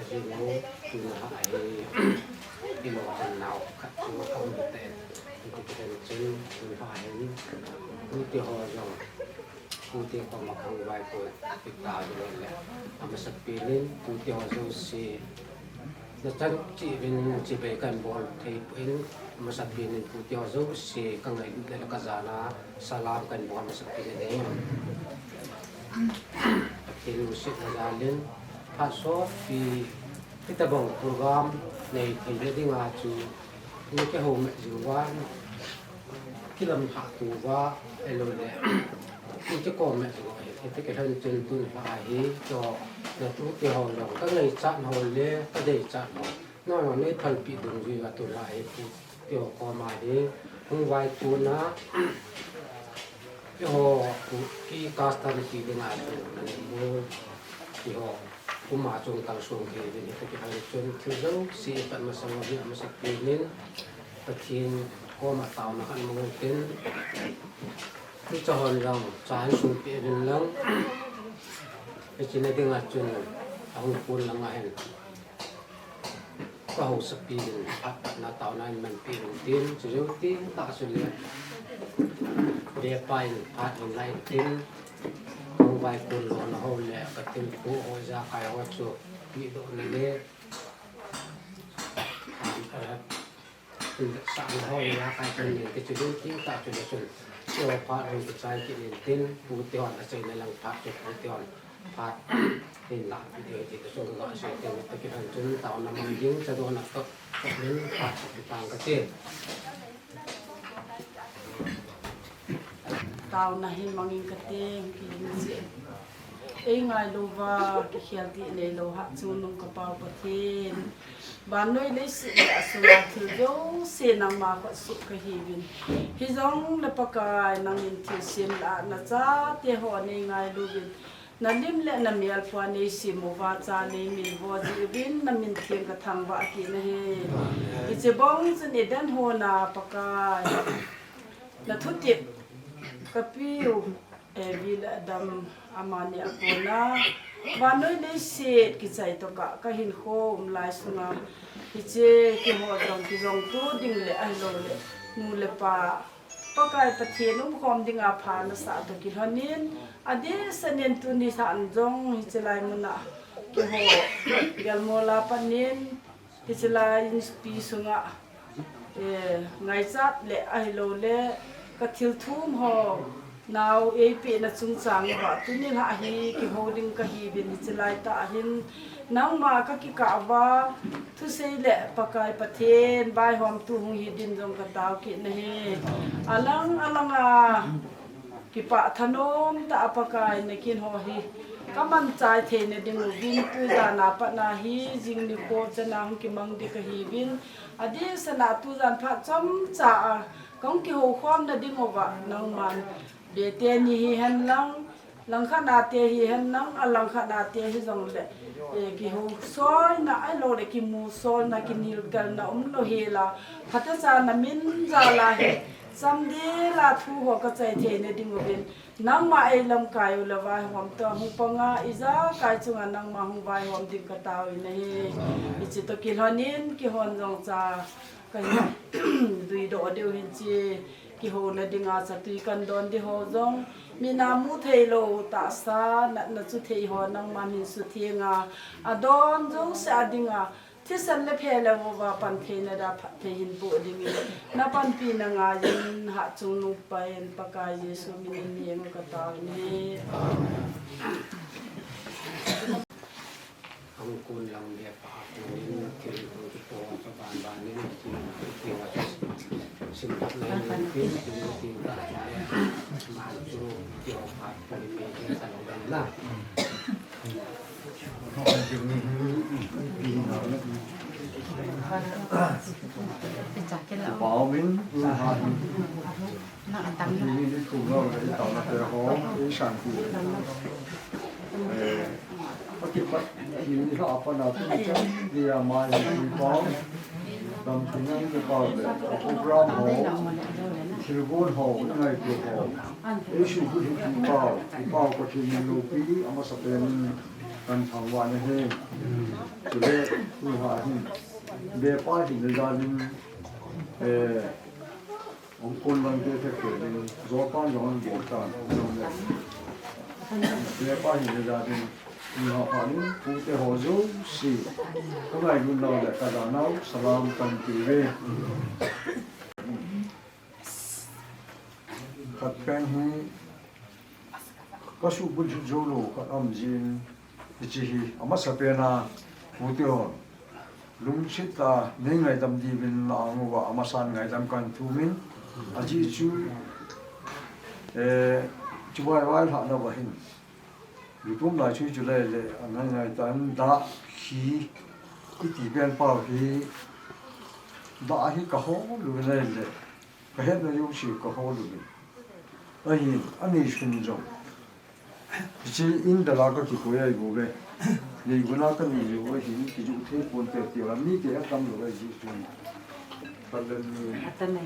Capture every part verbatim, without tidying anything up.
Hilo, tuna hi, hilo, nau khat chu ka hung te. Hiti ken chun, tuna hin, tute ho jong, tute koma ka hung vaipui, ti ta jong le. Amasapen in, tute ho jouse, nachan cheh uvin chibai kan bol thei poi, amasapen in tute ho jouse, ka ngailut le ka jana, salam kan bol amasapen in ahi. Pathen lungsetna jal in, phat sopi, hitabang program nei theina dinga chu, nei kihou met jing uva, kilamlhah tou va, ahilou le, nei kikou met jing uva, hiti kilhon chun tun lha ahi, chu, natute ho jong, ka ngaichat ho le, ka deichat ho, nangho nei phalpeh dungjui uva tun lha ahi, tute ho koma hi, hung vaipui na, eiho, ki custom ti dinga chu, nang mu, eiho, kuma chung kalsong thei uvin hiti kilhon chun, thil jouse ipat masang uva hi amasapen in, Pathen koma taona kan mang utin, tucha hon jong, cha hin sung peh uvin lang, hiche na dinga chun, ahung kon langa hin. Ka haosapi in phat patna taona in manpeh utin, chujou teng tah chule, vepa in phat hin la intin, hung vaikon lona ho le, ka thilpeh ho ijakai ho chu, pehdohna le, phat, eh, in sahna ho ijakai chun nin ti chujou teng tah chule chun, chu phat hung kichai kit intin, tute hon achaina lang phat chu, tute hon phat hin lahpeh diu ahi ti kasung ka sei teng, hiti kilhon chun taona mang ding, cha dona toh, toh nin phat chu tang kati. Taona hin mang ing kati, kihin se. Ei ngailu uva, kikhel ding neilou Hatchungnung ka Pa-u Pathen. Vannoi leiset le asunga thil jouse nangma khut sung kahiuvin. Hijongle Pakai nangin thilsem lah a nachate ho nei ngailu uvin. Nalim le namel pua nei sem uva cha nei min vo jeh uvin namin theng kathangvah kit nahi. Hiche bang chun Eden hon a Pakai. Nathutep kapeu Evi le Adam amani a kona, vannoi leiset kichai toh kahinkho um lai sunga, hiche kihou jong kijong tu ding le ahilou le, nu le pa, Pakai Pathen umkhom dinga pha nasah toh kilhon in, adeh sah in tuni lhan jong hiche lai muna kihou, Gelmol a pat in, Hiche lai inpi sunga, eh, ngaichat le ahilou le, ka thil thum ho, nao eipeh na chungchang uva, tuni lha hi kihou ding kahiuvin hiche lai tah hin, nangma kakikah uva, thusei le Pakai Pathen, vaihomtu hung hi din jong katao kit nahi. Alang, alanga, Kipah thanom tah a Pakai nakin ho hi kamanchah theina ding uvin tujan a pat na hi jing nikho chan a hung kimang ding kahiuvin adeh sah a tujan phat chomcha a kahung kihoukhom na ding uva nangman Bethel ni hihen lang, langkhat a te hihen lang, alangkhat a te hijongle, eh, kihousolna ahilou le kimusolna, kinelkalna umlou hela, phatecha namin jal a hi, Chamdel a thu ho kachai theina ding uvin, nangma eilamkai u le vaihom toh hung panga, ijakai chunga nangma hung vaihom ding katao in ahi. Hiche toh kilhon in, kihon jong cha kahin duidoh diu hin che, kihouna dinga chatui kan don ding ho jong, mina mu theilou tahsa, natna chu thei ho nangman hin sutheng a, adon jouse a dinga, Thisan le phe le vo va pan theina dia phatthei hin boh dingin, na panpina ngaiyin, Hatchungnung Pa in Pakai Jesu min in ngen u katao in ahi. Hung kon lang le pa kon in, thil hung kipo, pa ban ban in, thil hung kipo, sim pat na in, thil hung kipo, thil hung kipo, man chu, kipo, pa kon in, me, thil sa lo dan na. Kan thangvah na hi. Chule, tu ha hin. Be pa hin le jalin. Eh, ong kon lang te te ke din. Zo pa jong bo ta. Be pa hin le jalin. Ni ha pa ni, pu te ho jouse. Ka ngai gun nau le ka da nau, salam kan ti ve. Khat pen hi, ka suhbulhit jou lou khat aum jin, hiche hi, amasa pen a, pu te hon lungset tah a, nei ngaidam diuvin na anga, amasan ngaidam kan thum in, ajeh chu, eh, chu vai vai lhah na va hin. Lutum lai chu chu le le, angai ngai tan da hi, kiti pen pau hi, da hi ka hol u le le. Ka hetna jouse ka hol u ve. Ahin, ani sun jong. Hiche in dala ka kikoi ahi bou ve. Leiguna ka ni jou ahin, kijoh thei pon te ti la, mi te atam lou ahi ji chun. Ka le ni. Atam e.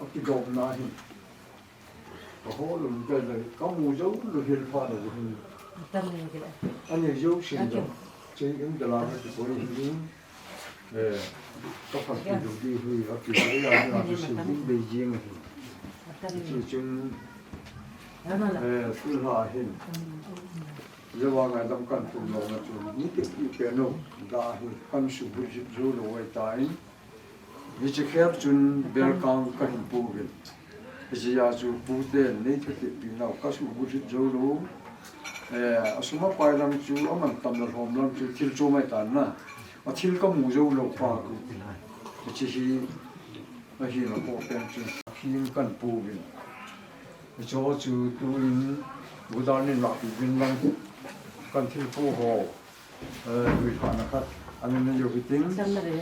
Akidopna ahin. Ka hol u ve le, ka mu jou lou hel pha lou ahin. Atam e ke la. Ani jouse jong. Hiche in dala ka kikoi ahin. Eh, ka phatpi lou di hui, a pi lou ya, na tu sin din Beijing ahi. Hiche chun, eh, tu lha hin. Jehova ngaidam kan thum lou na chun, ni te pi pe no, da hi, kan suhbulhit jou lou ahi tan. Hiche khel chun Belkang ka hin pu uvin. Hiche a chu pu ten nei thutep pi nau ka suhbulhit jou lou. Eh, a sum a pai lam chu, a man tam le lhom lam chu, thil chom ahi tan na. A thil ka mu jou lou pa ku. Hiche hi, ahi na ko pen chu. Hin kan pu uvin. Hiche chu tu in, bu dan in la pi uvin lang. Kan thil pu ho. Eh, lui lhahna khat. Amin na jo hitin. Tam na re.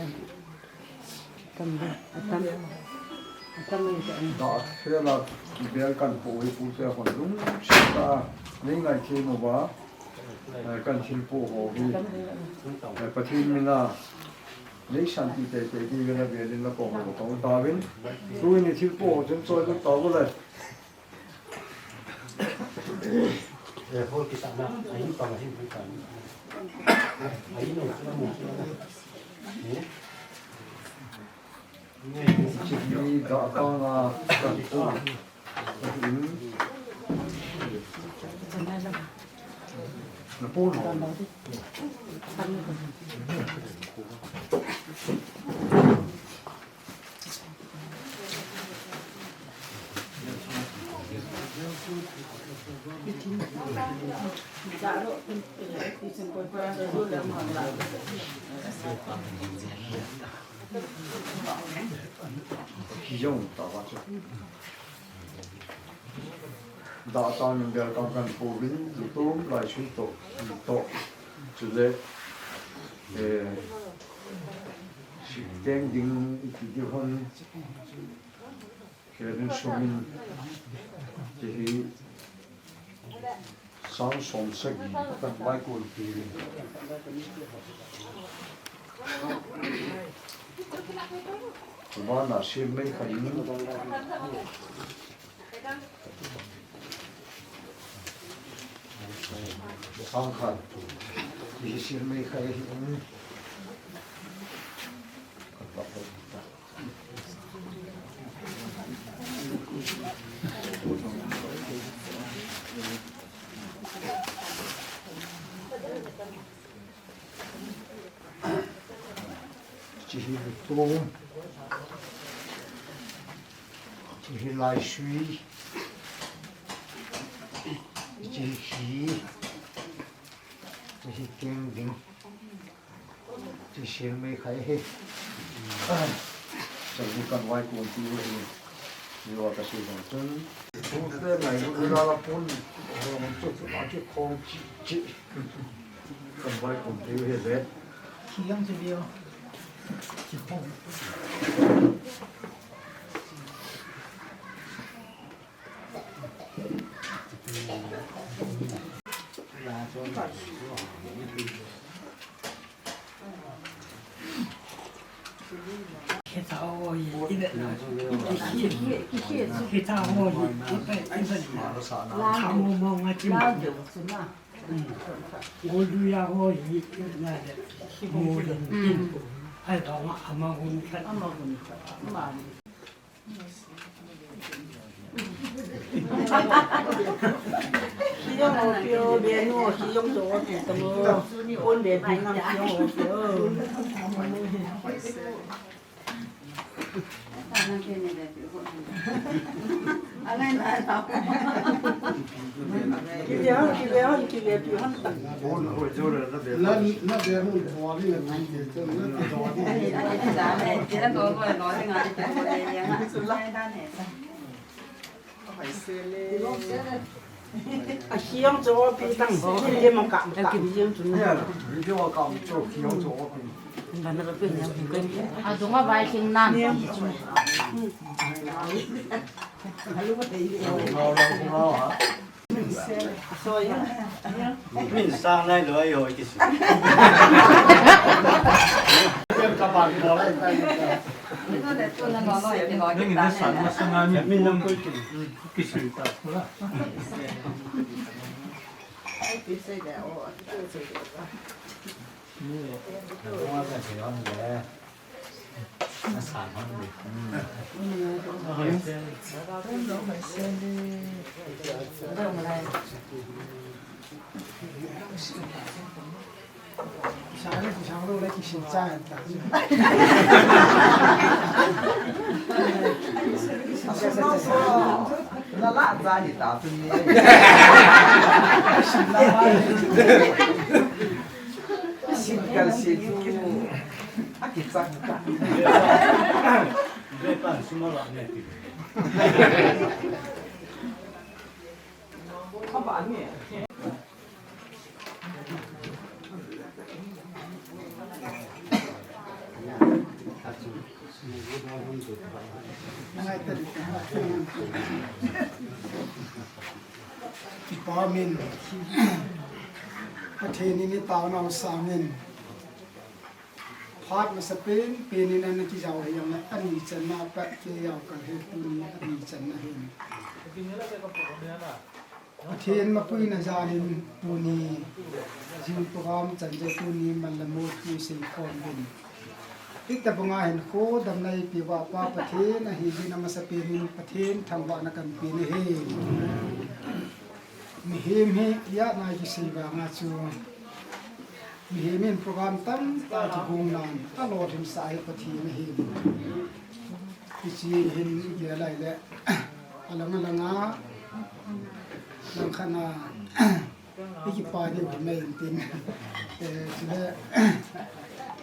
Tam na. Tam. Tam na re. Da khela bel kan po hi pu te hon lungset tah a. Nei ngai thei mo ba. Eh, kan thil po ho hi. Eh, Pathen mina. Nei santi te te di vela bel in la ko mo ko ta vin. Tu ni thil po ho chun choi ko ta bo le. Eh, hol kita na, ahin pang, ahin pang. Ahin no, sila mo, sila mo. Eh? Chini da ta na, kan ko. Na po na. Data number kan kan pu uvin, lutum lai sui to, to. Chule, eh, si teng ding iti di hon. Kevin Sumin, ti hi sang som sagi kan vai kun ti. Bana sim mei kha in. Sang khan. Ti hi sim mei kha in. Hiche hi lutum. Hiche hi laisui. Hiche hi khi. Hiche hi keng ding. Ti sim mei kha hi. Chang ni kan vai kun ti hi. Ni wa ka si jong chun. Pu te nai lu la la pun. Hong chu chu ma ki khong chi chi. Kan vai kun ti hi le. Ki yang chu bio. Ki khong. Golduya ho hi na le. Mo le. Ai ba ma ama hun khat. A hiong cho pi tang. Ke ma kam kam hiong chu. Ya, video kam cho hiong cho pi. Ngana ka pe nya pi ko. A dunga bai king nan. Ngau ngau ngau ha. Min sang lai lo ai ho ki su. Ka ban ko lai. Ningin na san na sanga mi pum. Kisita pula. Sale, sale, le kisin cha ta. La la za ni ta tu ni. Sin kal si tu. A ki chak ta. Be pan suma la ne ti. Ka ba ni. Kipa min, Pathen in i taona u sangin, phat masa pen pen in ana kijao hi jong le, ani channa pat kei jao kal hi tuni ani channa hin. Pathen mapuina jalin tuni jing program chan je tuni man le mo thu sei khom uvin. Hitabanga hin khodamna eipeuva Pa Pathen ahi jeh in amasa pen in Pathen thangvahna kahin pe ahi. Mihem hi ijat nai kisei vanga chu. Mihem in program tamtah kigong nan alolhinsah hi Pathen ahi. Hiche hin igel lai le. Alang alang a, lang khat a, i kipa diu hi mai intin. Eh, chule,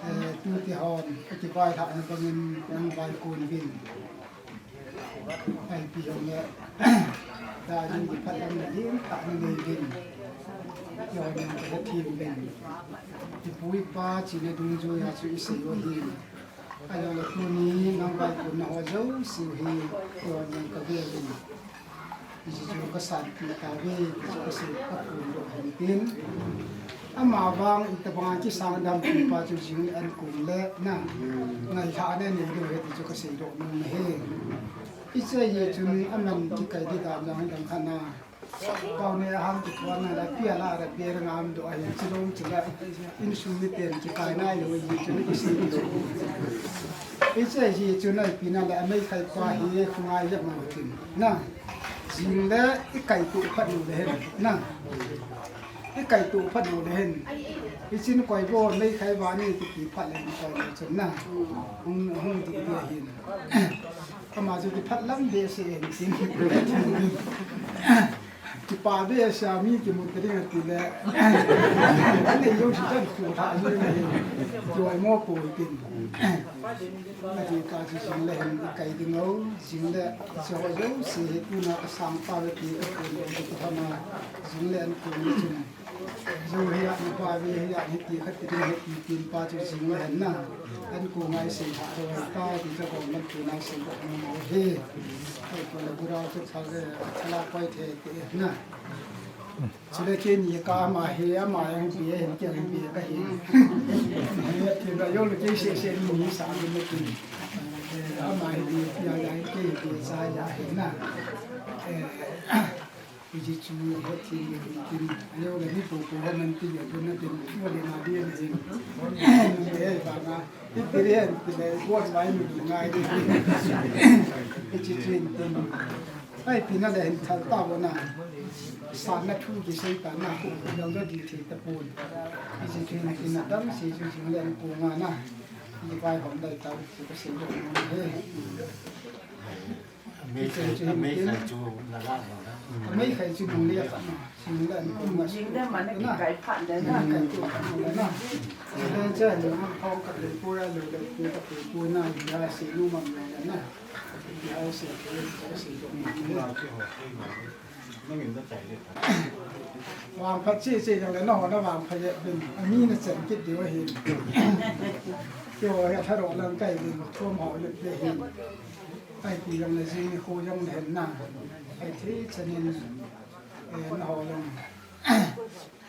eh, tuti hon, i kivailhahna bangin nang vaikon uvin. Ipi hung le, da jing kiphatlamna ding tah nanei uvin. Kihon jong kahethem uvin. Ipu ipa chihna dungjuia chu isei u ahi. Ahilouleh tuni nang vaikonna ho jouse u hi, kihon jong kavel uvin. Hiche chu kasanpeh tauve, ti chu kasei kaphondoh ahin tin. Amavang itobanga kisangdampipa chu jing le ankong le na ngailhahna nei diu ahi ti chu kaseidoh nom ahi. Hiche jeh chun aman kikai ding dan jong dang khat na. Pau ne aham kithoa na la pia la ra pia ra ngam doh ahi, chulom chula insung miten kikai nailou ahi chun kisei diu. Hiche jeh chun ipi na le ameithai pa hi khongai jep ngam tin. Na. Jing le ikaitoh phat lou le hen. Na. Ikaitoh phat lou le hen. Hichun koi bo meithai vani kiti phat le koi le chun na. Hung, hung dih dih ahin. Ama chu kiphatlam behseh ahin tin. Kipa behseh a mi kimu ta ding ati le. Anei jouse chan khu tha jing ahin. Joimo poi tin. Ati ta chu jing le hen ikai ding o, jing le chu ho jouse hi tuna kasang tauve ti kaphondoh ti kahama, jing le ankong le chun. Jou hi a, napa ve hi a, hiti khat ti ding ahi ti tin pa chu jing le hen na. Ankong a isei lhah lou ta ti chu gom lam tuna isei lhah lou ahi. Hei ko le bura chu thal le, thala koi the ti na. Chule keini ka ama hi, ama jong hi be hin, kei jong hi be kahi. Hi, ti la jong le kei seh seh ni sa ni mo ti. Eh, ama hi be, ti a jong kei be sa ja hi na. Eh, Hiche chu he thi ni tin. Ayo le ni po po ho man ti ya ko na tin. Ko le na di na hin. He ba na. Ti ti le ti le ko mai ni ngai di. Hiche chu tin. Ai pi na le hin thal ta bo na. Sa na thu ki sei ta na. Lo da di thi ta pon. Hiche chu na tin na dam si chu chu le ko nga na. Hiche bai hom dai ta. Hiche ko sei lo na he. Amei khai, amei khai chu na la lo na. Amei khai chu nung le khat na. Sing le an kum ma. Sing le ma na ki kai phat le na. Kai tu khat le na. Le cha le ma phong ka le pu ya le le pu ka pu pu na ya si nu ma le na. Ya si ke ya si do ma. Nang in da chai le. Vangphat che che jong le na ho na vangphat ye bin. Ami na chen kit diu ahi. Keiho hi tharo lang kai bin. Thom ho le le hi. Ai, ti jong le jing ni khu jong le hen na. Ai, thei chanin, eh, na ho jong.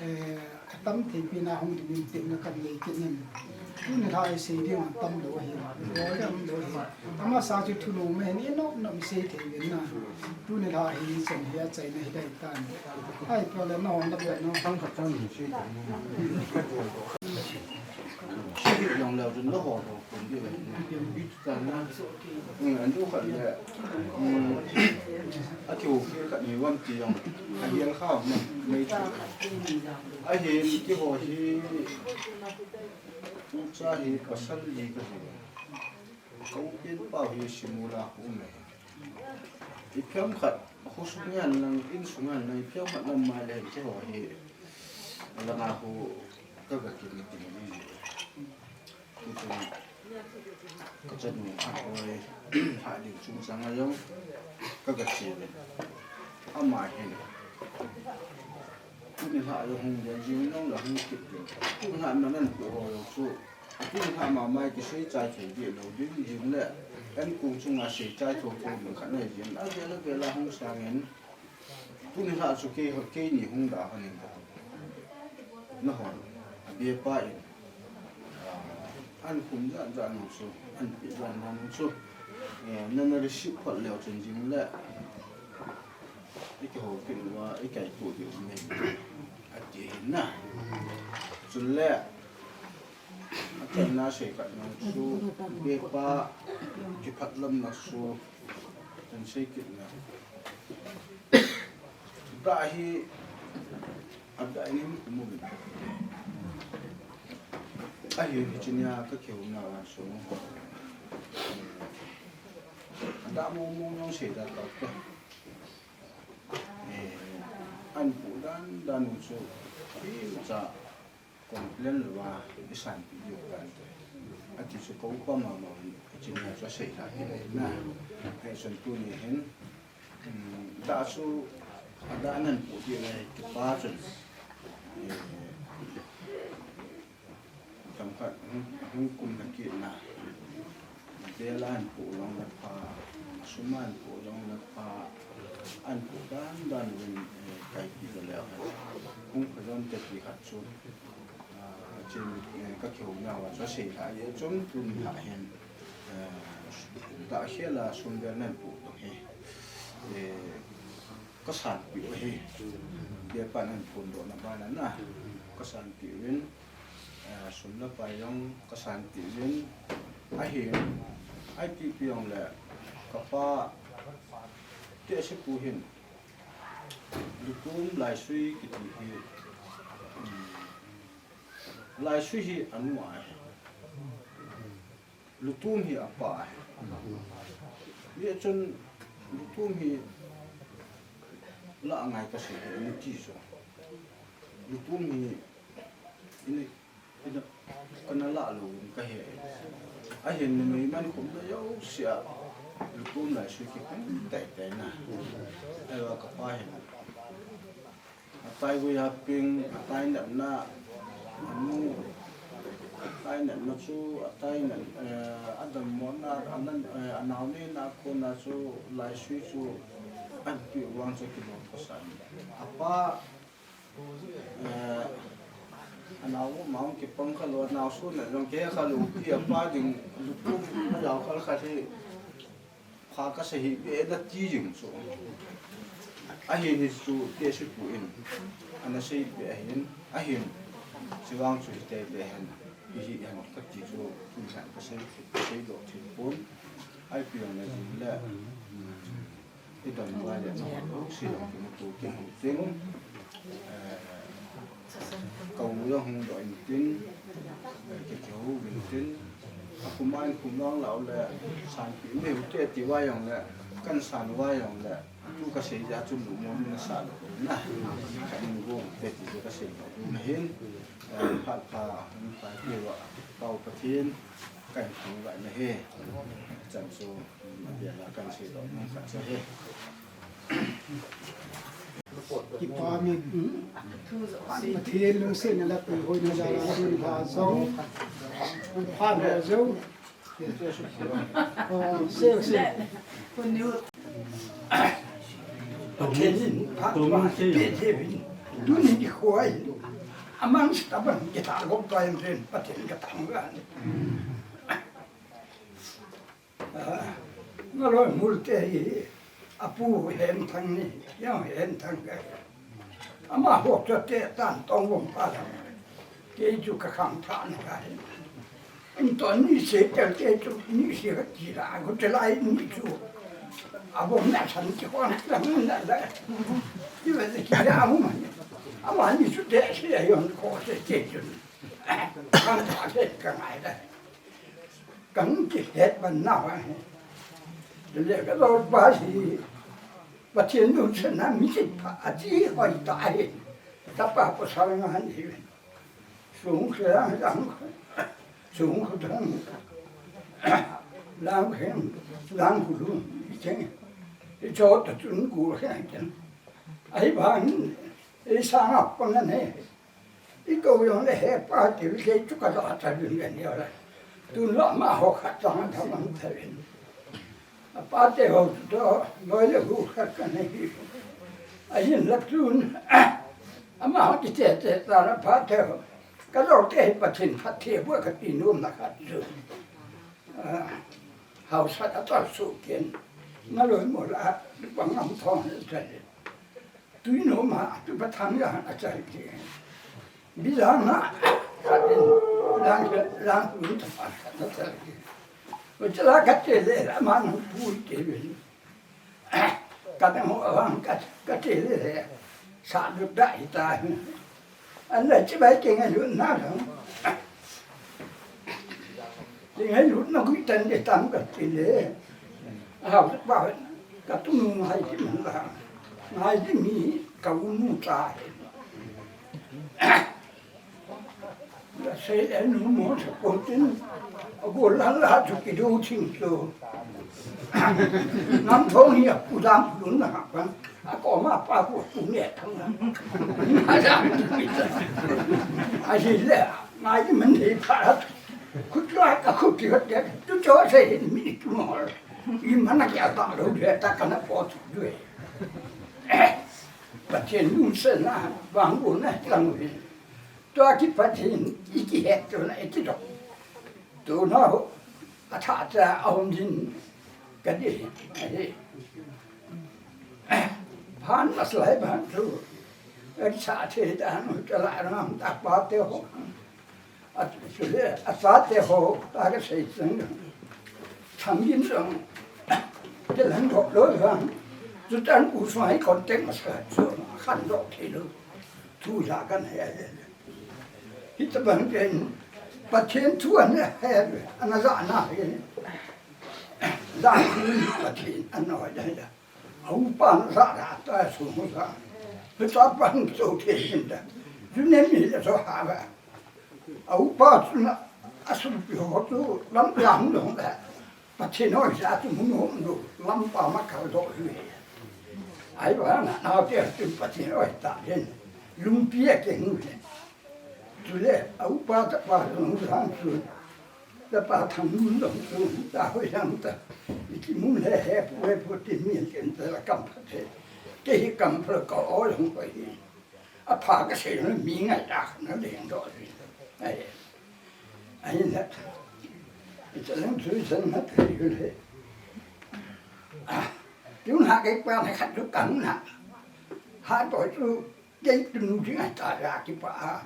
Eh, atam thei pi na hung ding in tin na kan nei kit nin. Tuni lha ai sei ding tam lo hi. Lo le um lo hi. Ama sa chu thunung me ni no no sei thei nin na. Tuni lha hi chan hi a chai na hi dai tan. Ai, pa le na ho na pa na. Tang khat tang ni sei thei nin na. Sei jong le jun lo ho lo kun di le. Kana, mm, an du khat le, mm, a kiu khat ni wan ti jong, a hial kha ma, mei chu. Ahin keiho hi, ucha hi pasal li ka hi. Ka u pen pau hi Simula khu um e. I phiam khat, khu sung hian lang, in sung hian lang, i phiam khat lam mai le keiho hi, langa khu ka ga kin ni ti ni. Tuchung ka chanu a hoi, ha ding chungchang a jong ka ga che ve. Ama hin. Tuni lha jong hung den jing nong la hung kit ding. Tuni lha man an pu ho jong chu. Tuni lha ma mai kisei chai thei ding lo ding jing le. An kung chunga sei chai tho tho ding khat nei jing. A vel a vel a hung sang in. Tuni lha chu kei, keini hung da hon in ka. Na hon, a be pa in, ah, an kum jan jan nung chu, an pi jan jan nung chu, eh, na na receive phot leo chun jing le, i kihou kit uva, i kai tu diu mai, a ti hin na. Chun le, a chaina sei khat nung chu, be pa, kiphat lam na chu, chun sei kit na. Dah hi, a dah in hung kum uvin. Ahin hiche nia ka kihou na vang sung. A dah mo mo jong sei da ka te. Eh, an pu dan dan u chu, hi cha. Complain lou a, i sanpeh diu ahi. Ati chu ka upa mama in, hiche nia chu asei lha in ahi na. Hichun tuni hin, um, dah chu, a dah nan pu diu ahi, kipa chun. Eh, tam khat, hung, hung kum na kit na. Vel a an pu jong le pha, sum a an pu jong le pha, an pu dan dan uvin, eh, kaipi lou leu hen. Hung pha jom te ti khat chu, ah, chen, eh, ka kihou na uva chu asei lha e chun tun lha hen, eh, dah khel a sum vel nan pu tong hi, eh, ka sanpeh u ahi. Be pa nan phondoh na ban a na, ka sanpeh uvin. Eh, sum le pai jong ka sanpeh uvin, ahin, ipi pi jong le, ka pa, Tehsepu hin, Lutum Laisui kiti hi, um, Laisui hi anu ahi. Lutum hi apa ahi. Hichun Lutum hi la ngai ka sei hi, inu ti chu. Lutum hi ina, ina, kana la lou in ka he. Ahin numei man khum na jouse a, Lutum Laisui kikum tei tei na. Ahivang ka pa hin. Atai gui a ping, atai natna, anu, atai natna chu, atai nat, eh, adammo na, anan, eh, anao nena kona chu, Laisui chu, an peh vang chu kilom ka sa. Apa, eh, anao ma kipang kha lou, anao suna jong kihe kha lou, pi apa ding, Lutum, ajao kha kha hi, Pha kasei hih beh e ti jing chu. Ahin hichu tehse pu in ana sei beh ahin, ahin. Chuvang chu hiti beh hen, hihen kati chu tun hin kasei, kasei doh thei pon. Ipi jong le jing le, idon uva le, sei jong kimuto kit u tin. Eh, Ka u jong hung doh intin, eh, ki, kihou intin, akum a in kum lang lah u le, sanpi um hite ti uva jong le, kan san uva jong le, tu kasei jeh a chun lungmon nasah lou na. Ka in go te ti chu kasei lou na hin, eh, phat pha, hung pha ti uva, Pau Pathen, kan thangvah na hi. Chan chu, abel a kan sei lou na khat chu hi. Kipa min. Pathen lungsetna le puihoina jal a tuni lha jong. Phat ho jong. Oh, se, se. Pathen in phat pha pe thei uvin. Tuni nikho a amang sita ban kita lom pa in ren Pathen ka thangvah. Ah, ngaloi mul te hi, apu Henthang ni, jong Henthang ka hi. Amaho chu te tan tong vom pa la. Kei chu ka khang tha na ka hi. In ton ni se tel te chu ni se ka ti la, ko te lai ni chu. A vom na san ki ko na la na la. Ti ve ki ya mu ma. Ama ni chu te se ya yon ko se te chu. Khang tha se ka ngai la. Kan kihet ban nau ahi. Chule ka lolpa hi Pathen lungsetna mi thipha a chi hoi ta hi. Tapa pasal nga ni. Sung se lang lang. Sung ko thang. Lang khen, lang ko lu. Icheng. Icho ta chun ko khen ken. Ai ban. Isang apon na ne. I kou jong le he pa ti le chu ka lo ta vin le ni la. Tun lo ma ho khat tang ta mang ta vin. A pa te ho to noi le hu khat ka nei. A yin la tun. Ama ho ti te te ta la pa te ho. Ka lo te Pathen phat thei bu ka ti nu na khat chu. Ah, hausa a tar su ken. Ngaloi mo la, pa ngam thong le ta le. Tui nom a, tu pa thang ya a chai ke. Bi la na, ka din, lang, lang tu ta pa ka na chai ke. Wa cha la ka te le, la ma na pu te le. Ka ta mo wa ka, ka te le le. Sa du da i ta. An la chi bai ke ngai lu na la. Ti ngai lut na gui tan de tam ka ti le. A hau pa ka tu nu ngai ti man la. Ngai ti mi ka u nu ta he. La sei le nu mo sa ko tin. A go la la chu ki du ching chu. Nam thong hi a pu dam lu na ha pan. A ko ma pa ko pu ne thang na. A ja mi ta. A ji le. Ngai ti man he pa. Khut la ka khut ti hat ya, tu cho se hin mi tu mo. I mana kya ta lo de ta kana po tu de. Pathen lungsetna, vang u na lang u hin. Tua ki Pathen, i kihet tu na, i kidong. Tu na ho, a tha cha a hom jin, ka di, a hi. Phan a slai ban tu. A sa the dan, ka la ram ta pa te ho. A, chule, a chate ho, ta ka sei chang. Thang yin jong, te lang ho lo jang. Chu tan u suai contact ma sa, chu khan lo thei lo. Thu la kan he le. Hi ta bang ken, Pathen thu an he, an ja na he. Ja Pathen an no da da. A upa na sa da ta su mu sa. Pe ta pan so ke hin da. Ju ne mi le so ha ba. A upa chu na a su pi ho chu lam lam dong da. Pathen hoi sa chu mu no no lam pa ma ka do hi. Ai ba na na te chu Pathen hoi ta hin. Lung pi a ke nu le. Chule, a upa tapa jong jong chu, tapa Thangmun jong chu, ta hoi jong ta, i kimu le he pu he pu ti mi ken ta la kam pha the. Kei hi kam pha ka o jong ko hi. A pha ka sei jong mi ngai ta na le jong do. Ai. Ai na. I ta lang chu san na thei le. Tun ha kei pa na khat tu kang na. Ha to tu kei tu nu jing a ta ya ki pa.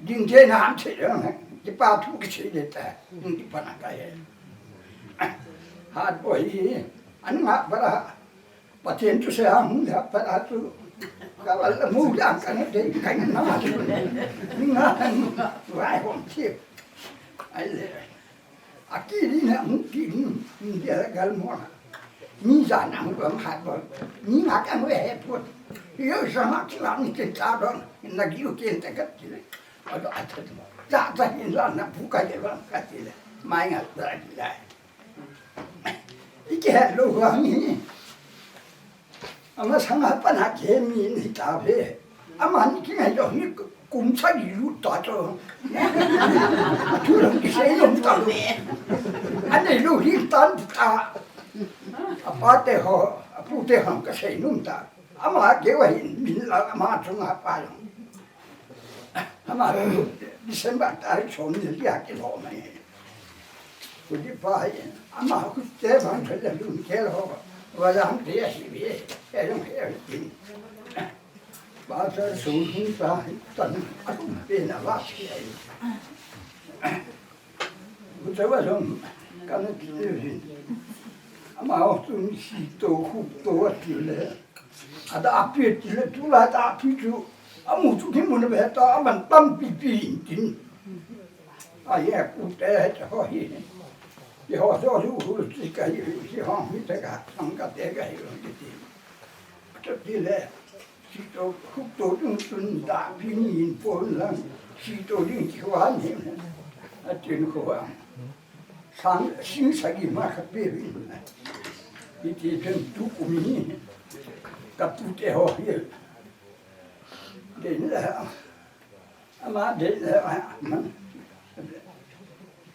Ding je na am che ya na. Ki pa tu ki che de ta. Ki pa na ka ye. Ha to hi. An nga pa la. Pathen thusei a hung lhah phat a chu ka val a mu lhah ka ne dei ka ne na chu. Ni nga vai hom chi. Ai le. A ki ni na mu ki ni ni dia gal mo na. Ni ja na mu lam ha bo. Ni nga ka mu he pu. Yo sa ma chi la ni ke ta do. Na gi u ke ta ka chi le. A do a ta. Ja ja ni la na pu ka ye ba ka chi le. Mai nga ta ji lai. I kihet lou vang hi. Amasang a pat a kihe mi ni ta ve. Aman kingai lou hi kum sagi lut ta chu. Thu lou kisei lou ta lou. Anei lou hi tan ta. Apa te ho, apu te ho ka sei nom ta. Ama keu a hin min la ama chunga pa jong. Ama December tarik som ni li a kilhom ahi. Kuli pa hi, ama kute bang thei la lun kel ho. Va jang te ahi ve. He jong he tin. Pastor Sun Hun ta hi tan a kum pe na va si ahi. Kute va jong ka na ti hin. Ama ho tu ni si to khu to a ti le. A da pi ti le tu la da pi chu. A mu chu ki mu na be ta a man tam pi pi in tin. A ye ku te he ta ho hi. Ye ho so ju hu ti ka hi ti ho mi te ka sang ka te ka hi ti ti. Chu ti le. Si to khu to tung tun da pi ni in pon lang. Si to ding ti ho an hi. A tin ho an. Sang, sing sagi ma ka pe vin. Iti pen tu kumi. Ka tu te ho hi. De ni la. Ama de la.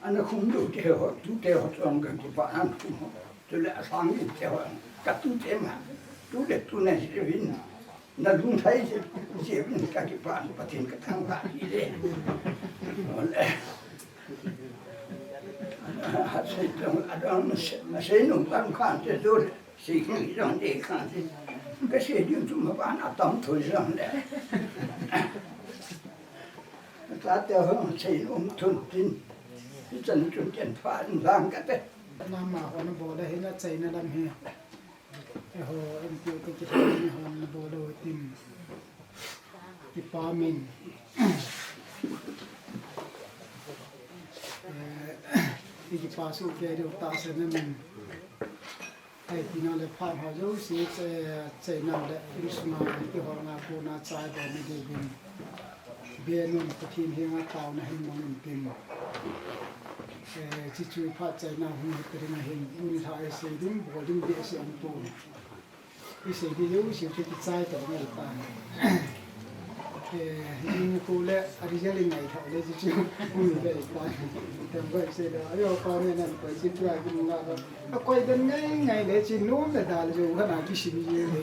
Ana khum du te ho, tu te ho tong ka tu pa an khum ho. Tu le a sang ni te ho. Ka tu te ma. Tu le tu na si vin. Na lung thai je, je vin ka ki pa, Pathen ka thangvah hi le. Ole. Ha sei tong, a dong, sei nung tang khan te dol. Sei nung dong de khan te. Ka sei ding tu ma ban a tam thoi dong le. Ka te ho sei nung tun tin. Chan chun ken pha lang ka te. Nama ho na bol le hi na China lam hi. Eiho, M P te kithei ni hon bol u tin. Kipa min. Eh, i kipa su ke diu ta se na min. Ai, tina le pha ha jo si che, che na le in suna ki hol nga ko na chai ba mi de bin. Be nun Pathen henga taona hin mong in tin. Eh, chi chui phat chai na hung hi tering hin. Tuni tha ai sei ding, bol ding behseh um tun. I sei ding jouse chu kichai tah ngai ta. Eh, ni khu le, a result i ngai tha le chu chu. Hung le ta. Tem bai sei le, ayo pa ne nan pai chi tua kin la. A koi den ngai ngai le chi nom le dal jo ka na kisim ji le.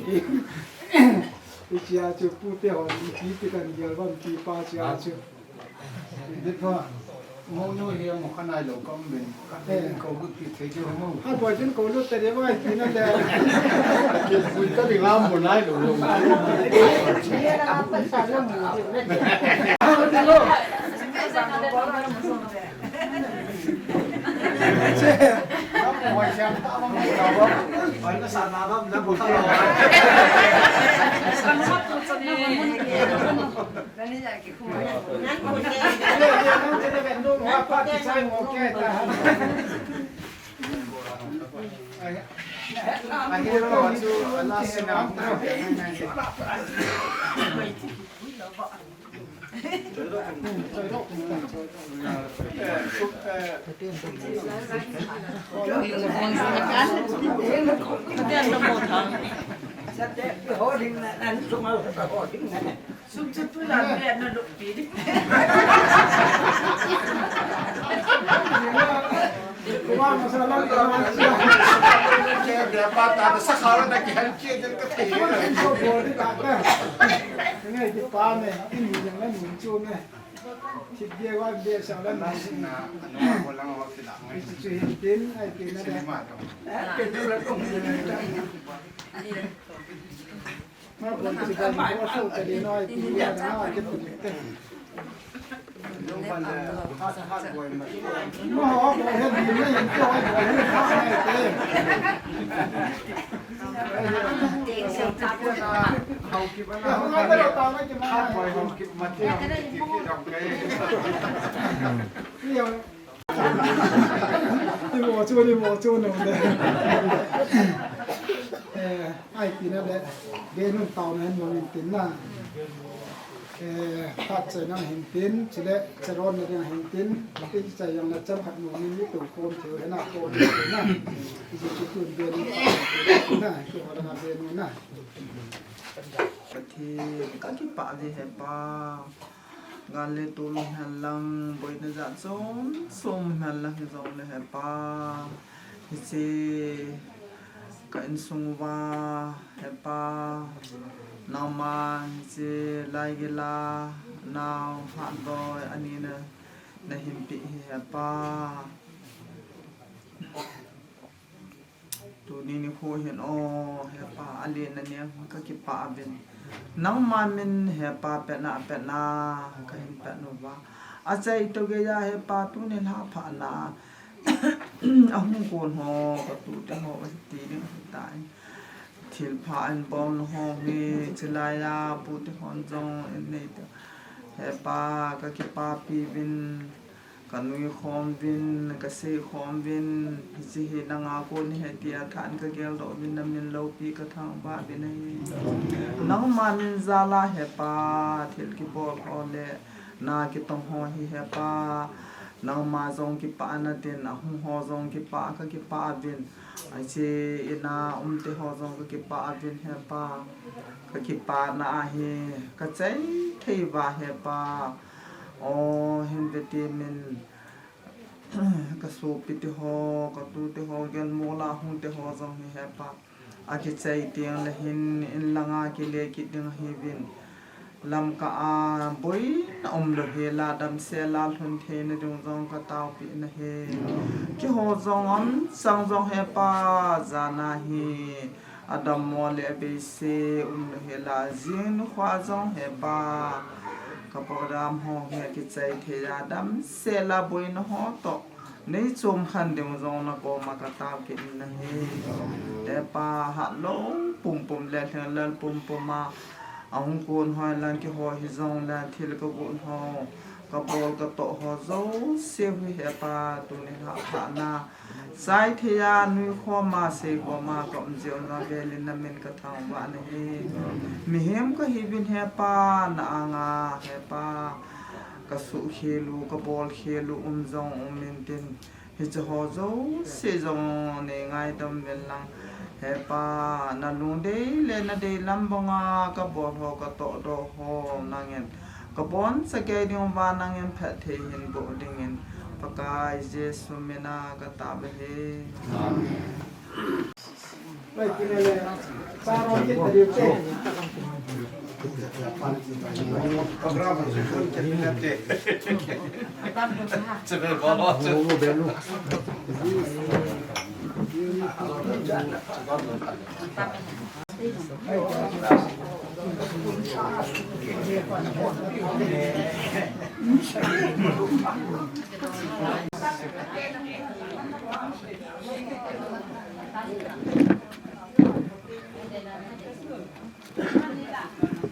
I chia chu pu te ho, i pi te kan gel bam ti pa chia chu. Dit ho, mo nu hi mo khanai lo kom bin, ka te ko lut ti thei jo mo. Ha, boy, jin ko lut te de, boy, ti na le. Ke bui ta ding lam mo nai lo lo. Sum chu tu la pe na lu pi di. Kuma masala ka ma. Ke de pa ta sa kha na ki han ki de ka thei. Ko bol di ta ta. Ngai di pa ne, in ni jang na mun chu ne. Thip dia wa dia sa la na. Chu hin tin, ai tin na da. Ni mo chu, ni mo chu, no le. Eh, ai tina le, be nun tao na hin mo min tin na. Eh, phat chai na hin tin, chule charon na ding hin tin, ti chai yang na cham khat mo min ni tu khom theu he na khom theu na. Ti chu chu tun be nun tao na, ki ho na be nun na. Pathen, ka kipah ve he Pa. Gal le tol umhen lang, boina jat chom chom umhen lang hijongle he Pa. Hiche ka insung uva he Pa. Nangma hiche Laigila nao Hatboi ani na, na hinpeh hi he Pa. Tuni nikho hin o, he Pa, alen anem ka kipah uvin. Nangma min he Pa, petna, petna ka hin pet uva. Achai toh geiya he Pa, tuni lha phatna. Ahung kon ho, ka tute ho, ka ti ding ahitai. Thilpha in bol ho hi, chulaiya, pute hon jong in nei te. He Pa, ka kipapi uvin. Ka nuikhom uvin, ka seikhom uvin, hiche hi nanga kon ahi tia thain ka geldoh uvin, na min loupi ka thangvah uvin ahi. Nangma min jal a he Pa, thil kibol ho le na kitong ho hi he Pa, nangma jong kipah na din, ahung ho jong kipah, ka kipah uvin, hiche in a um te ho jong ka kipah uvin he Pa, ka kipah na ahi, ka chai thei uva he Pa. O, hin ve temin, ka sopi te ho, ka tute ho, gel mola hung te ho jong hi he Pa. Akichai teng le hin, in langa kile kit ding ahiuvin. Lamka a boina umlou hel a, damsel a lhun theina ding jong ka taopeh na ahi. Keiho jong um chang jong he Pa, jan a hi. Adammo le abeise umlou hel a, jing nikho jong he Pa, ka program ho hi akichai thei a, damsel a boina ho toh nei chom khen ding jong na koma ka tao kit na ahi. He Pa, hatlou pumpum le lhinglel pumpum a, ahung kon ho lang keiho hijongle thil ka gon ho, ka bol ka toh ho jouse hi he Pa, tuni lha phatna chai thei a, nuikhom a, seikhom a ka um jeh un avel in na min ka thangvah na ahi. Mihem ka hiuvin he Pa, na anga he Pa, ka suhkhel u, ka bolkhel u um jong um intin, hiche ho jouse jong nei ngaidam uvin lang he Pa, na lungdei le na deilam banga ka bol ho, ka tohdoh ho nangin ka boncha kei ding uva nangin phatthei hin boh dingin Pakai Jesu mina ka tao ahi. Amen.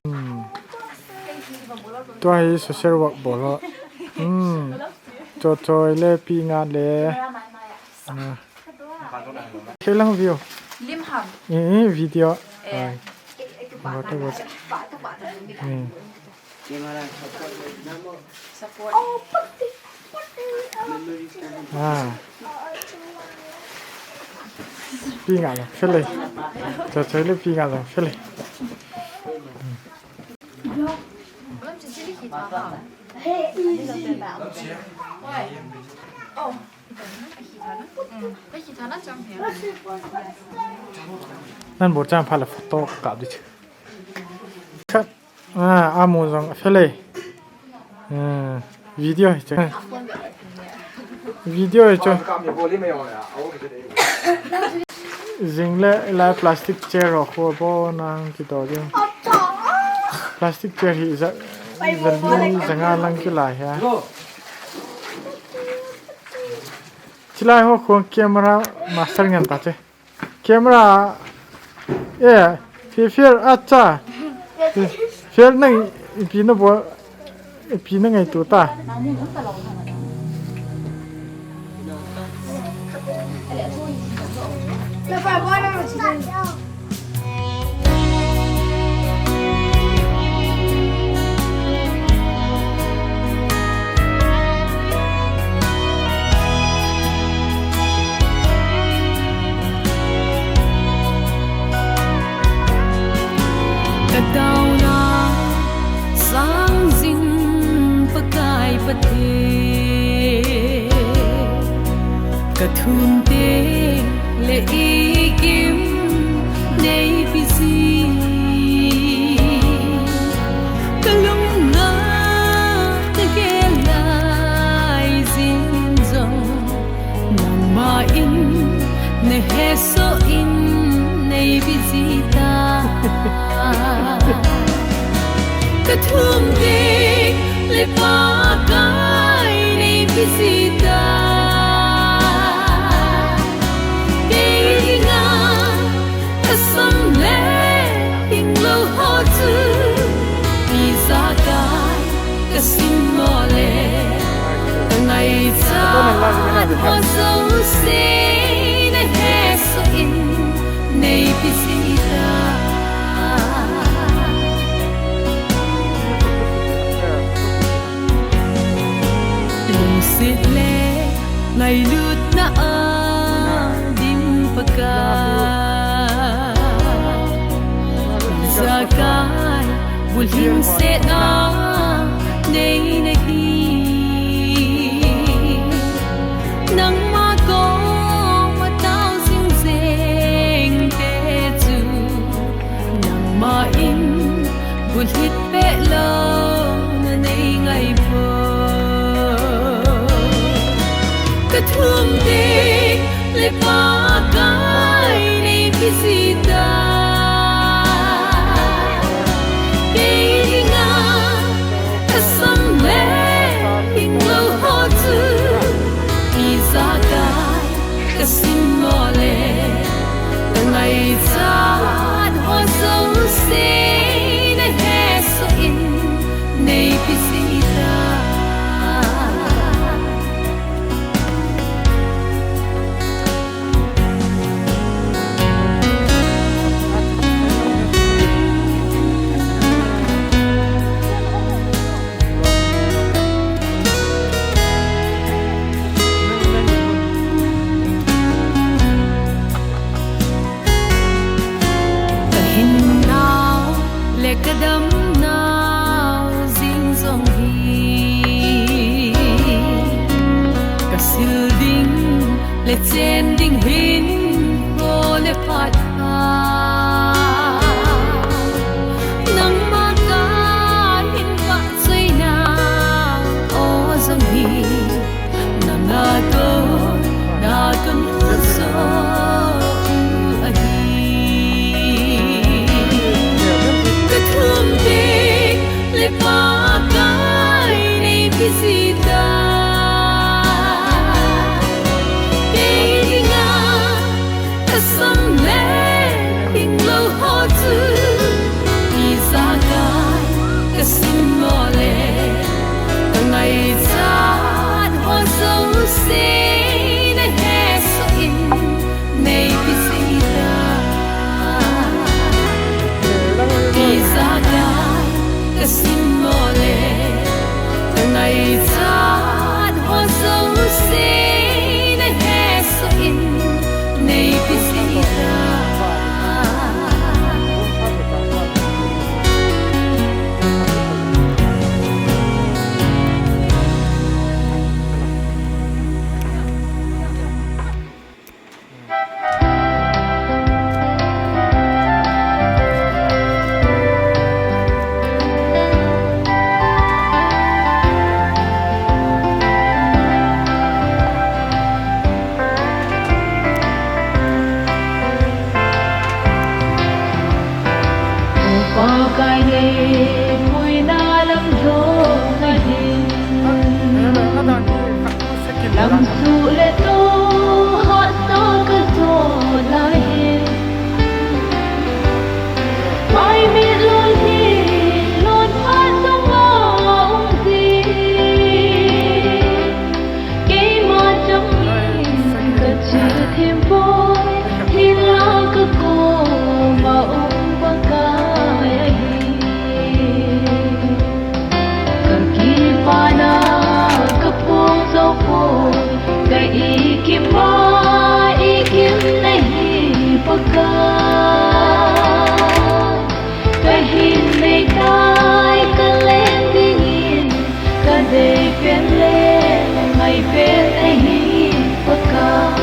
Hmm. Tua hi social work bol ho. Hmm. Cho choi le pi nga le. Ah. Khe lang view. Lim ham. Eh, eh, video. Eh. Ai. What, what? Hmm. Support. Ah. Pi nga lang, khe le. Cho choi le pi nga lang, khe le. Nan bol chang pha la photo ka kap di chu. Khat. Ah, amu jong a fel e. Video hi chu. Video hi chu. Jing le la plastic chair ho khu bo nang kito ding. Plastic chair hi ja, jali janga lang kilai ha. Chilai ho khu camera master ngen ta che. Camera. Eh, fi fir acha. Fir nang ipi na bo, ipi na ngaito ta. Ka taona sang jing Pakai Pathen, ka thum te le i kim nei pi ji, ka lung na ka gel lai jing jong. Nangma in na hesoh in nei pi ji ta. Ka thum te le Pakai nei pi ji ta. Kei dinga ka sam le hing lou ho chu, ijakai ka sim mo le, ka ngaichat ho jouse na hesoh in nei pi ji ta. Lungset le ngailutna a dim Pakai, ijakai bulhingsetna nei nahi. Nangma koma tao jing jeng te chu, nangma in bulhit peh louna nei ngai poi. Ka thum te le Pakai nei pi ji ta. Kei dinga ka sam le hing lou ho chu, ijakai ka sim mo le, ka ngaichat ho jouse na hesoh in nei pi ji ta. Ka hinnau le ka damnau jing jong hi, ka sil ding le chen ding hinkho le phat a, nangma ka hin vahchoina aw jong hi, nanga kona ka mu joh u ahi. Ka thum te le Pakai nei pi ji ta. Kei ding Kai le puina lam dong ahi. Lam suh le to hahsa ka sot lai hi. Mai mit lon hi lon phat dong a um ti. Keima chang in ka chil thim poi, hinla ka koma um Pakai ahi. Ka kipana ka phong jou poi, ka ikim a ikim nahi Pakai. Ka hin nei tai ka leng dingin, ka dei pen le ngai pen nahi Pakai.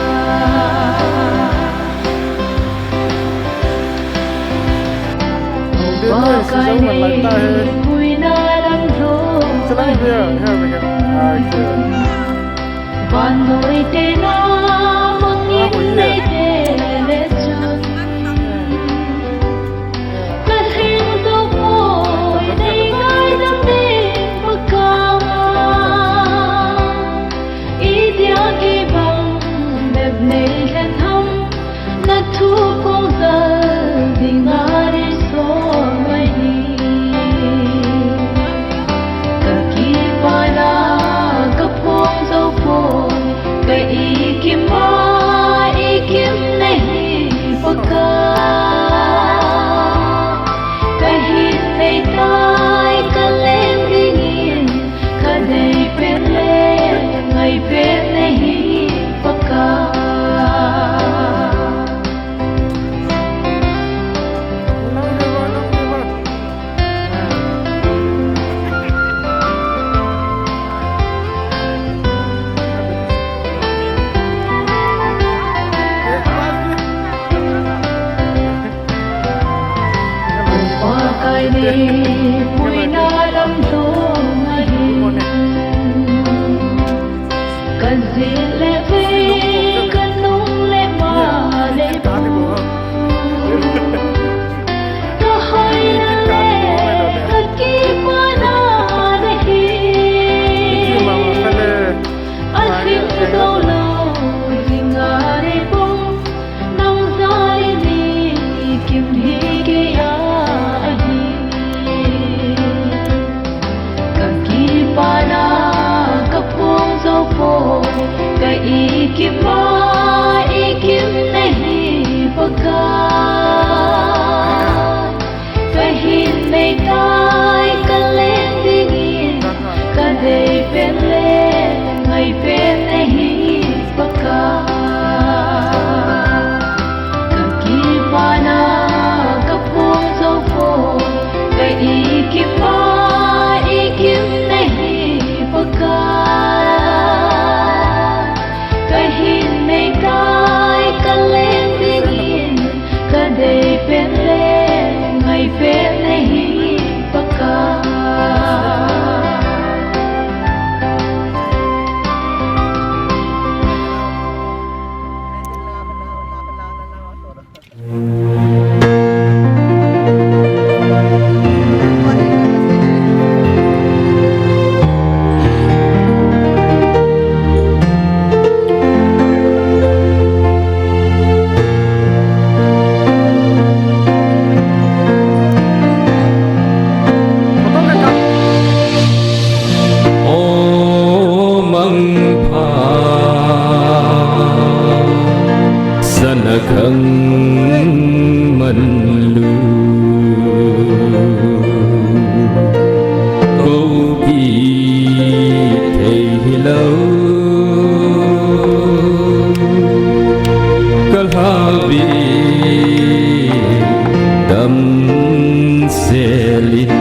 Pakai nei puina lam dong. Vannoi te na mangin nei te le chun, ka lhing jou poi nei ngaidam ding Pakai. Itia kei bang bep nei lhen ham, na thu kong jal ding a nei som ahi. Ka kipana ka phong jou poi, ka ikim a ikim nahi Pakai. Ka hin nei tai ka leng dingin, ka dei pen le ngai pen nahi Pakai. Pakai nei puina lam dong ahi. Ka jil le vei, ka nung le ma le bu, ka hoina le ka kipana nahi. Alhing jou lou ding a nei pong, nang jal in ikim hi kei a ahi. Ka kipana ka phong jou poi, ka ikim a ikim nahi Pakai. Ka hin nei tai ka leng dingin, ka dei pen le ngai pen nahi Pakai. Ka kipana ka phong jou poi, ka ikim a ikim nahi Pakai. Ka hin nei tai ka leng dingin, ka dei pen le ngai pen nahi Pakai. O mangpha, sana khang man lu, koupi thei hilou, ka lhavi damsel in.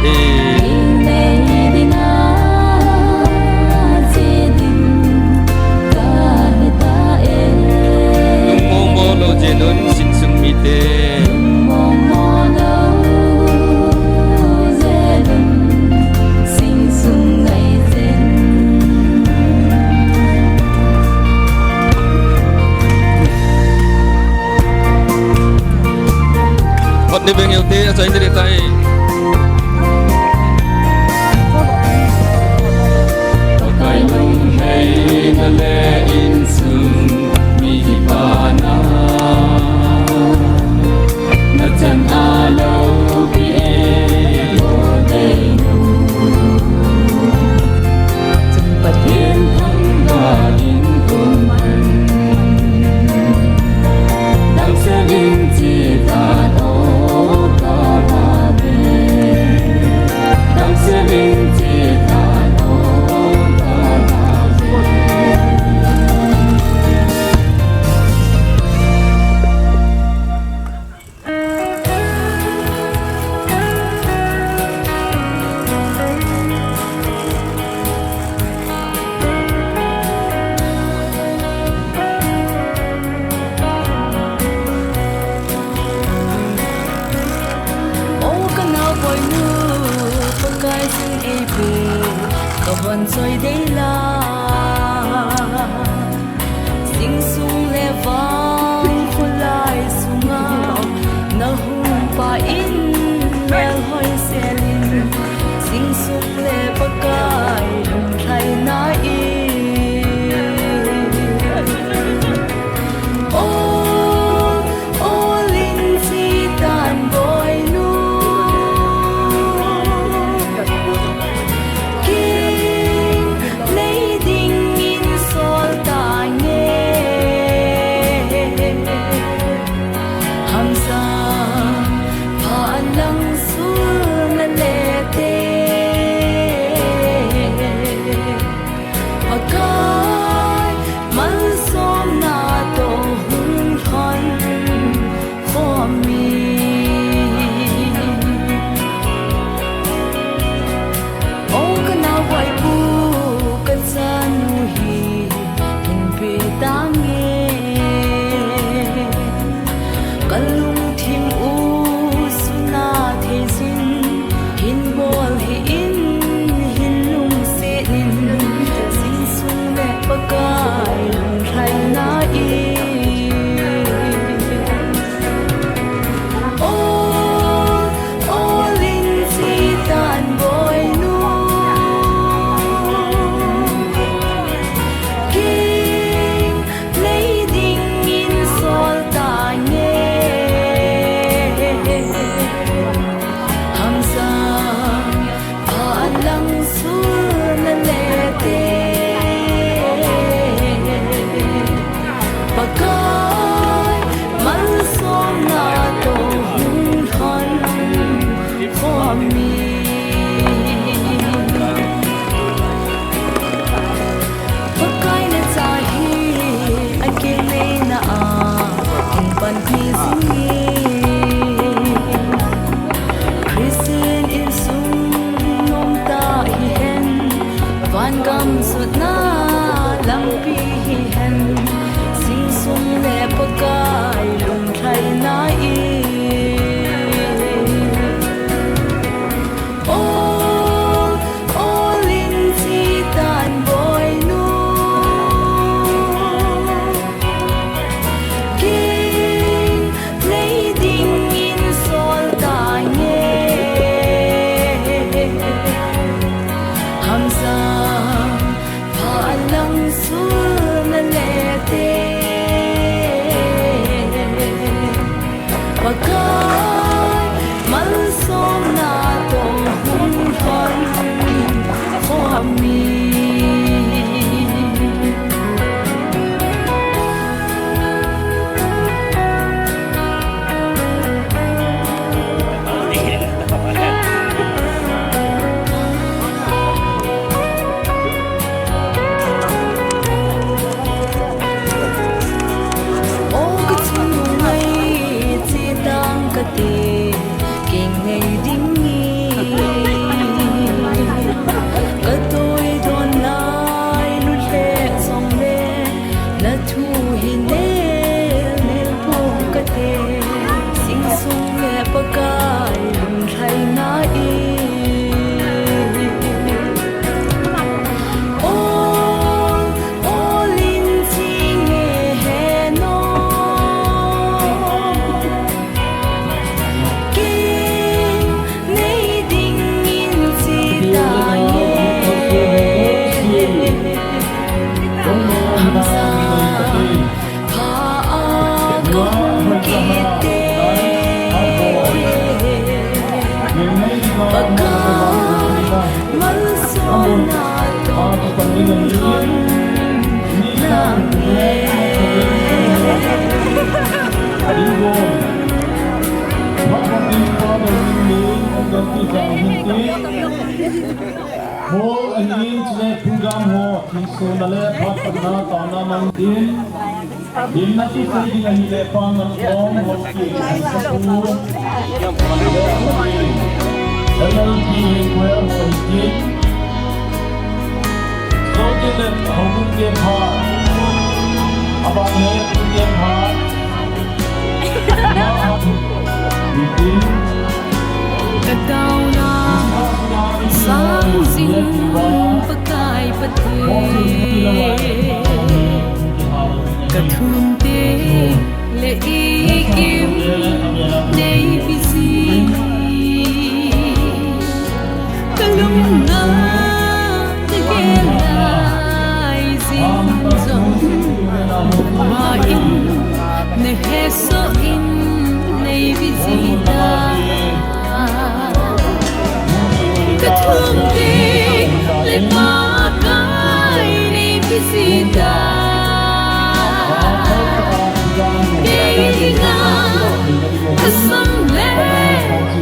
Hingnei dinga che ding kahi tae. Lungmong mo lou jeh un singsung mite. Hot ni beng eu te, achai ni le tai. Pakai lungheina le insung mi kipana. Na chan a loupi e, o deinu. Pathen thangvah in um in. Damsel in che tan o ka pa ve. Damsel in che tan o ka pa ve. O ka naoboinu, Pakai jing eipe, ka vang choi dei la. Singsung le vang kholai sunga, na hung pa in melhoi sel in, singsung le Pakai lungthai na in. O, o lin chi tan boinu. King nei ding Pakai na cha hi a kei na a kin pan pi sing. Christian insung nom ta hi hen, van gam sutna lampi hi hen, sing sung le Pakai lungthai na i. Ol, ol in chi tan boi nu. King nei ding in sol ta nge. Hamsa pha lang sul na le te. Pakai malsomna tong hun hon khomi. O ka chungnung ngai, che tang ka ti, kei nei ding nge. Ka toi don lai, lut le jong le, na thu hi nel nel pong ka te, sing sung le Pakai lungthai na i. Ol, ol in chi nge he no. King nei ding in chi ta nge. Hamsa pha a ka hung kit te. Pakai malsomna tong hun hon na nge. Hall ahin, chule program ho, thingsona le phat patna taona mang tin. Himna kisei ding ahile pa ngamkong ho ki, L L P hi choir ho hi tin. Sotin le houbung te pha. Abang le pu te pha. Ka taona sang jing Pakai Pathen, ka thum te le i kim nei pi ji. Ka lung a ka gel lai jing jong, ma in na hesoh in nei pi ji ta. Ka thum te le Pakai nei pi ji ta. Kei dinga ka sam le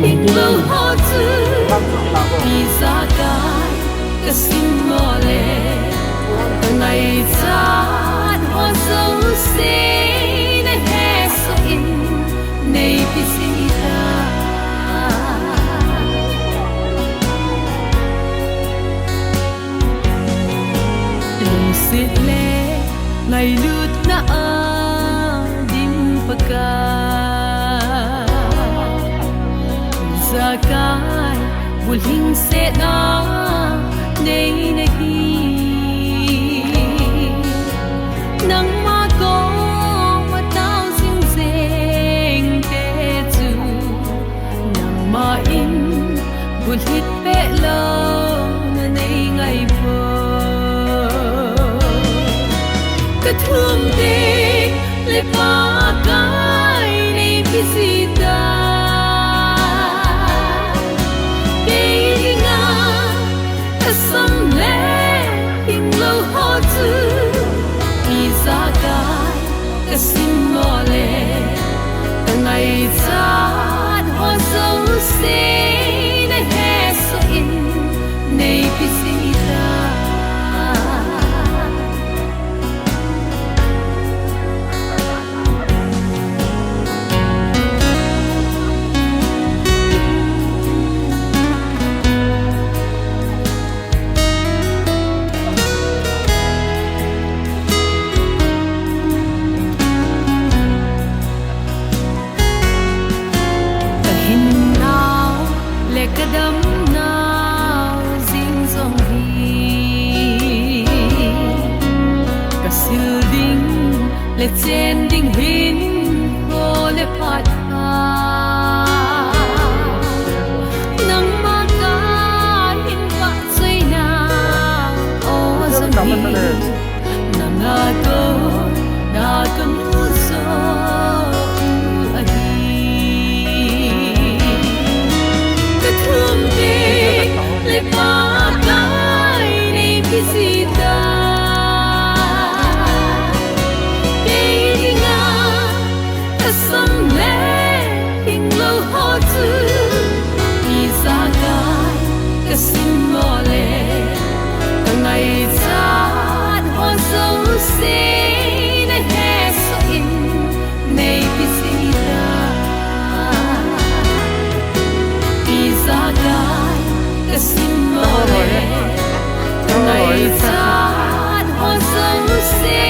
hinglou ho chu, ijakai ka sim mo le, ka ngaichat ho jouse na hesoh in nei pi ji ta. Lungset le ngailutna a dim Pakai, ijakai bulhingsetna nei nahi. Nangma koma tao jing jeng te chu, nangma in bulhit peh louna nei ngai poi. Ka thum te le Pakai nei pi ji ta. Kei dinga ka sam le hinglou ho chu, ijakai ka sim mo le, ka ngaichat ho jouse na Damnau jing jong hi kasil ding le chen ding hinkho le phat a, nangma kahin vahchoina o jong hi. Nanga toh na kamu joh u ahi. Kathum teng le Pakai neipe jing ta. Kei dinga kasam le hinglou ho chu ijakai kasim mo le, kangaichat ho jouse nahesoh in neipe jing ta. Ijakai kasim mo le, kangaichat ho jouse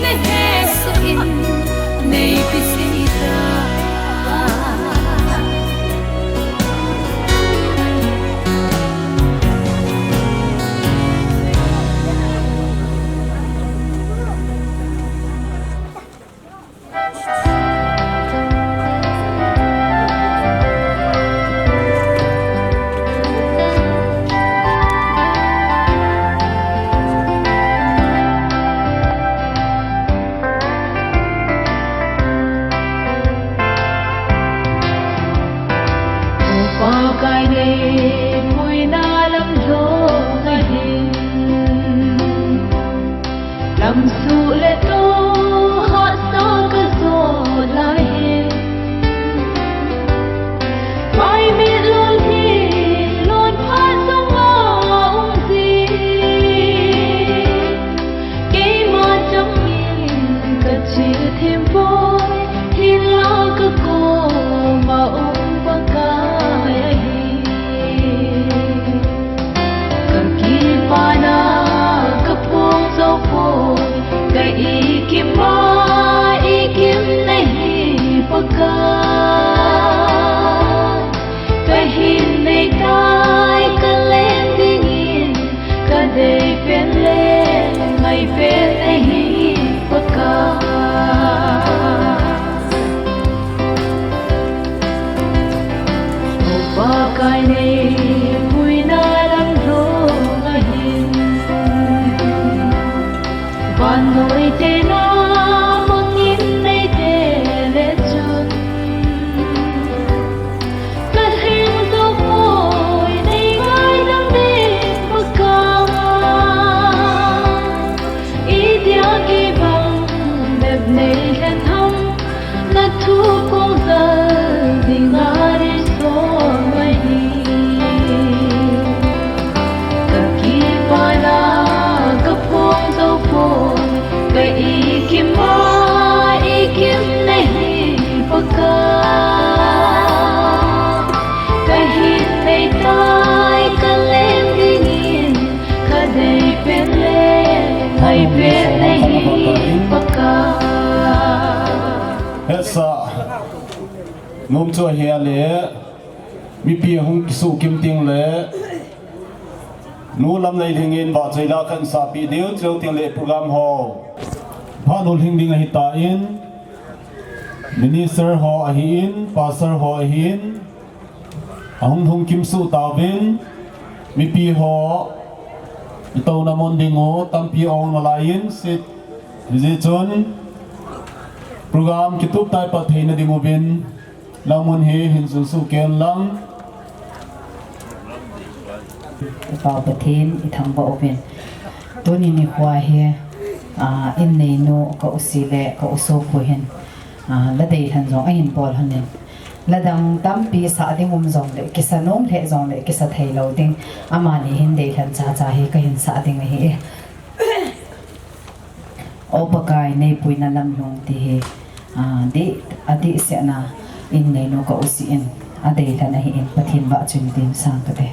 nahesoh in neipe jing ta. Pakai neipuina lam lhung ahin, lamsuh le toh hahsa kajot lai hin, maimit lolhin lon phat jong aum jin, keima changin kachil thim poi, hinla kakoma um Pakai ahi. Kakipana kaphong jou poi, ka-ikim ma ikim nahi Pakai. Kahin neitai kaleng dingin, kadei pen le ngai pen nahi Pakai. O Pakai neipuina lam lhung ahin, vannoi tena mangin neite le chun, kalhing jou poi nei ngaidam ding Pakai. Itia kei bang bep neilhen ham, na thu kong jal ding nadei som ahi. Kakipana kaphong jou poi, ka-ikim ma ikim nahi Pakai. Kahin neitai kaleng dingin, kadei pen le ngai pen nahi Pakai. Hetsah nom chu ahi le, mipi hung kisuh kim teng le, Nu Lamneilhing in vahchoi la kahinsahpeh diu, chuteng le program ho phat hol lhing ding ahitan, minister ho ahin, pastor ho ahin, ahung lhung kimsuh tauvin, mipi ho itouna mun ding u tampi ong nalai in, sit, hijeh chun program kitup tai pat theina ding uvin, Lang mun hi hin sunsuh ken lang. I Pa Pathen, i thangvah uvin. Tuni nikho hi, ah, in neinu ka u Si le ka u Sopu hin, ah, la deilhen jong ahin bol lhonin. La dang tampi sah ding um jongle, kisa nom lheh jongle, kisa thei lou ding. Amani hin deilhen chacha hi kahin sah ding ahi. O Pakai, neipuina lamlhung ti hi, ah, dih, adih sehna in neinu ka u Si in adeilhen ahin, Pathen vahchoina ding sang kate.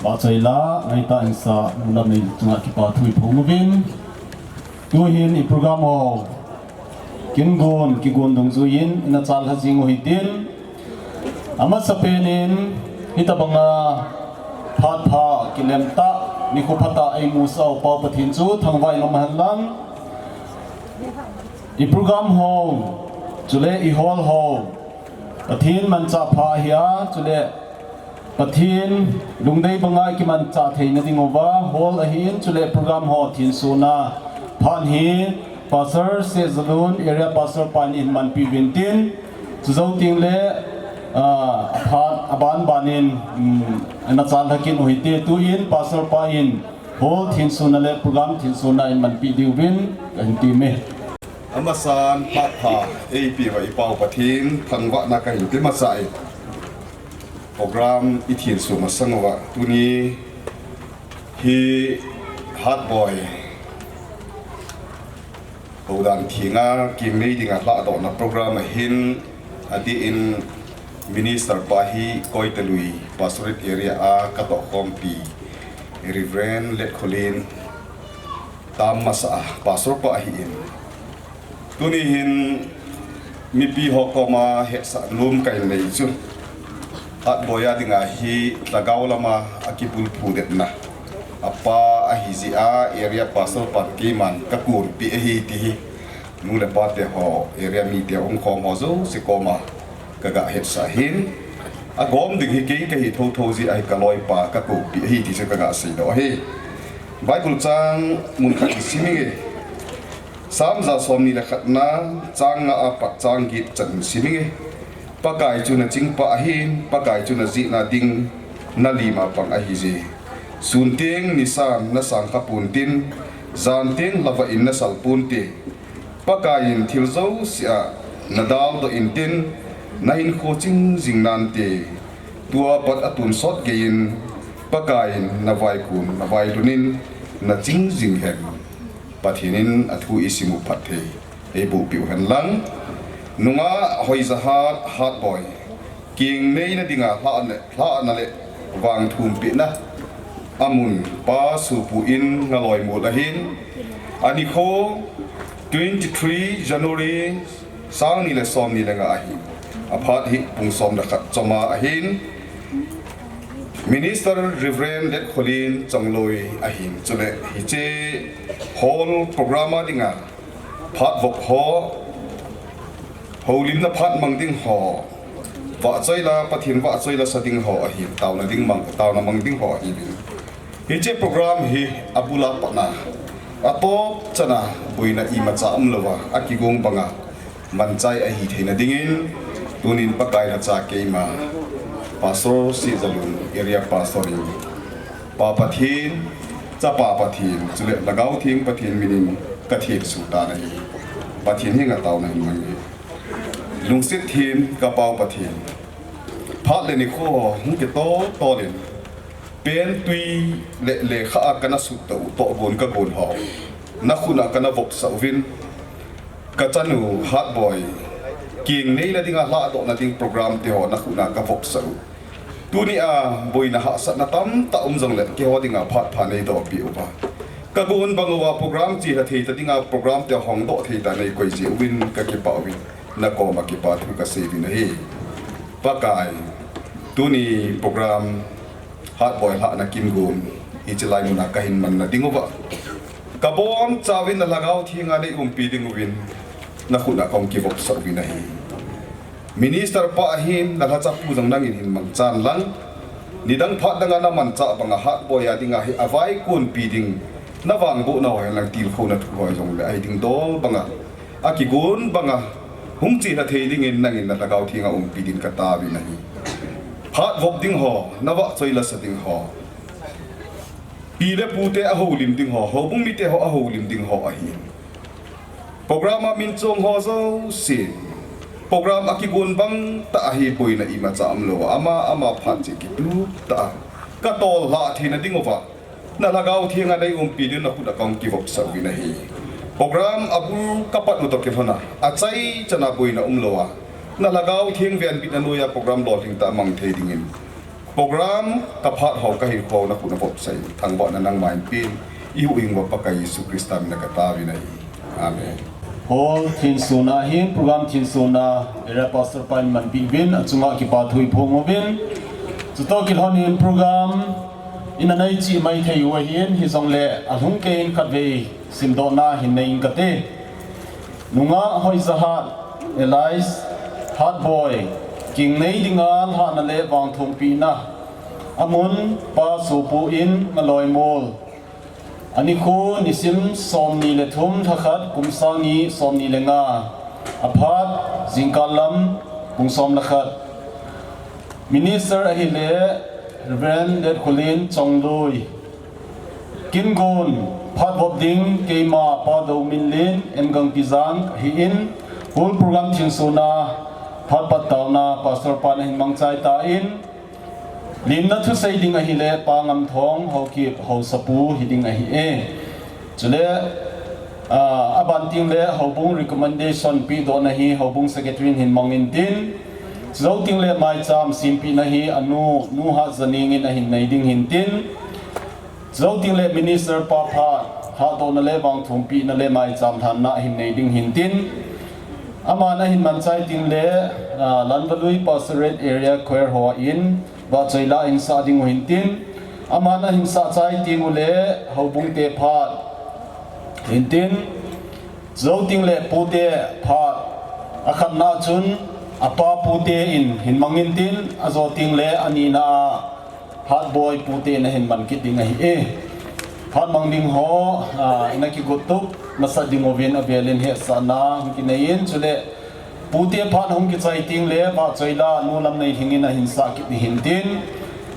Pahchoi la, ngaitah in sa, nunam nei chunga kipa thu iphong uvin. Tuhin i program ho, kin gon, kigon dungjuiyin, ina chalha jing u hitin. Amasapen in, hitabanga phat pha, kilem tah, nikho pha tah eimusah u Pa Pathen chu thangvah in um hen lang. I program ho, chule i hall ho, Pathen manchah pha ahi a, chule Pathen lungdei banga i kimanchah theina ding uva, hall ahin, chule program ho thensona phat hi Pastor Sehjalun, Area Pastor pa in hin manpi uvin tin, chujou teng le, ah, aphat, aban ban in, um, ina chalha kin u hite, tuin Pastor pa in hall thensona le program thensona in manpi diuvin kahin temme. Amasan phat pha eipeuva i Pa u Pathen thangvahna kahin pe masah in, program i thenso masang uva tuni hi Hatboi Houdan thenga kingnei dinga lhahdohna program ahin, adeh in Minister pa hi Koitalui Pastorate Area a katohkhompi Reverend Letkholin tam masa a Pastor pa ahin. Tuni hin mipi ho koma hetsah nom kahin nei chu, Hatboi a dinga hi lhagao lama akibulphu detna apa ahi jeh a Area Pastor pan keiman kakonpeh ahi ti hi nu le pa te ho, area mite umkhom ho jouse koma kaga hetsah ahin. Agom ding hi kei kahi thotho jeh a hi kaloipa kakoupeh ahi ti chu kaga seidoh ahi. Bible chang mun khat isim inge. Sam ja somni le khatna, chang nga apat chang get chan isim inge. Pakai chu nachingpa ahin, Pakai chu najehna ding nalima pang ahije. Sun teng nisan nasang kha pontin, jan teng lhava in nasal ponte. Pakai in thil jouse a nadaldoh intin, nahinkho ching jing nante. Tua pat atonsot geiyin, Pakai in navaikon, navailhun in naching jing hen. Pathen in athu isim u phatthei eiboh peh u hen lang. Nungah hoijahat Hatboi kingneina dinga lhahna, lhahna le vangthumpehna amun Pa Sopu in ngaloi mol ahin, anikho twenty-three January sangni le somni le nga ahin, aphat hi pung som le khat choma ahin, Minister Reverend Letkholin Chongloi ahin, chule hiche hall program a dinga phat vop ho, houlimna phat mang ding ho, vahchoi la, Pathen vahchoi la sa ding ho ahin, taona ding mang, taona mang ding ho ahin. Hiche program hi abul a patna, atop chana boina imacha umlouva, akigong banga manchai ahi theina dingin, tunin Pakai lhacha keima, Pastor Sehjalun, Area Pastor in, Pa Pathen, Chapa Pathen, chule Lhagao Theng Pathen minin kathenso tan ahi. Pathen henga taona hin mang inge. Lungset them ka Pa u Pathen. Phat le nikho hung kitol tol in, pen tui le lekha a kana sutdoh u tohgon kagon ho nakhut a kana vopsah uvin, kachanu Hatboi kingneina dinga lhahdohna ding program te ho nakhut a kavopsah u. Tunia boina hahsatna tamtah um jongle keiho dinga phat pha neidoh peh uva, kagon bang uva program chelha thei ta dinga program te hongdoh thei ta neikoi jeh uvin kakipah uvin, nakoma kipa thu kasei uvin ahi. Pakai, tuni program Hatboi lhahna kingon hiche lai muna kahin manna ding uva, kabonchauvin na Lhagao Thenga neiumpi ding uvin, nakhut a kahung kivopsah uvin ahi. Minister pa ahin, nalhachapu jong nangin hin mangchan lang. Nidang phat danga namanchah banga Hatboi a dinga hi avaikonpi ding, navangbohna ho hen lang tilkhouna thu ho jongle ahi ding dol banga, akigon banga hung chelha thei dingin nangin na Lhagao Thenga umpi din kataovin ahi. Phat vop ding ho, navahchoi lasa ding ho, pi le pute ahoulim ding ho, houbung mite ho ahoulim ding ho ahin, program a min chong ho jouse, program akigon bang tah ahi, boina imacha umlouva, ama ama phat cheh kitup tah a katol lhah theina ding uva, na Lhagao Thenga neiumpi din nakhut a kahung kivopsah uvin ahi. Program abul kapat u toh kilhona, achai chana boina umlouva, na Lhagao Theng venbitna noiya program lolhing tah a mang thei dingin, Program kaphat ho kahin khona khu na vop sai, thangvahna nangma in pin, i huhhingpu Pakai Jesu Christa mina kataovin ahi. Amen. Hall thinsona hin program thinsona Area Pastor pan manpi uvin, achunga kipa thu iphong uvin. Chutoh kilhonin program ina nai chi mai thei u ahin, hijongle alhung keiyin khatvei simdohna hin nei inge kati. Nungah Hoijahat alias Hatboi, kingnei dinga lhahna le vangthumpina. Amun Pa Sopu in Ngaloimol. Anikho nisim somni le thum, lhakhat, kum sang ni somni le nga. Aphat jingkah lam pung som le khat. Minister ahile Reverend Letkhulin Chongloi. Kingon phat vop ding keima Pa Dominlen N. Gangpijang ahin, hall program thinsona phat pattaona Pastor pan ahin mangchai tan, limna thusei ding ahile Pa Ngamthong, Haokip haosapu hiding ahi e. Chule, ah, aban tengle houbung recommendation pedohna hi houbung secretary in hin mang intin. Chujou tengle maicham sempina hi anu, Nu Hatjaning in ahin nei ding hintin. Chujou tengle minister pa phat, hatdohna le vangthumpina le maicham lhanna ahin nei ding hintin. Aman ahin mangchai tengle, ah, Lanvalui Pastorate Area Choir hon vahchoi la ahin sah ding u hintin. Aman ahin sah chai tengule houbung te phat hintin. Chujou tengle pute phat, akhatna chun apa pute in hin mang intin, ajou tengle anina a Hatboi pute in ahin man kit ding ahi e. Phat mang ding ho, ah, ina kigot tup masat ding uvin avelin hetsahna hung kinei in, chule pute phat hung kichai tengle vahchoi la Nu Lamneilhing in ahin sah kit ding hintin.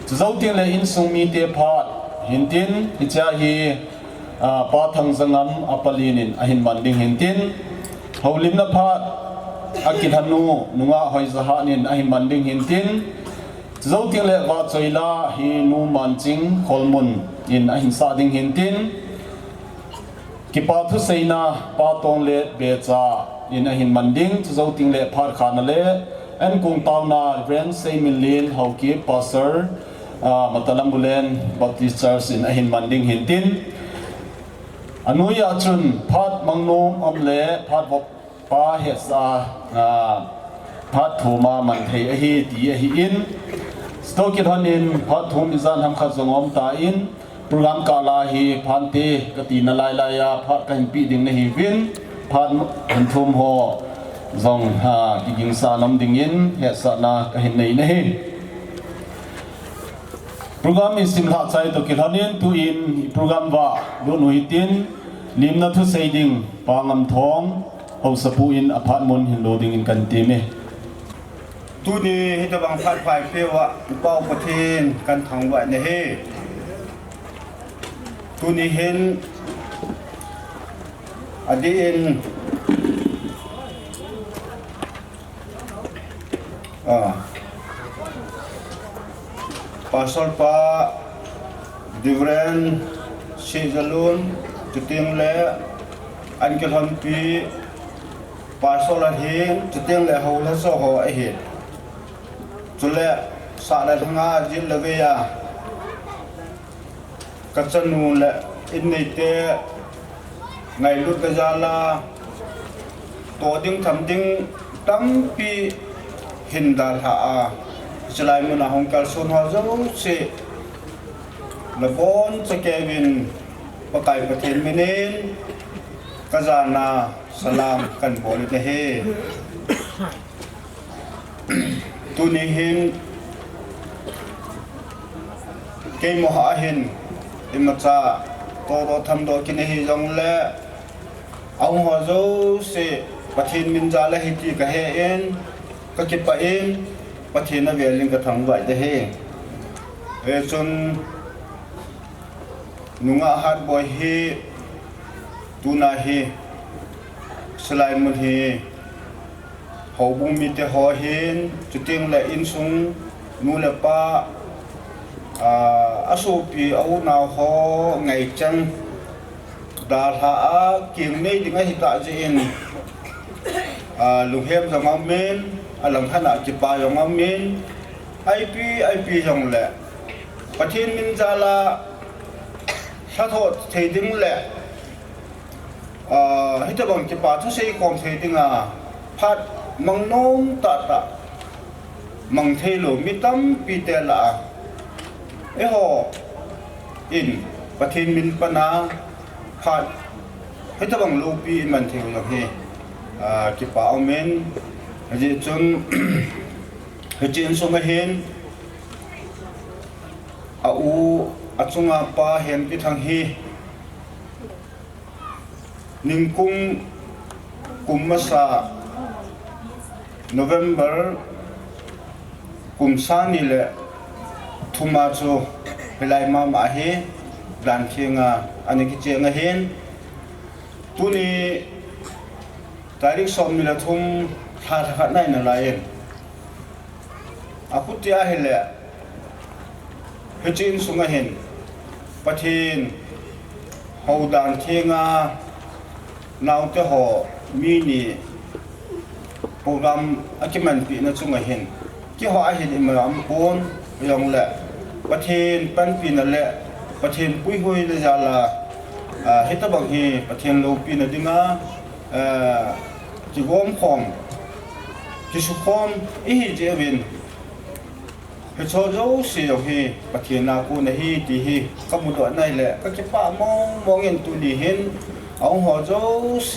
Chujou tengle insung mite phat hintin, hichea hi, ah, Pa Thangjangam, Apa Lin in ahin man ding hintin. Houlimna phat akilhanu Nungah Hoijahat in ahin man ding hintin. Chujou tengle vahchoi la hi Nu Manching Kholmun in ahin sah ding hintin. Kipa thuseina Pa Tonglet Becha in ahin man ding, chujou tengle phat khana le ankong taona Reverend Seiminlen Haokip Pastor, ah, Matalam Bulen Baptist Church in ahin man ding hintin. Anoiya chun phat mang nom um le phat vop pa hetsah, ah, phat thum a man thei ahi ti ahin. Chutoh kilhonin phat thum ijat ham khat jong um tan, program kah la hi phante kati nalai lai a phat kahin pe ding nahiuvin, phat hung thum ho jong, ah, kigingsa nom dingin hetsahna kahin nei nahi. Program isim lhah chai toh kilhonin tuin program valut u hitin, limna thusei ding Pa Ngamthong haosapu in aphat mun hin lo dingin kahin temme. Tuni hitobang phat phaipeh uva i Pau Pathen kahin thangvah nahi. Tuni hin adeh in, ah, Pastor pa Reverend Sijalun, chutengle ankilhonpi Pastor ahin, chutengle houlhacha ho ahin. Chule sah le lhanga jil le vei a kachanu le inneite ngailut le jal a toh ding tham ding tampi hin dalha a, chulai muna hung kalson ho jouse nabonchauvin Pakai Pathen minin kajana salam kahin bol nahi. Tuni hin keima a hin imacha tohdoh thamdoh kit nahi jongle, ahung ho jouse Pathen min jal ahi ti kahen, kakipah in, Pathen avelin kathangvah nahi. Hichun Nungah Hatboi hi tuna hi, chulai mun hi houbung mite ho hin, chutengle insung nu le pa, ah, asopi aunau ho ngaichang dalha a kingnei ding ahitah jeh in, ah, lunghem jong aumin, alangkhat a kipa jong aumin, Ipi, ipi jongle, Pathen min jal a, lhatho thei ding le, ah, hitobang kipa thusei khom thei dinga, phat mang nom tahtah, mang thei lou mi tampi te lah a, eiho in Pathen min pan a, phat hitobang loupi i man thei u jong hi, ah, kipa um in, hijeh chun, hiche insung a hin, a u, a chunga pa Henkithang hi, ningkum kum masa November kum sang ni le thum a chu hilai mama hi dan theng a ana kicheng ahin, tuni tarik som ni le thum, lha thakhat nai nalai in, a khuti ahile, hiche insung a hin, Pathen hou dan theng a, naote ho mi ni program a kimanpina chung a hin, keiho a hin ima um pon, jongle Pathen panpina le Pathen puihoina jal a, ah, hitobang hi Pathen loupina dinga, ah, kigom khom, kisukhom ihi jeh uvin, hicheho jouse jong hi Pathen a kon ahi ti hi ka mudoh nai le ka kipah mong mong in tuni hin, ahung ho jouse,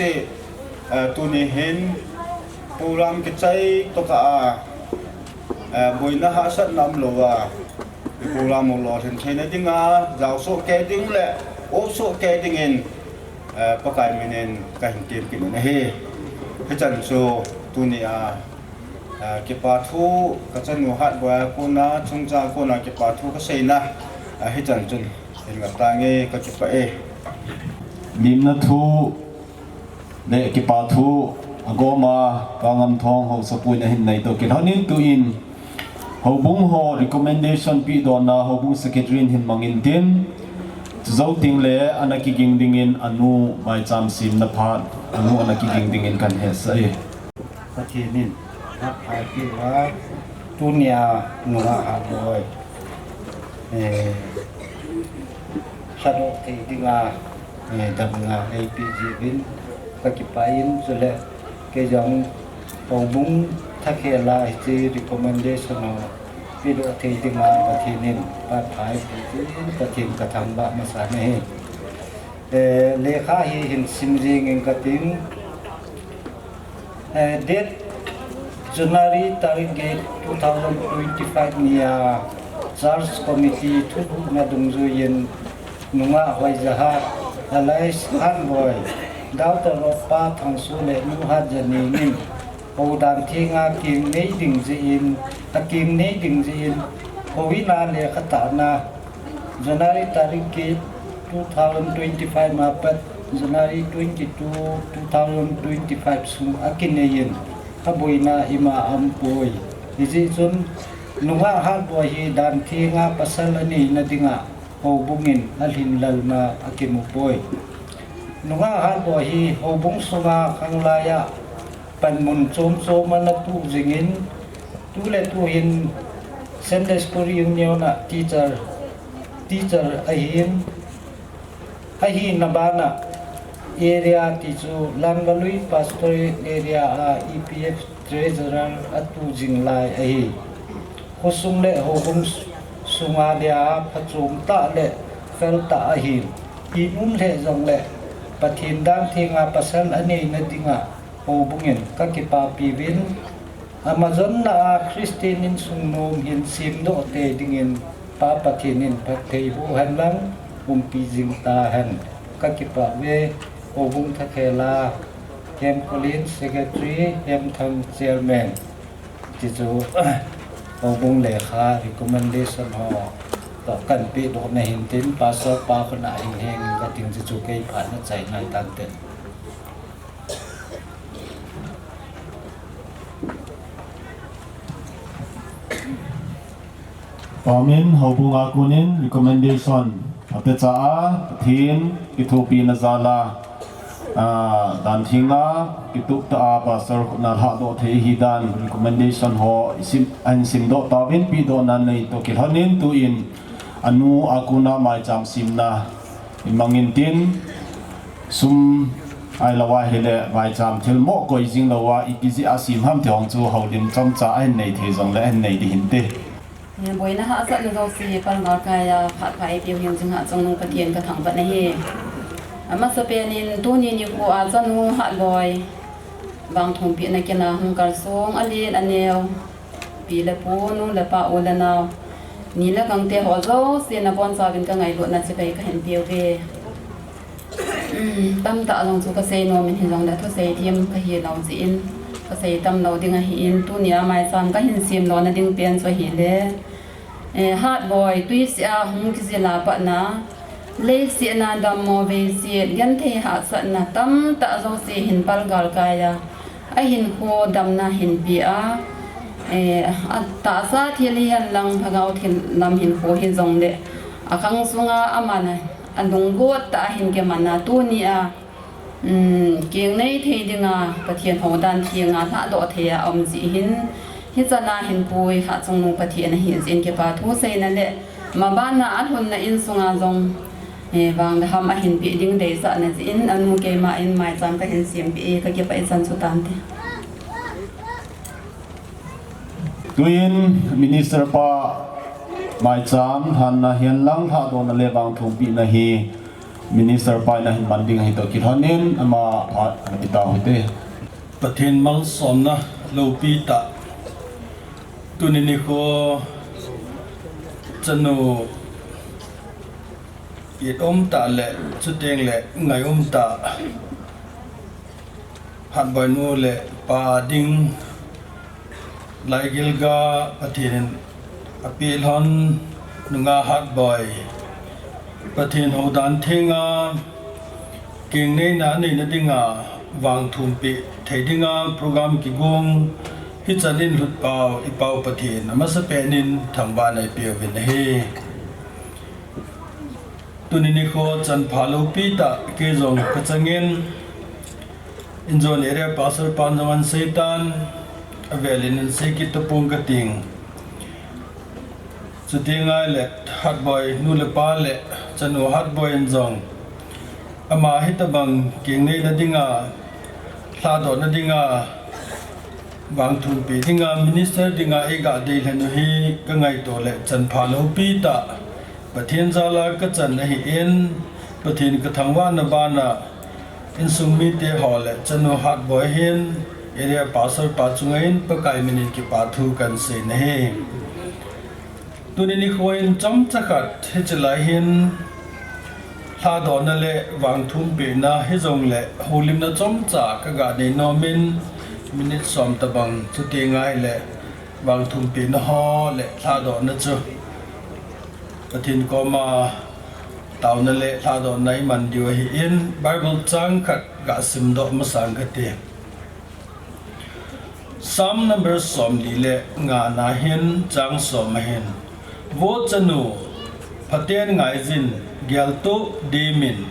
eh, tuni hin program kichai tokah a, eh, boina hahsatna umlou a, program u lolhin theina dinga, jaosoh kei ding le, osoh kei dingin, eh, Pakai minin kahin temkit in ahi. Hichan chu tuni a, ah, kipa thu, ka chanu Hatboi a kona, chungchang kona kipa thu kaseina, ah, hichan chun, hin ngap tange, ka kipah e. Limna thu le kipa thu, agom a, Pa Ngamthong haosapu in ahin neitoh kit lhonin tuin, houbung ho recommendation pehdohna, houbung secretary in hin mang intin, chujou tengle, ana kiging dingin, anu maicham semna phat, anu ana kiging dingin kahin hetsah e. Pathen in phatthei peh uva, tunia nungah Hatboi, eh, lhadoh thei dinga, eh, damna eipeh jeh uvin ka kipah in, chule kei jong houbung thakhel a hiche recommendation ho pehdoh thei dinga Pathen in phatthei peh jeh in Pathen kathangvah masa nahi. Eh, lekha hi hin sim jeng inge kating. Eh, date January tarik get two thousand twenty-five nia Church Committee thulhuhna dungjuiyin nungah Hoijahat, alias Hatboi, daughter of Pa Thangso le Nu Hatjaneng in hou dan thenga keng nei ding jeh in, akeng nei ding jeh in, houin a lekha tahna January tarik get two thousand twenty-five a pat January twenty-two, two thousand twenty-five sung akineiyin, aboina ima aumpoi. Hijeh chun, nungah Hatboi hi dan thenga pasal aneina dinga houbung in alhin lalna akimupoi. Nungah Hatboi hi houbung sunga khanglaiya panmun chom chom ana tuh jingin, tuletu hin Sunday School Union a teacher, teacher ahin, ahina bana area ti chu Langvalui Pastorate Area a E P F Treasurer atuh jing lai ahi. Khosung le houbung sunga dia phachom tah le fel tah ahin, ipi um lheh jongle Pathen dan thenga pasal aneina dinga houbung in kakipapi uvin, amajonna a Christian insung nom hin semdoh tei dingin Pa Pathen in phatthei boh henlang, umpi jing tahen. Kakipah uve. Houbung thakhel a, Hemkholin secretary, Hemthang chairman. Tichu, houbung lekha recommendation ho toh kahin pehdoh nahin tin, Pastor pa khut a hin heng kating, tichu kei phat nachai nai tante. Pamin houbung a konin recommendation apecha a, Pathen kithopina jal a, Ah, dan thinga kitup ta a pastor khut na lhah doh thei hi dan recommendation ho isim, an sim doh ta vin pi doh nan nei to kilhon in tu in anu a kuna mai cham sim na imangin tin sum ai lawa hele mai cham thil mo koi jing lawa i kizi a sim ham ti hong chu haulim chomcha a hin nei thei jong le a hin nei di hin te. Boina hahsatna jouse palngal kaiya phat pha eipeu hin jing hah chungnung Pathen ka thangvah na hi. Amasapen in tuni nikho a chanu Hatboi vangthumpina kina hung kalsong alen aneo, pi le pu, nu le pa, u le nao, ni le gangte ho jouse nabonchauvin ka ngailutna chibai ka hin peuve. Tamtah jong chu ka sei nom in hijongle thusei thim ka hi lou jeh in ka sei tam lou ding ahi in, tunia maicham ka hin sim lona ding pen chu ahile, eh, Hatboi tuisih a hung kijil a patna, leiset a dammo veiset, genthei hahsatna tamtah jouse hin palgal kaiya, ahinkho damna hin pea, eh, atahsa thil hihen lang lhagao thil lam hinkho hijongle, akhang sunga aman alunggot tah a hin kiman a tunia, um, kingnei thei dinga Pathen houdan thenga lhahdoh thei a aum jeh hin, hichan a hin pui hah chungnung Pathen ahi jeh in kipa thu seina le, mabana alhunna insunga jong, eh, vang le ham ahin peh ding deisahna jeh in, anu keima in maicham ka hin sempeh e, ka kipah ichan chu tante. Tuin minister pa maicham lhanna hihen lang lhahdohna le vangthumpina hi minister pa in ahin man ding ahi toh kilhon in ama phat ana pe tau hite. Pathen malsomna loupi tah. Tuni nikho chanu it um tah le chuteng le ngai um tah Hatboi nu le pa ding laigilga Pathen in apeh lhon nungah Hatboi Pathen houdan thenga kingneina aneina dinga vangthumpeh thei dinga program kigong hichan in lhut pau i Pau Pathen amasapen in thangvahna ipeuvin ahi. Tuni nikho chanpha loupi tah kei jong kachangin, injon area pastor pan jong ahin seitan, avelin ahin sei kit tapong kating. Chuti ngai le Hatboi nu le pa le chanu Hatboi in jong ama hitobang kingneina dinga, lhahdohna dinga, vangthumpeh dinga, minister dinga eiga deilhen u hi kangaito le chanpha loupi tah Pathen jal a kachan ahin, Pathen kathangvahna bana insung mite ho le chanu Hatboi hin area pastor pa chunga in Pakai min in kipa thu kahin seiyin ahi. Tuni nikho in chomcha khat hiche lai hin lhahdohna le vangthumpehna hijongle houlimna chomcha kaga nei nom in minute som tobang chuti ngai le vangthumpehna ho le lhahdohna chu Pathen koma taona le lhahdohna iman diu ahin Bible chang khat gasimdoh masang kate. Psalm number somli le nga na hin chang som ahin, Vo chanu, phaten ngaijin, geltoh dimin,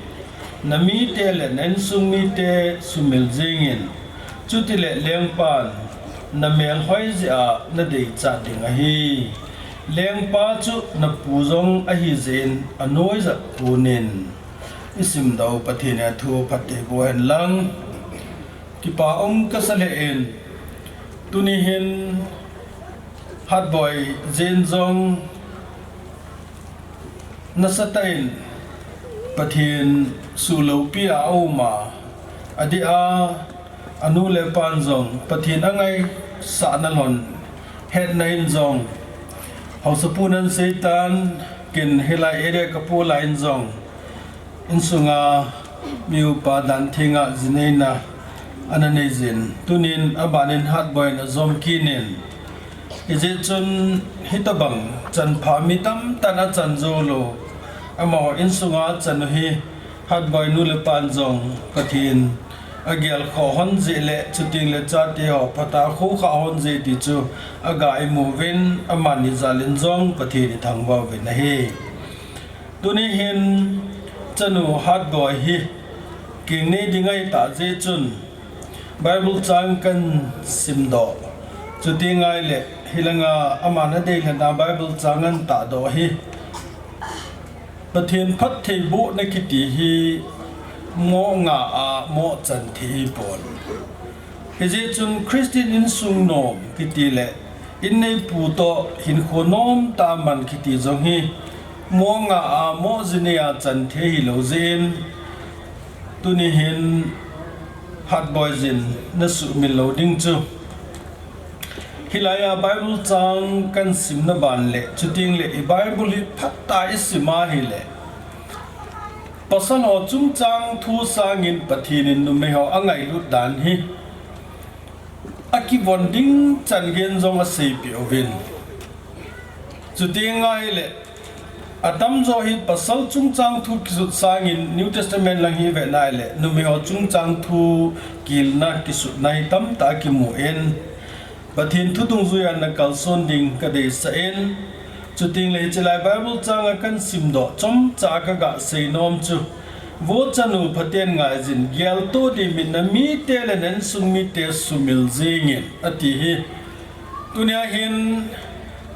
namite le na insung mite sumil jingin, chutile lengpan namel hoijeh a nadeichat ding ahi. Lengpa chu napu jong ahijeh in anoija konin. Isimdoh Pathen in athu phattheiboh hen lang. Kipa um kasa lheh in, tuni hin Hatboi jeng jong nasatah in Pathen suhloupi a aum a, adeh a anu le apan jong Pathen angaisahna lhon hetna in jong, haosapu nan seitan kin hilai area kapo lai in jong, insunga mi upa dan thenga jineina ana neijin, tunin abanin Hatboi in ajom kit in, hijeh chun hitobang chanpha mi tamtah in achan jou lou, amaho insunga achan u hi Hatboi nu le pan jong Pathen agelkhoh hon jeh le chuteng le chate ho phatah a khoukhah hon jeh ti chu aga imuvin, amani jal in jong Pathen ithangvah uvin ahi. Tuni hin chanu Hatboi hi Keng nei ding ahitah jeh chun Bible chang kan simdoh. Chuti ngai le hilanga ama na deilhenna Bible chang kan tahdoh hi. Pathen phattheibohna kiti hi mo nga a mo chan thei hi pon. Hijeh chun Christian insung nom kiti le inneipu toh hinkho nomtah man kiti jong hi mo nga a mo ji nei a chan thei hilou jeh in tuni hin hatboi jin na suhmil lou ding chu. Hilai a Bible chang kan simna ban le chuteng le i Bible hi phatah a i sim ahile pasal ho chungchang thu sangin Pathen in numei ho angailut dan hi akivon ding chan gen jong aseipeh uvin. Chuti ngai le atamjo hi pasal chungchang thu kijot sangin New Testament lang hi i vet nai le numei ho chungchang thu kilna kisutna hi tamtah kimu in Pathen thu dungjuia na kalson ding ka deisah in, chuteng le hiche lai Bible chang a kan simdoh chomcha ka ga seinom chu, Vo chanu phaten ngaijin, geltoh dimin na mite le na insung mite sumil jingin, ati hi. Tunia hin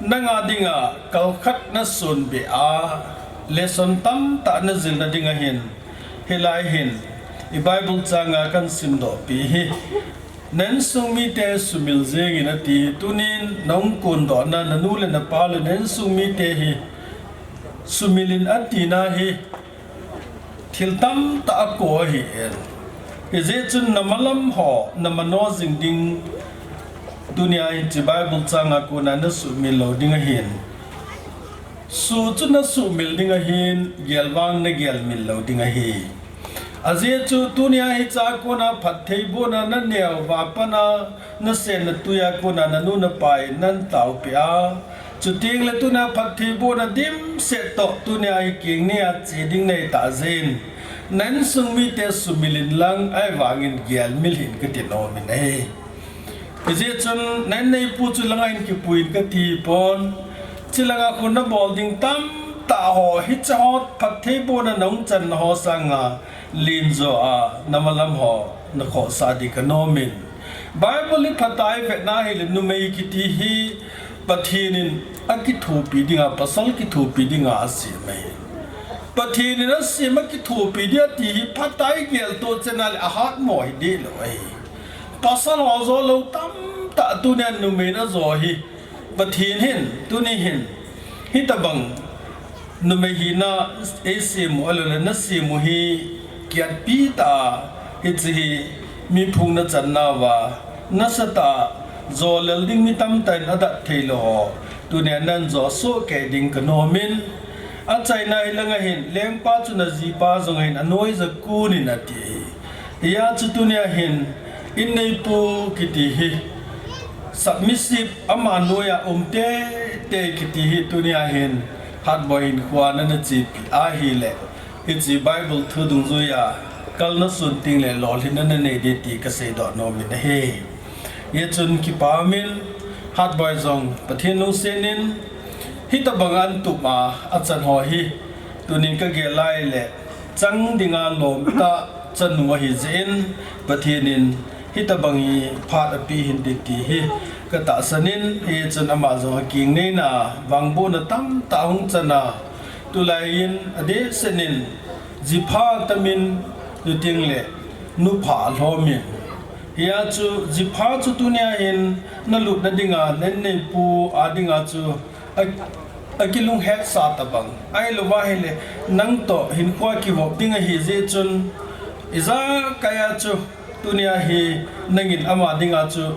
nanga dinga kalkhat na sonbeh a, lesson tamtah na jilna dinga hin, hilai hin i Bible chang a kan simdohpi hi. Na insung mite sumil jingin ati hi, tunin na hung kondohna, na nu le na pa le na insung mite hi sumil in atina hi thil tamtah akou ahin. Hijeh chun na malam ho na mano jing ding tunia hiche Bible chang a kona na suhmil lou ding ahin. Suh chu na suhmil ding ahin, gel vang na gelmil lou ding ahi. Ajeh chu tunia hiche a kona phattheibohna na neo va pana na sen na tui a kona na nu na pa in nan taopeh a, chuteng le tunia phattheibohna dimset toh tunia hi keng nei a che ding na hitah jeh in na insung mite sumil in lang ahivangin gelmil hih in kati nom in ahi. Hijeh chun na inneipu chu langa hin kipui in kati pon, chulanga khun na bol ding tamtah ho, hiche ho phattheibohna na hung channa ho sanga lenjo a na malam ho na khohsah ding ka nom in. Bible hi phatah a i vetna hile numei kiti hi Pathen in akithopi dinga, pasal kithopi dinga asem ahi. Pathen in asem akithopi ding ati hi phatah a i geltoh chena le ahatmo hi dehlou ahi. Pasal ho joulou tamtah tunia numei in ajo hi. Pathen hin, tuni hin, hitobang numei hina eisem u, ahilou le nasem u hi kiatpi tah a, hiche hi mi phung na channa uva, nasatah a, jolel ding mi tamtah in adat theilou ho, tunia nan jo sohkei ding ka nom in, achaina hilanga hin, lengpa chu na jipa jong ahin anoija kun in ati hi. Hijeh chun tunia hin, inneipu kiti hi, submissive, ama noiya um teitei kiti hi tunia hin, hatboi hinkhoa nana chepi ahile, hiche Bible thu dungjuia, kalna sun tengle lolhinna nanei ding ti kaseidoh nom in ahi. Hijeh chun kipa um in, hatboi jong Pathen lungset in, hitobang a antup a, achan ho hi, tunin kagel laile, chang dinga lomtah chanu ahijeh in, Pathen in hitobang hi phat apeh hinte ti hi katahsan in, hijeh chun ama jong akeng neina, vangbohna tamtah ahung chan a, tulai in adehset in, jipha atamin, chutengle nupha alhomin. Hijeh chun jipha chu tunia hin nalutna dinga, na inneipu a dinga chu a, akilunghetsah tobang. Ahilouva ahile, nangtoh hinkhoa kivop ding ahijeh chun, ijakaiya chu, tunia hi nangin ama dinga chu,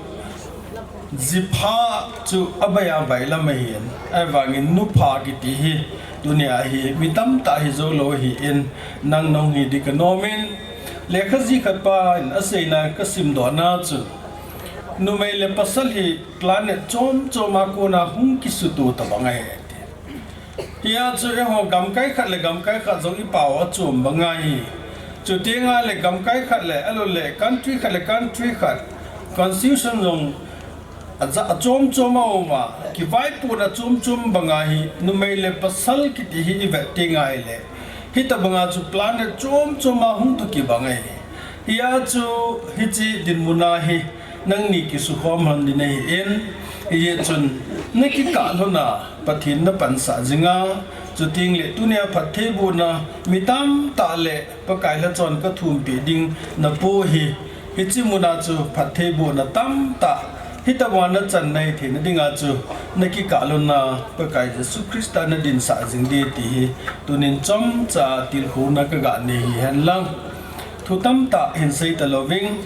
jipha chu abaiya bailam ahin, ahivangin nupha kiti hi, tunia hi mi tamtah hijoulou ahin, nang nahung hi ding ka nom in, lekha jih khat pa in aseina kasimdohna chun, numei le pasal hi planet chom chom a kona hung kisuto tobang ahi ati. Hijeh chun eiho gamkai khat le gamkai khat jong ipao achom banga hi. Chutengle gamkai khat le, ahilou le country khat le country khat, constitution jong aja, achom chom a um a, kivaipohna chom chom banga hi, numei le pasal kiti hi ivet tengle, hitobanga chu planet chom chom a hung toh kibang ahi. Hijeh chun hiche dinmun a hi nangni kisukhom lhon ding nahin, hijeh chun nakikah lhon a Pathen napansah jinga, chuteng le tunia phattheibohna mi tamtah le Pakai lhachon kathumpeh ding napo hi, hiche muna chu phattheibohna tamtah, hitobang nachan nahi theina dinga chu nakikah lhon a Pakai Jesu Christa nadinsah jing ding ti hi tunin chomcha tilkhouna kaga nei hihen lang. Thu tamtah hin sei talou ving,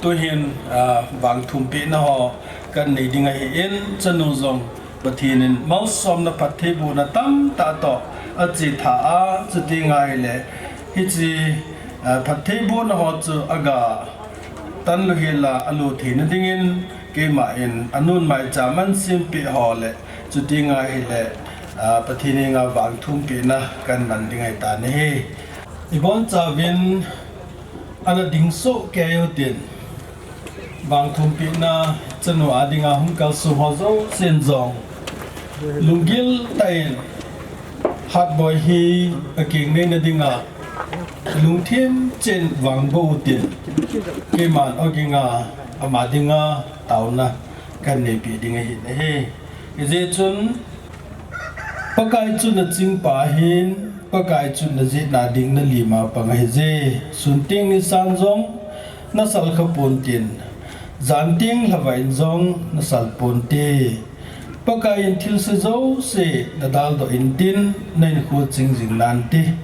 tuhin, ah, vangthumpehna ho kanei ding ahin, chanu jong Pathen in malsomna phattheibohna tamtah toh achetha a, chuteng ahile hiche, ah, phattheibohna ho chu aga tan lou hel a alo theina dingin, keiman anun maicham ahin sempeh ho le, chuteng ahile, ah, Pathen henga vangthumpehna kahin man ding ahitan ahi. Ibonchauvin ana dingsoh kei utin, vangthumpehna chanu a dinga hung kalsong ho jousen jong lunggil tah in Hatboi hi akeng neina dinga lungthim cheh in vangboh utin, keiman ogin a ama dinga taona kahin neipeh ding ahin ahi. Hijeh chun Pakai chu nachingpa ahin, Pakai chu najehna ding nalim a pang ahije. Sun teng nisan jong nasalkha ponte, jan teng lhavai in jong nasal ponte. Pakai in thilse jouse nadaldoh intin, nahinkho ching jing nante.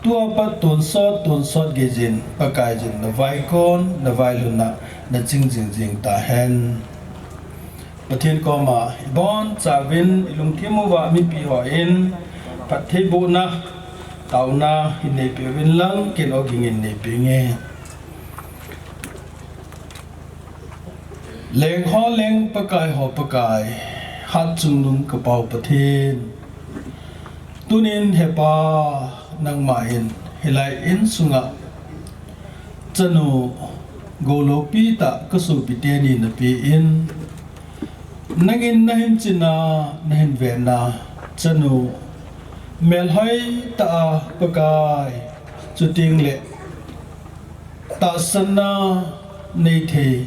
Tua pat tonsot, tonsot geiyin, Pakaiyin navaikon, navailhun a naching jingjing tahen. Pathen koma ibonchauvin ilungthim uva mipi hon phattheibohna, taona hin neipeh uvin lang, ken ogin in neipeh inge. Leng ho leng, Pakai ho Pakai, Hatchungnung ka Pau Pathen. Tunin Hepa, nangman hilai insunga chanu gouloupi tah kasopi teni napen, nangin nahin chinna, nahin venna chanu melhoi tah a Pakai, chuteng le tahsanna neithei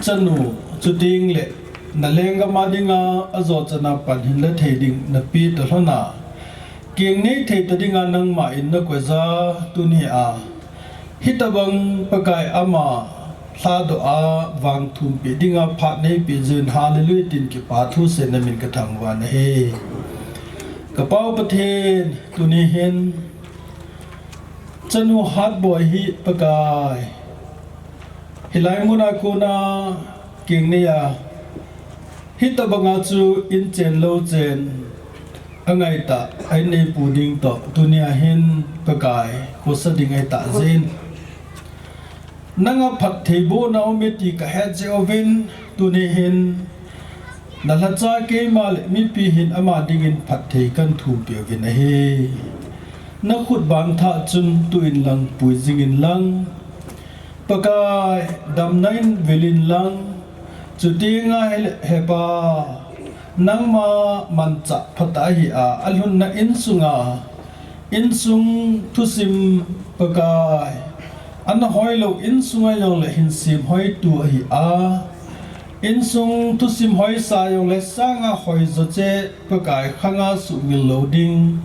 chanu, chuteng le nalenggam a dinga ajo chana pan hinla thei ding napi talhon a, keng neithei ta dinga nangman nakoija, tunia hitobang Pakai ama lhadoh a vangthumpeh dinga phat neipeh jeh in hallelujah tin kipathu sel namin kathangvah in ahi. Ka Pau Pathen, tuni hin chanu Hatboi hi Pakai, hilai muna kona keng neiya, hitobanga chu in chen lou chen, angaitah a in neipu ding toh, tunia hin Pakai, khosa ding ahitah jeh in, nanga phattheibohna aume ti kahet jeh uvin, tuni hin nalhacha keima le mipi hin ama dingin phatthei kahin thumpeh uvin ahi. Nakhut bang thah chun tuin lang, pui jingin lang, Pakai, damna in vil in lang, chuteng ahile Hepa, nangma manchah phatah ahi a, alhunna insunga, insung thusim Pakai, ana hoilou insunga jongle hin semhoitu ahi a, insung thusim hoisa jongle sanga hoijo cheh Pakai, khanga sumil lou ding,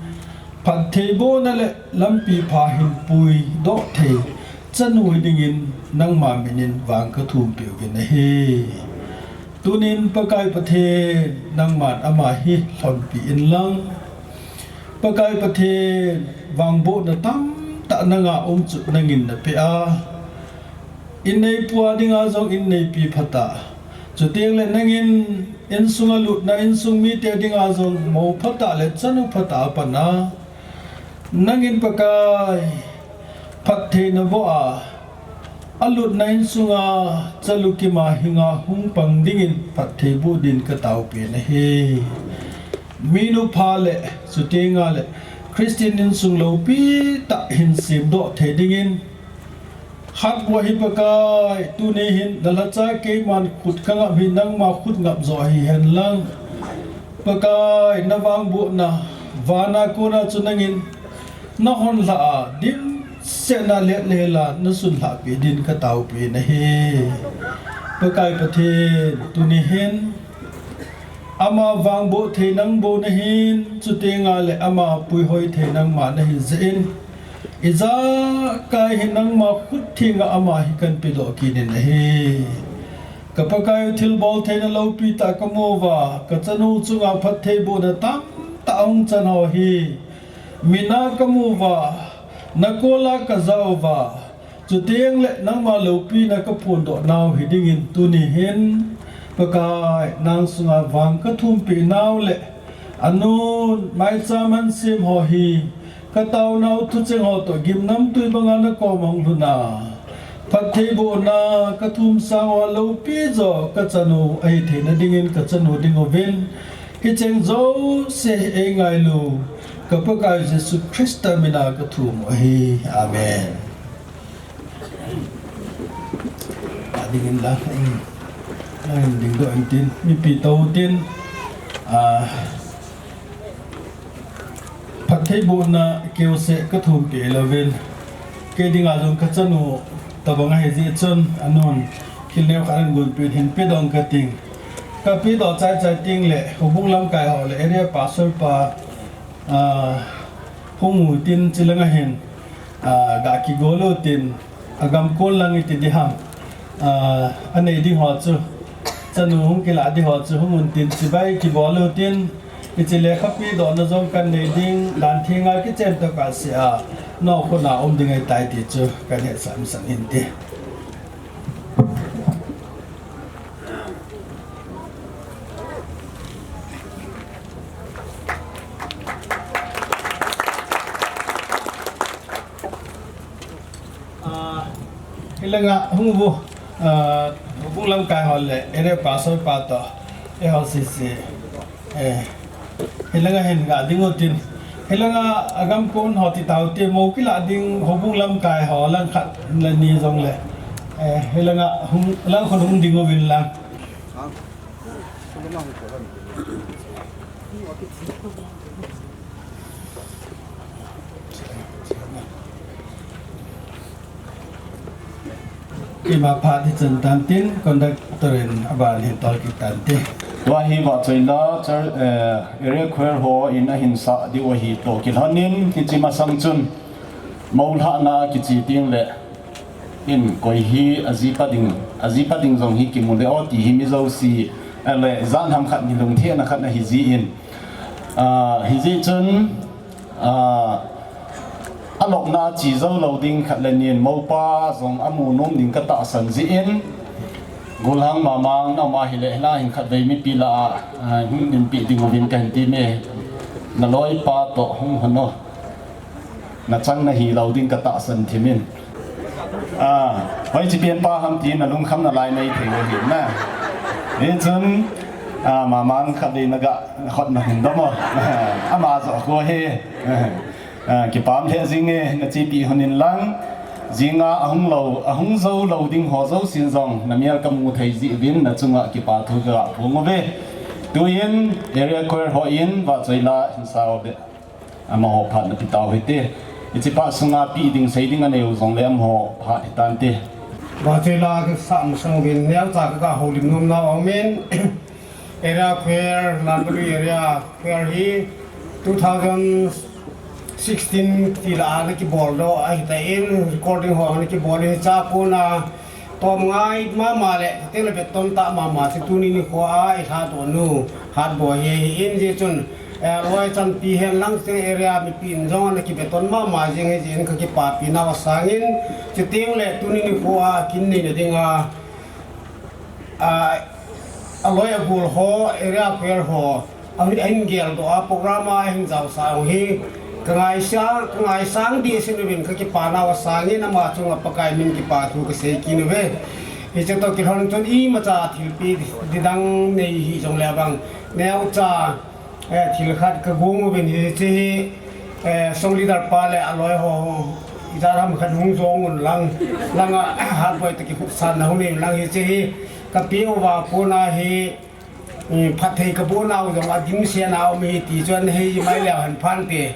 phattheibohna le lampi pha hin puidoh thei chanu hi dingin nangma minin vang kathumpeh uvin ahi. Tunin Pakai Pathen, nangman ama hi lhonpi in lang, Pakai Pathen, vangbohna tamtah nanga um chu nangin napeh a, in neipu a dinga jong in neipi phatah, chuteng le nangin insunga lutna insung mite dinga jong mou phatah le chanu phatah a pan a, nangin Pakai, phatthei navoh a, alutna insunga chalu kima hinga hung pang dingin phattheiboh din kataopen ahi. Minu pha le, chuteng le Christian insung loupi tah hin semdoh thei dingin, Hatboi hi Pakai, tuni hin nalhacha keiman khut kangap hi nangma khut ngap jo ahi hen lang, Pakai, navangbohna vana kona chu nangin nahon lhah a, dim sena let lela nasun lhahpi din kataopi nahi. Pakai Pathen, tuni hin ama vangboh thei nangboh nahin, chutenga le ama puihoi thei nangma nahi jeh in, ijakai hi nangma khut thenga ama hi kahin pedoh kit in ahi. Ka Pakai u, thilbol theina loupi tah kamu uva, kachanu chunga phattheibohna tamtah ahung chan ho hi mina kamu uva, nakola kajah uva, chuteng le nangma loupina kaphondoh nau hi dingin tuni hin Pakai nang sunga vang kathum peh nau le anun maicham hansem ho hi kataonau thucheng ho toh gimnamtui banga nakoma hung lhun a, phattheibohna kathum sang uva loupi jo kachanu ahi theina dingin kachanu ding uvin, hicheng jouse hi eingailu ka Pakai Jesu Christa mina kathum u ahi. Amen. Adingin la, in, in dingdoh intin, mipi tou tin, ah, phattheibohna keuse kathum peh louvin, kei dinga jong kachanu tabang ahi jeh chun, anun thil neo khat ahin gonpeh in hin pedoh kating. Kapedoh chaichai teng le, houbung lamkai ho le, area pastor pa, ah, hung u tin, chulanga hin, ah, ga kigol u tin, agam kon lang iti diham, ah, anei ding ho chu, chanu hung kilah ding ho chu hung un tin, chibai kibol u tin, hiche lekha pedohna jong kanei ding, dan thenga kichen toh kasei a, nao khut a um ding ahitai ti chu kahin hetsah masat in ti. Ah, hilanga hung u, ah, houbung lamkai ho le, area pastor pa toh, eiho sese, eh, hilanga hin ga ding u tin, hilanga agam kon ho ti tau te, mou kilah ding houbung lamkai ho lang khat le ni jong le, eh, hilanga hung, lang khun hung ding uvin lang. Ima phat hi chan tan tin, conductor in aban hin tol kit tan te. Tua hi Vahchoila, char-, eh, area choir ho in ahin sah diu ahi toh kilhon in, hiche masang chun, mou lhahna kichi teng le, in koi hi ajipa ding, ajipa ding jong hi kimu le o ti hi mi jouse, eh, le jan ham khat ni lungthena khat ahi jin. Ah, hijeh chun, ah, alopna chi jou lou ding khat le nin, moupa jong amu nom ding katahsan jin, golhang mamang naoma hile, hilai hin khatvei mipi lah a, ah, hung dinpi ding uvin kahin temme, naloipa toh hung hon o. Nachang nahi lou ding katahsan thim in. Ah, hoiche pen pa ham ti nalungkham nalai maithei u hin na. Hichun, ah, mamang khatvei naga, nakhut nahung dom o. Ama joh khu hi. Ah, kipah lheh jing e, nachepi hon in lang. Jinga ahung lou, ahung jou lou ding ho jousen jong, namel kamu thei jeh uvin, nachunga kipa thu kaga phong uve. Tuin, area choir ho in, Vahchoila, hin sao be. Amaho phat napi tau hite. Hiche pa sunga pi ding sei ding anei u jongle amaho phat hitante. Vahchoila kasah masang uvin neocha kaga houlim nom nau aumin. Area choir, Lanbadui area choir hi two thousand sixteen ti lah a ana kibol doh ahitan, recording ho ana kibol in, hichea kona Tom ngai mama le, teng le beton tah mama, chu tuni nikho a, i lhadoh nu, hatboi hi, hi in jeh chun, eh, loi chanpi hen lang teng area mipi in jong ana kibeton mama jing hi jeh in ka kipapi nau asang in, chuteng le tuni nikho a, kin neina dinga, a, aloi agol ho, area choir ho, Ahin, ahin geldoh a, program a ahin jaosa u hi, ka ngaisang, ka ngaisang dehset uvin ka kipa nau asang in ama chunga Pakai min kipa thu ka sei kit uve. Hiche toh kilhon chun imacha thilpeh ding dang nei hih jongle abang, neocha, eh, thil khat ka gong uvin hiche hi, eh, song leader pa le aloi ho, ijat ham khat hung jong un lang, langa hatboi toh kikhutsanna hung nei un lang hiche hi, ka pe uva kona hi, Eh, phatthei ka boh nau jong adimset a um e ti chu ana hei mai leu hen phante.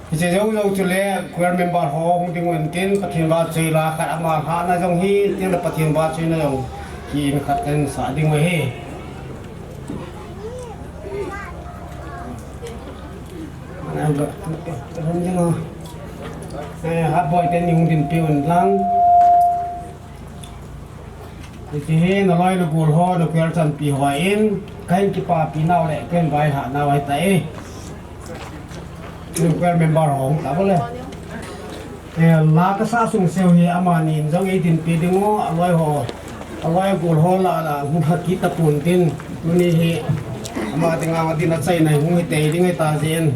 Hiche jou jou chule choir member ho hung ding un tin, Pathen vahchoila khat ama lhahna jong hi, tin le Pathen vahchoina jong hi in khat kan sa ding u ahi. Eh, Hatboi teni hung dinpi un lang. Hiche hi naloi nagol ho, nachoir chanpi hon kahin kipapi nau le kahin vailhah nau ahitai. Choir member ho hung tao le. Eh, la kasah sungseu hi amani in jong eidinpi ding u, aloi ho, aloi agol ho lah a hung lha kit tapon tin, tuni hi ama dinga din achaina hung hitei ding ahitai jin.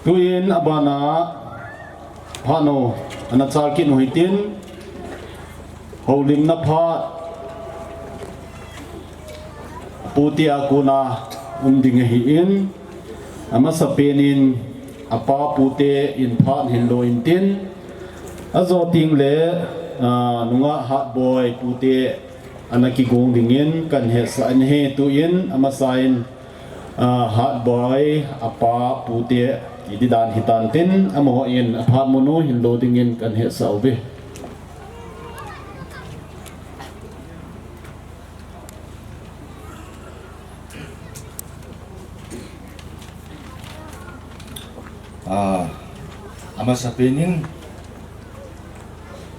Tuin abana phat nou ana chal kit u hitin, houlimna phat pute a kona um ding ahin, amasapen in apa pute in phat hin lo intin, ajo teng le, ah, nungah Hatboi pute ana kigong dingin kan hetsah in ahi. Tuin amasa in, ah, Hatboi apa pute kiti dan hitan tin, amaho in aphat mun u hin lo dingin kan hetsah uve. Ah, amasapen in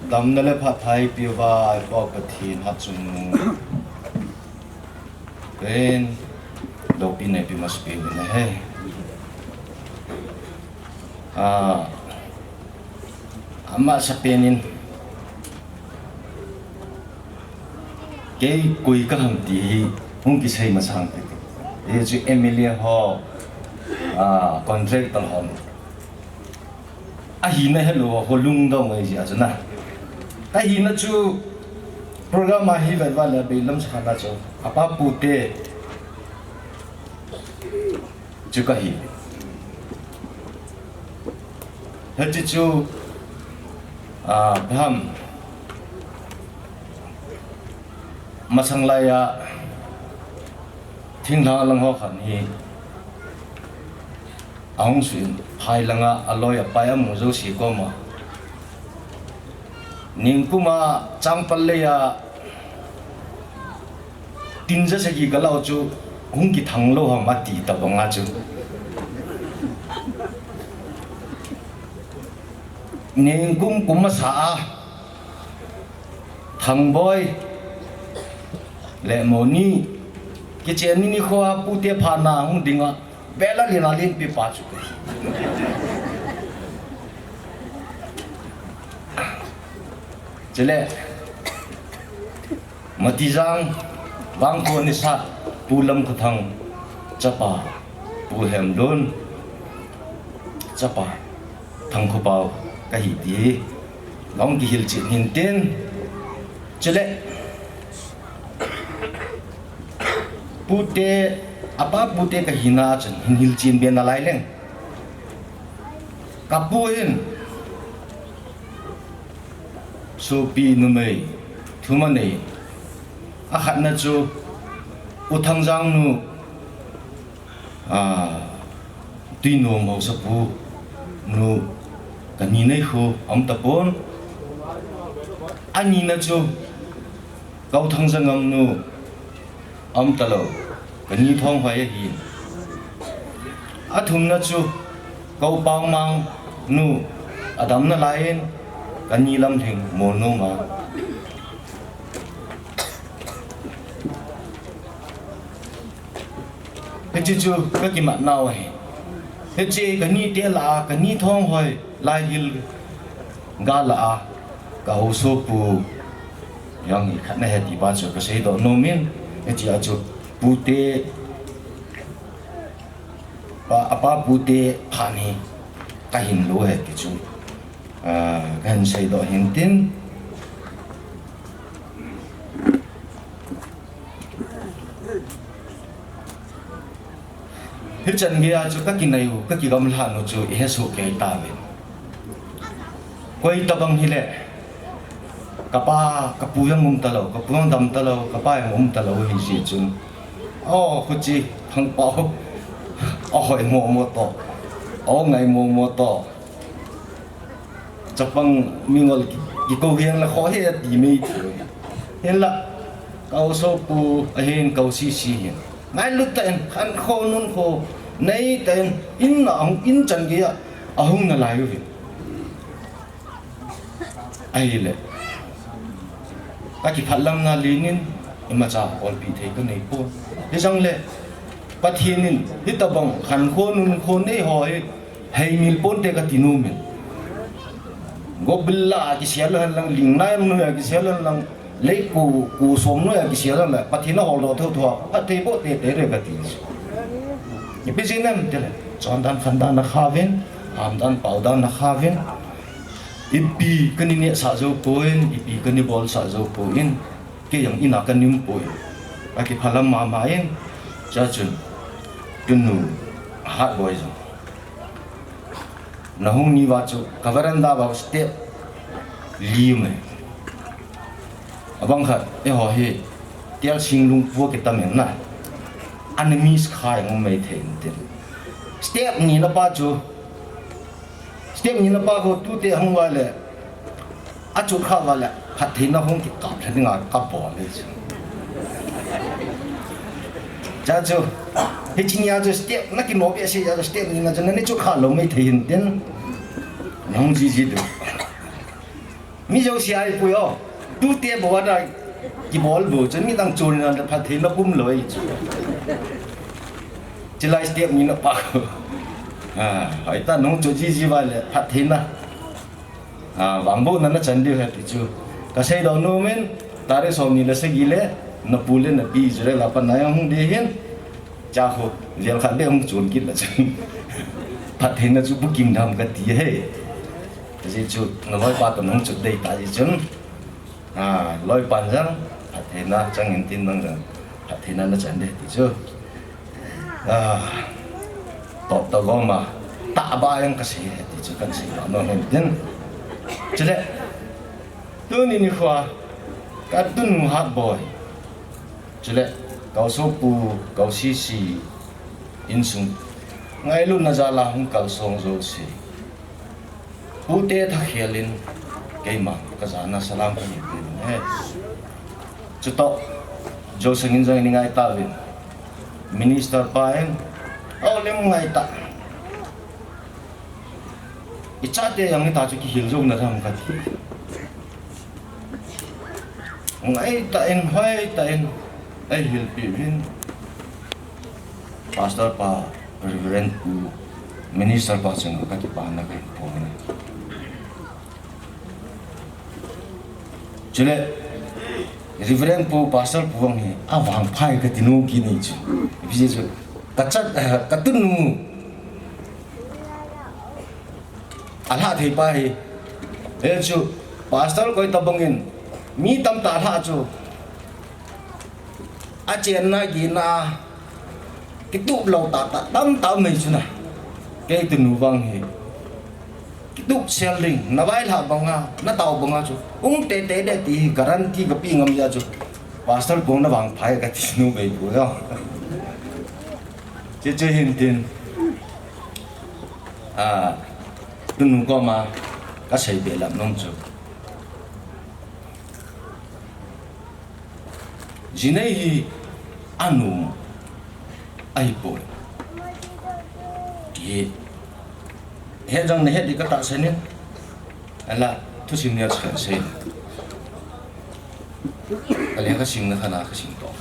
damna le phatthei peuva Pa Pathen hatchungnung pen loupina ipi masapen in ahi. Ah, amasapen in kei koi kaham ti hi hung kisei masang kiti. Hichu M L A ho, ah, contractor ho ahina helou ho lungdong ngai jia chu na. Kahina chu program a hi vet val le beilam sakhat na chu apa pute chu kahi. Hiche chu, ah, baham masang laiya thinglhang lang ho khat hi ahung suh in, phai langa aloi apai amu jouse koma ningkuma changpal leiya tin ja sagi galah u chu hung kithang lou ham ati tabang a chu. Ningkum kum masa a Thangboi le Moni kichen ni nikho a pute phatna hung dinga bela lina linpi pa chu. Chule Matijang, Vangkho nisa, Pu Lamkhothang chapa, Pu Hemlun chapa, Thangkhopao kahi ti hi kahung kihil chen hintin. Chule pute, apa pute kahina chun hin hilchen be nalai leng. Kapu hin sopi numei thum anei. Akhatna chu U Thangjang nu, ah, Tuinom haosapu nu, kani nei khu aum tapon. Anina chu Kau Thangjangam nu, aum talou, kani Thonghoi ahin. Athumna chu Kau Pangmang nu, adam nalaiyin, kani Lamlhing Molnom a. Hiche chu kakimat nau ahi. Hiche kani te lah a, kani Thonghoi, Laihil gal lah a, ka haosapu jong hi khat nahi ti pa chu kaseidoh nomin, hiche a chu pute, pa, apa pute phat hi kahin lou ahi ti chu, ah, kahin seidoh hintin. Hichan geiya chu kakinai u, kakigamlha u chu ihesoh kei tauvin. Koi tabang hile, kapa, kapu jong um talou, kapu jong dam talou, kapa jong um talou hijeh chun. O, khuchi, Thangpao, ahoi momo to, angai momo to. Chapang mingol ki, kikou hiang le kho he ati mai thei. Hinla, ka haosapu ahin ka haosisi hin. Ngailut tah in, khankho nunkho nei tah in, in a hung in chan geiya, ahung nalai uvin. Ahile, kakiphatlamna lenin, imacha olpi thei kanei pon. Hijongle, Pathen in, hitabang khankho nunkho nei ho hi, heimil ponte kati nomin. Gobil lah a kisel lou henlang, Lingnai noiya kisel lou henlang, Leiku, ku som noiya kisel lou henlang, Pathen in aholdoh thou thou a, phatthei boh teitei ding kati. Ipi jeh inem itile, chondan khandan akha uvin, Hamdan, paudan na khavin. Ipi kani neh sah jou poi, ipi kani bol sah jou poi. Kei jong ina kani um poi. Akiphalam mama in. Chachun. Tunu Hatboi jong. Nahung ni uva chu, ka veranda uva step li um e. Abang khat, eiho hi, tel sing lungpua kitam in na. Enemies kha jong um maithei intin. Step ni na pa chu, step ni na pa khu tute hung uva le, achut kha uva le, phattheina hung kikap lha dinga kabol e chu. Chachu, hiche nia chu step, na kinopi ase, chachu step ni na chu, nani chut kha lou maithei intin. Nahung jiji diu. Mi jouse ahipoi o. Tute bou a da kibol bou chu midang chun na phattheina pum lou ahi chu. Chulai step ni na pa. Ah, hoitah nahung chut jiji uva le phattheina. Ah, vangbohna na chan diu ahi ti chu. Kasei dong nom in, tarik som ni le sagi le, na pu le na pi Israel a pat na hung ding ahin. Chakhu, vel khat le hung chun kit le chun. Phattheina chu booking dam kati e. Ajeh chu, na loipa toh nahung chut ding ahi ti chun. Ah, loipan jong, phattheina chang intin nang jong, phattheina na chan ding ahi ti chu. Ah, top to gom a, tahbeh a jong kasei ahi ti chu, kasei nom nom intin. Chule, tuni nikho a, ka tunu Hatboi. Chule, ka u sopu, ka u sisi, insung. Ngailutna jal a hung kalsong jouse. Pute thakhel in, keima, ka jana salam kahin pe in ahi. Chutoh, Jouseng in jong in ngai tauvin. Minister pa in, o lem ngai ta. I chate jong ita chu kihil jou na tham kati. Ngai ta in, hoi ta in, eihil pi vin. Pastor pa, Reverend Pu, Minister pa chunga kakipana kahin phong e. Chule, Reverend Pu, Pastor Pu vang hi, avangpha e kati nom kit e chu. Ipi jeh chu, ka chat, eh, ka tunu. Alha thei pa hi. Hichu, Pastor koi tabang in, mi tamtah alha chu. Achenna gihna, kitup lou tahtah, tamtah um e chu na. Kei tunu vang hi. Kitup sel ding, na vailhah banga, na tao banga chu. Hung teitei ding ti hi guarantee kape ngam jeh chu. Pastor Pu na vangpha e kati nom e pu jong. Chuche chu hintin. Ah, tunu koma, kasei be lam nom chu. Jinei hi anom ahipoi. Ti hi. He jong nahet ding katahsan in. Ahinla, thusim neo chikhat sei. Ka lekha simna khat a kasim toh.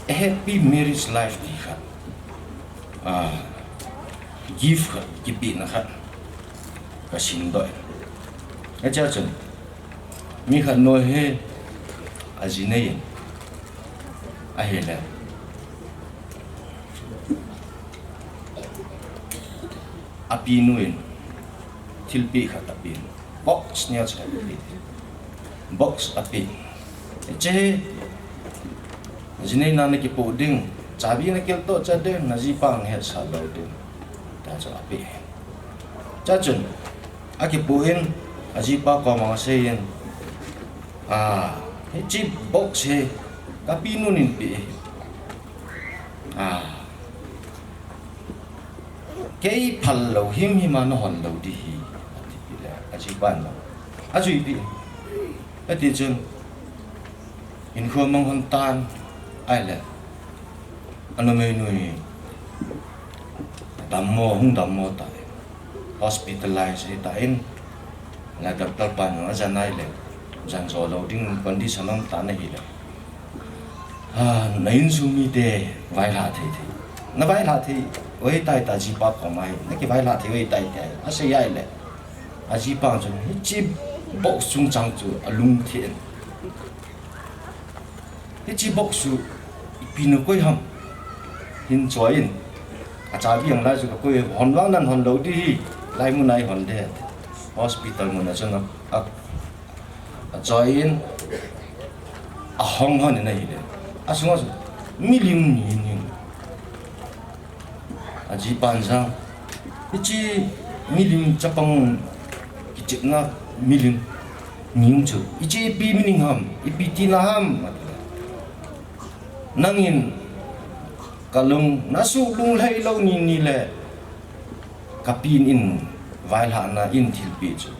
A happy marriage life ti khat. Ah, gift khat, kipehna khat. Kasim doh e. Hichea chun. Mi khat nu hi ajinei in ahile, apinu in thilpeh khat apen, box neo cha apen, box apen. Hiche hi ajinei na nakipoh ding, chabi nakel toh cha ding, najipa nahetsah lou ding, tia chu apeh. Chachun, akipoh in, ajipa koma asei in, ah, hiche box hi, kapinu in peh ahi. Ah, kei phal lou himhim a nahon lou ding ahi, ati peh le, ajipa in ajuipeh. Ati chun, hinkho mang hon tan, ahile, anumeinu hi dammo, hung dammo tai. Hospitalize ahitan, la doctor pan ajan ahile, jan jo lou ding condition um tan ahile. Ah, na insung mite vaihlah thei thei. Na vaihlah thei, oi tai ta jipa koma hi, na kivaihlah thei oi tai tai. Asei ahile. Ajipa chun, hiche box chungchang chu alungthim in. Hiche box chu ipi nakoi ham. Hin choi in. Achabi ang lai chu kakoi, hon vang nan hon lou ding ahi. Lai mun a i hon de, hospital mun a chun a, a, a choi in, a hong hon in ahile. A sunga chu, milim ni ni. A jipan jang. Hiche milim chapang kichepna milim ni chu. Hiche ipi meaning ham, ipi tina ham. Nangin kalung, nasuh lunglhai lou ni ni le. Ka pin in vailhahna in thilpeh chu.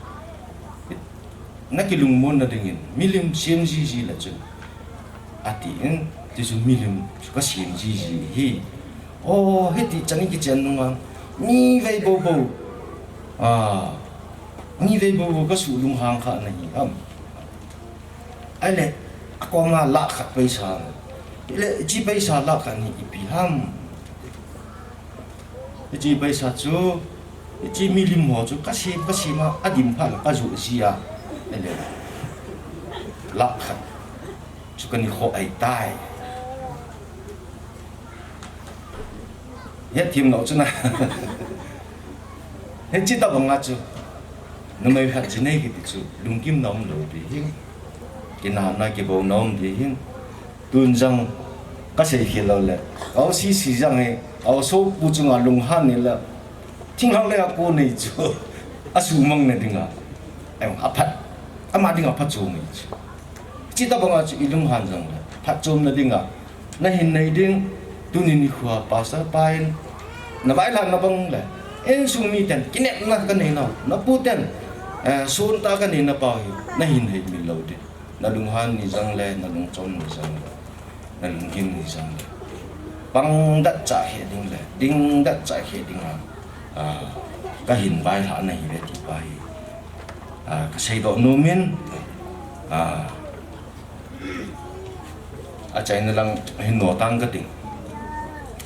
Na kilungmonna dingin, milim sem jiji le chun. Ati in, ti chu milim chu ka sem jiji hi. O, hiti chan in kichen nunga, mi vei bobo. A, mi vei bobo ka suh lunghang kha na hi am. Ahile, a koma lakh khat paisa. Ahile, hiche paisa lakh khat hi ipi ham. Hiche paisa chu, hiche milim ho chu ka sem, ka sem a, a dim phat le ka joh ji a. Ahile, lakh khat chu ka ni kho ahitai. Hethem lou chu na. Hiche tabang a chu, numei khat ji nei kiti chu, lungkim na um lou ding ahi. Kinahna kibou na um ding ahi. Tun jang ka sei khel lou le, ka O C C jang hi, ka O C C pu chunga lunghan ni le, thinglhang le a ko nei chu, a sumang na dinga, em, a phat, ama dinga phatchom nei chu. Hiche tabang a chu i lunghan jang le, phatchomna dinga, na hin nei ding, tuni nikho a pastor pa in, na vailhahna bang le, insung miten, kinepna ka nei nau, na pu ten, eh, sun ta ka nei na pa hi, na hin hei mil lou ding. Na lunghan ni jang le, na lungchom ni jang le, na lunggim ni jang le. Pang dat cha khe ding le, ding dat cha khe ding a, a, ka hin vailhahna hi ve ti pa hi. A, ka seidoh nom in, a, achaina lang hin no tang ka ting.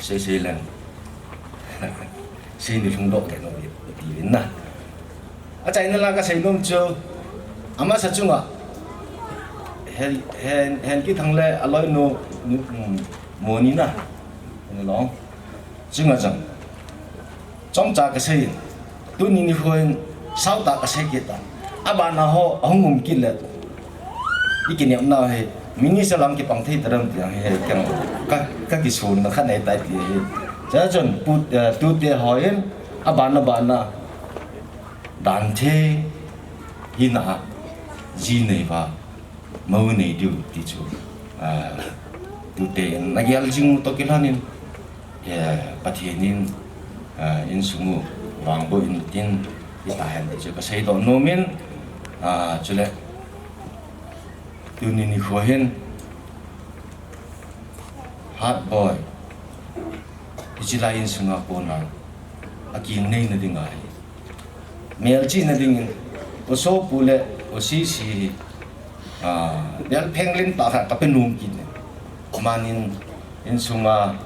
Sei sei leng. Sei ni lhung doh kei nom in, ti vin na. Achaina lang ka sei nom chu, amasa chunga, hen, hen, hen kithang le aloinu, nu, um, Moni na, ni long. Chunga jang. Chomcha ka sei in, tuni nikho in, sao ta ka sei kit ta. Abana ho, ahung um kit le. I kinepna hi, minister lang kipang thei ta dem ti ang hi, keng, ka, ka kisun na khat nei tai ti hi. Cha chun, pu, eh, tute ho in, abana bana, dan thei, hina, ji nei va, mo nei diu ti chu, ah, tute in, na gel jing u toh kilhon in, eh, Pathen in, ah, insung u, vangboh in tin, i ta hen ti chu, ka seidoh nom in, ah, chule, Tuni nikho hin, Hatboi, hiche lai insunga kona, akin neina dinga hi. Melchihna dingin, O C C pu le O C C hi, a, melpheng len tah khat ka pe nom kit e. Amanin, insunga,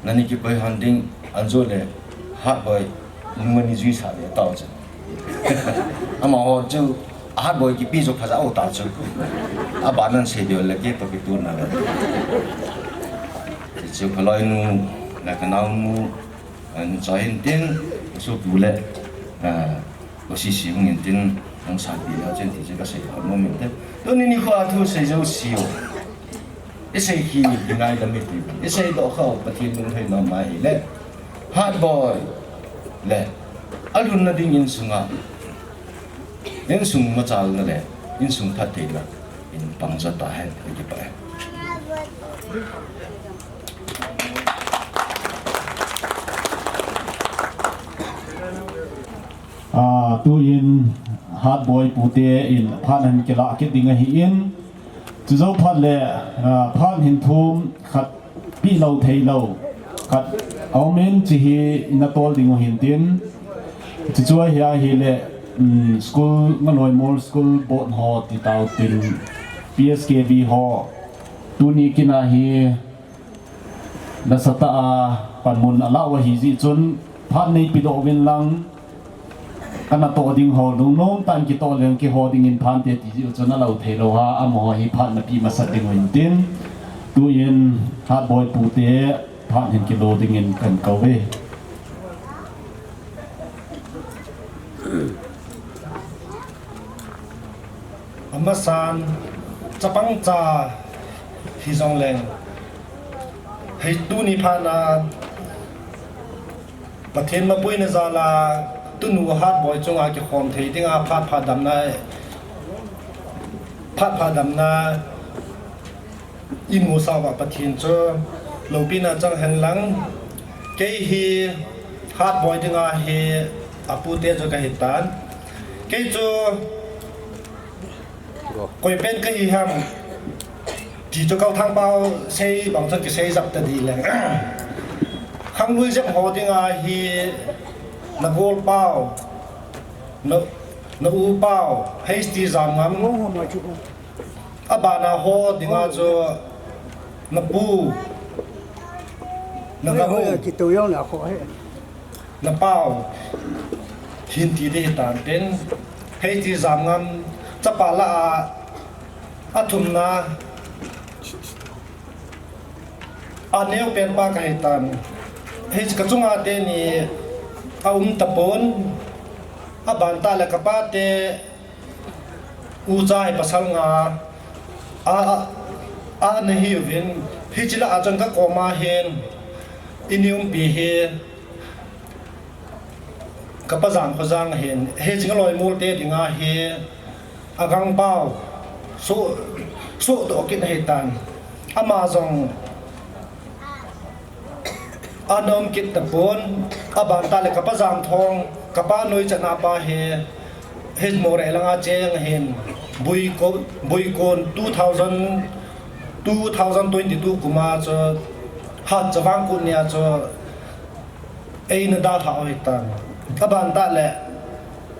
nani kipoi hon ding, anjo le, Hatboi, nung ani juisa ve tao chu. Amaho chu, Hatboi kipe jo phaja o ta chu. Abanan sei diu le kei toh kituna le. Chu kaloinu, le kanaonu, an choi hin tin, O C C pu le, ah, O C C hung in tin, hung sanpi le chen ti chu ka seidoh nom in te. Tuni nikho a thu sei jouse u. I sei hi, i ngaidam i ti. I seidoh khah u, Pathen lunglhaina um ahile. Hatboi. Le. Alhunna ding insunga. Insung machalna le. Insung phattheina. In pang jo tahen. Ka kipah e. Ah, tuin Hatboi pute in phat hin kilah kit ding ahin. Chujou phat le, ah, phat hin thum khat pe lou thei lou. Khat aumin chu hi na tol ding u hin tin. Chuchu hi ahile, um, school Ngaloimol school board ho ti tao tin P S K B ho. Tuni kin a hi nasatah a panmun alah u ahi jeh chun, phat nei pedoh uvin lang, kana toh ding ho, lungnom tah in kitoh leng keiho dingin phante ti jeh u chun alou thei lou a, amaho hi phat na pe masat ding u hin tin, tuin Hatboi pute phat hin kilo dingin kan kou ve. Amasan, chapang cha hijongleng, hei tuni phat na Pathen mapuina jal a tunu Hatboi chunga kikhom thei dinga phat pha damna, phat pha damna imu sauva Pathen chu loupina chang hen lang. Kei hi Hatboi dinga hi apute chu kahi tan. Kei chu koi pen kahi ham ti chu Kau Thangpau sei bang chu kisei jap ta di leng. Khanglui jep ho dinga hi na golpau, na, na upau, H T Jamngam, abana ho dinga chu na pu, na ka u, na pau, hin ti di hitan tin, H T Jamngam chapa la a, athumna, aneo pen pa kahi tan. Hei ka chunga teni aum tapon, aban tah le kapa te ucha hi pasal nga a, a, ana hiuvin, hiche la a chun kakoma hin, ini umpi hi, kapa Jangkho Jang hin, hiche ngaloi mol te dinga hi, agangpau, so, sodoh kit ahi tan. Ama jong, ana um kit tapon, aban tah le kapa Jamthong, kapa noi chana pa hi, hi Moreh langa cheng ahin, Boikon, Boikon two thousand, two thousand twenty-two kuma chu, Hatchavang Kut nia chu, eina dalhau ahi tan. Aban tah le,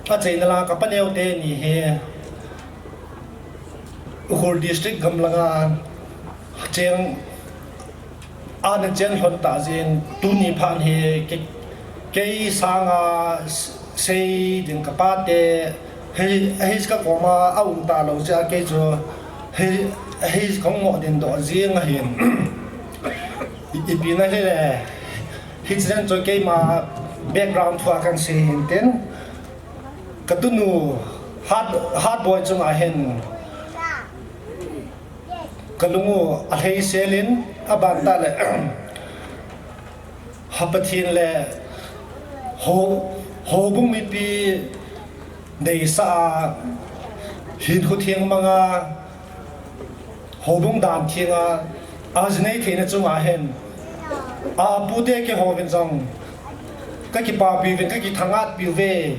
achaina la kapa neo teni hi, Ukhrul District gam langa cheng, ana chen lhon ta jin, tuni phat hi kei, kei sanga sei ding kapa te, hei, hei kakoma aum talou jeh a kei chu, hei, hei kahung mo ding doh jing ahin. Ipi na hile, hiche chen chu keima background thua kahin sei hin tin. Katunu Hat, Hatboi chunga hin kalung u alhei selin, aban tah le, ha Pathen le ho, houbung mipi deisah a, hinkho theng manga, houbung dan thenga, ajinei theina chunga hin, apute keihouvin jong, kakipapiuvin, kakithangatpiuve,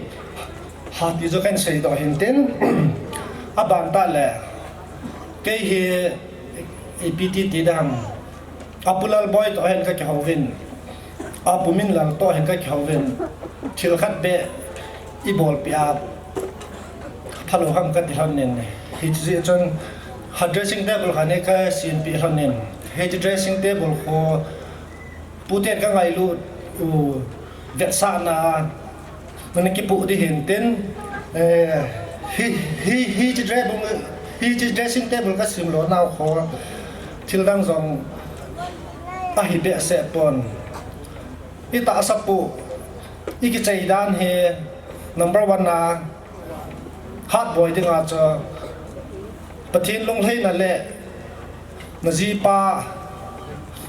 hati chu kahin seidoh hin tin, aban tah le, kei hi, ipi ti ti dam, Apu Lalboi toh hin kakihouvin, Apu Minlal toh hin kakihouvin, thil khat beh ibolpeh a phalou ham kati lhonin, hiche jeh chun ha dressing table khat hi kasempeh lhonin, hiche dressing table khu puten kangailut u vetsahna, nana kipoh di hin tin, eh, hi, hi, hiche dressing, hiche dressing table kasem lonau khu thildang jong ahi behseh pon. Itahsa poh, ikichai dan hi number one a, Hatboi dinga chu Pathen lunglhaina le najipa,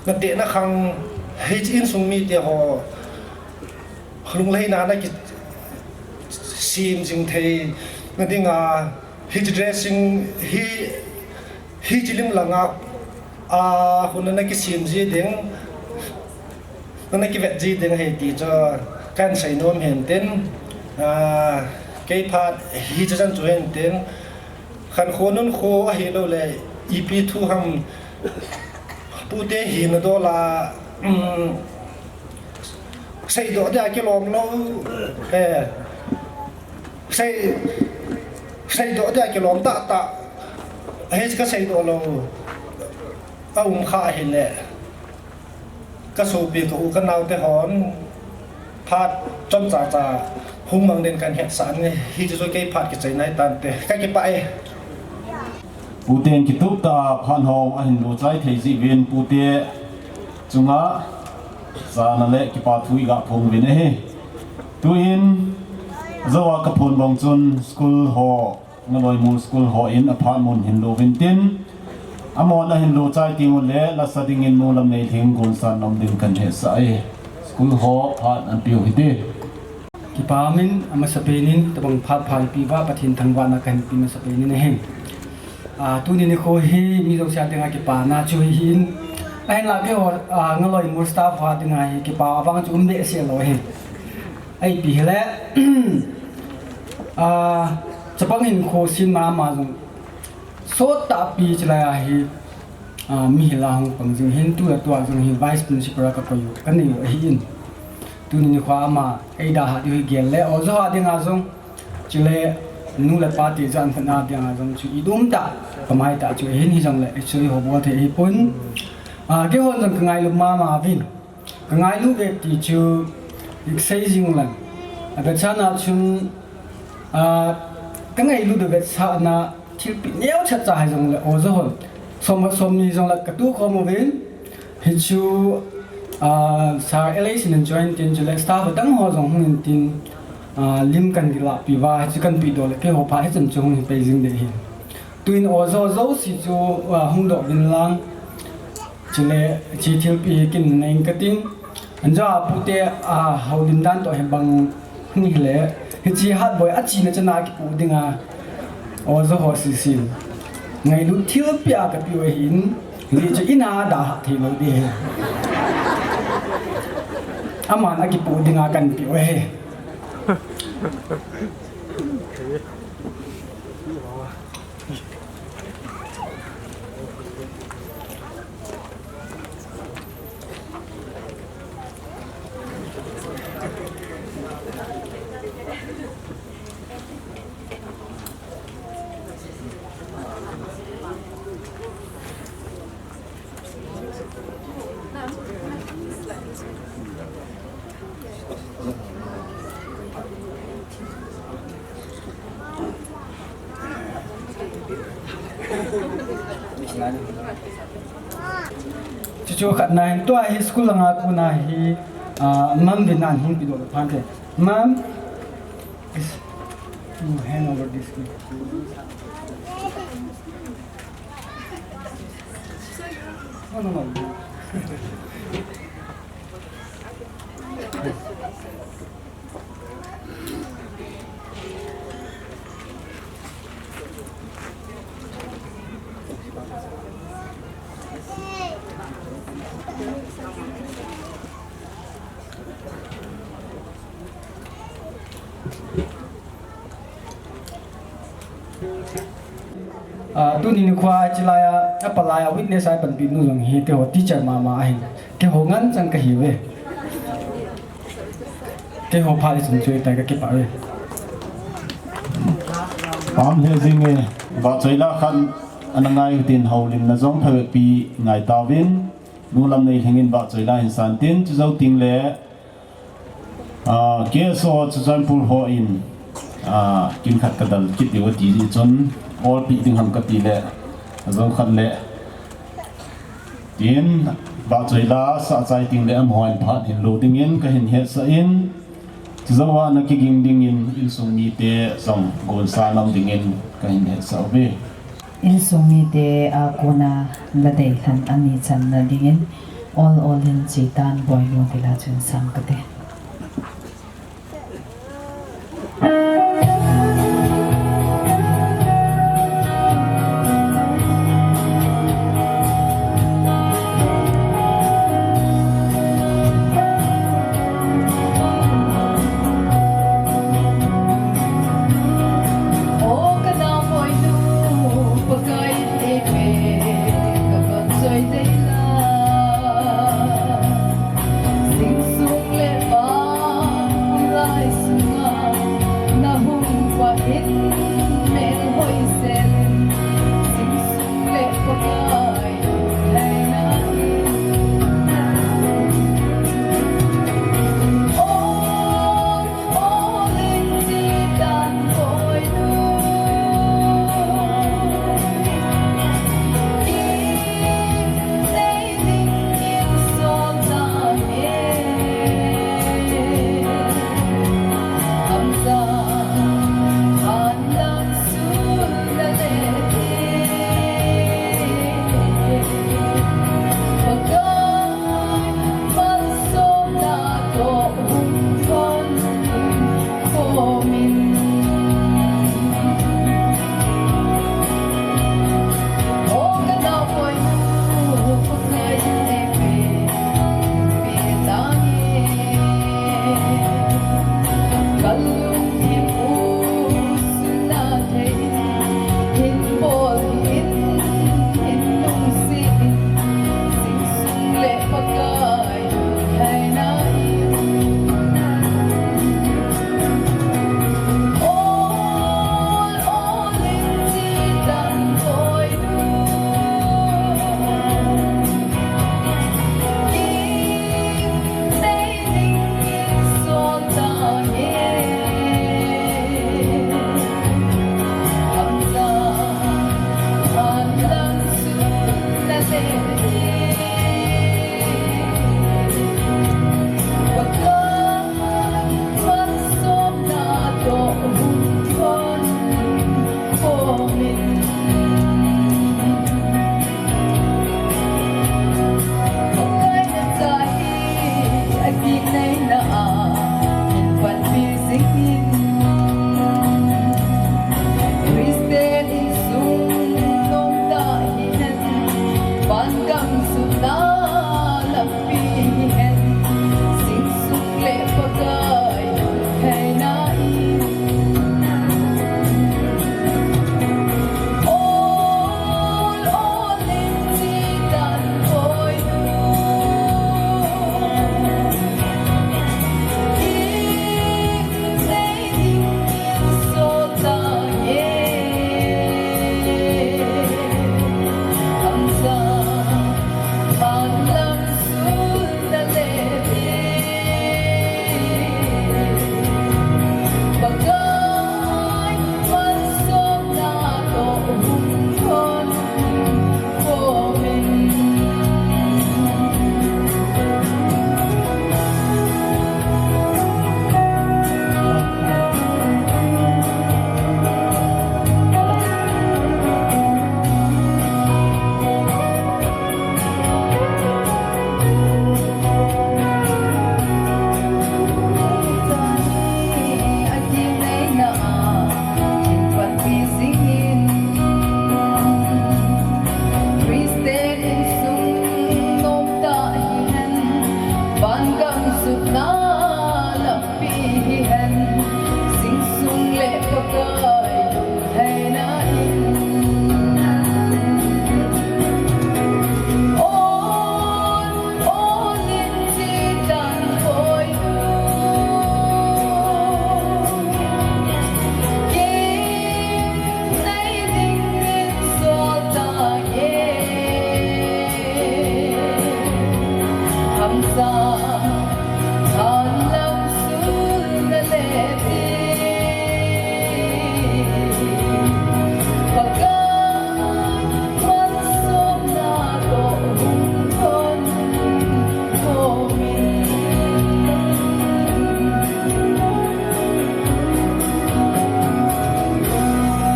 natehna khang, hiche insung mite ho lunglhaina nakisem jing theina dinga, hiche dressing hi, hiche lim langa, a, hun a nakisem ji ding, nana kivet ji ding ahi ti chu kahin seinom hin tin, a, kei phat hiche chan chu hin tin, khankho nunkho ahilouleh ipi thu ham, pute hina dol a, um, seidoh dia kilom lou, eh, sei, seidoh dia kilom tahtah, hiche kaseidoh lou aum kha ahile, kasopi ka u kanaote hon phat chomcha cha hung mang den kahin hetsah in, hiche chu kei phat kichaina hitante, kakipah e. Puten kituptah a phat hou ahin luchai thei jeh uvin pute chunga jana le kipa thu iga phong uvin ahi. Tuhin Jou a kaphon bang chun school ho, Ngaloimur school ho in aphat mun hin lo vin tin, amahon ahin lo chai teng uleh lasa dingin Nu Lamneilhing gonsa nom ding kahin hetsah e. School ho phat anpeh u hite. Kipa min amasapen in, tabang phat pha eipeh uva Pathen thangvahna kahin pe masapen in ahi. Ah, tuni nikho hi mi jouse a dinga kipana chu hi in. Ahinlah keiho, ah, Ngaloimur staff ho a dinga hi kipa vang chu um behseh lou ahi. Ipi hileh, ah, chapang hinkho sem mama jong sot tahpi chulai a hi, ah, mi hila hung pang jing hin, tu le tu a jong hi vice principal a kakoi u, kanei u ahi in. Tuni nikho a ama eidalhah diu hi gel le, oja ho a dinga jong, chule nu le pa tijat khat na dinga jong chu idum tah, kamai tah chu ahin, hijongle, hichu eiho bol thei ahipon. Ah, keihon jong kangailu mama uvin. Kangailu uve ti chu, isei jing lang. Avetsahna chun, ah, kangailut u vetsahna thilpeh neocha cha hijongle, oja hon. Som, somni jongle katoh khom uvin. Hichu, ah, Sir L A C in join tin chule staff adang ho jong hung in tin, ah, lim kahin lahpeh uva, hichu kahin pehdoh le keiho phat hichan chu hung hi pai jing ding ahi. Tuin oja ho jouse chu, ah, hung doh uvin lang. Chule, hiche thilpeh hi kin nei ing kating. Anjo a pute, ah, houlim dan toh hi bang hile. Hiche hatboi achena chana kipoh dinga. Oja ho sese in. Ngailut thilpeh a kapeh u ahin. Hijeh chun ina dalhah thei lou ding ahi. Aman akipoh dinga kahin peh u ahi. Chuchu khatna hin, tua hi school langa kona hi, ah, Mam vin nan hin pehdoh le phante. Mam, this, you hand over this. No, no, no. Ah, tuni nikho a chilai a, apalai a witness a panpi nu jong hi keiho teacher mama ahin. Keiho ngen chang kahiuve. Keiho phat isun chu itai kakipah uve. Pam he jing e, vahchoi la khat ana ngai u tin houlimna jong phabep pi ngai tauvin, Nu Lamneilhing in vahchoi la hin san tin, chujou teng le, ah, K S O Churachandpur ho in, ah, kin khat kadal kit diu ati jeh chun, olpeh ding ham kati le, ajou khat le, tin, vahchoi la sah chai teng le amaho in phat hin lo dingin kahin hetsah in, chujou a ana kiging dingin insung mite jong gonsa nom dingin kahin hetsah uve. Insung mite a kona la deilhen ani channa dingin ol ol in chetan Boinu tila chun sam kate.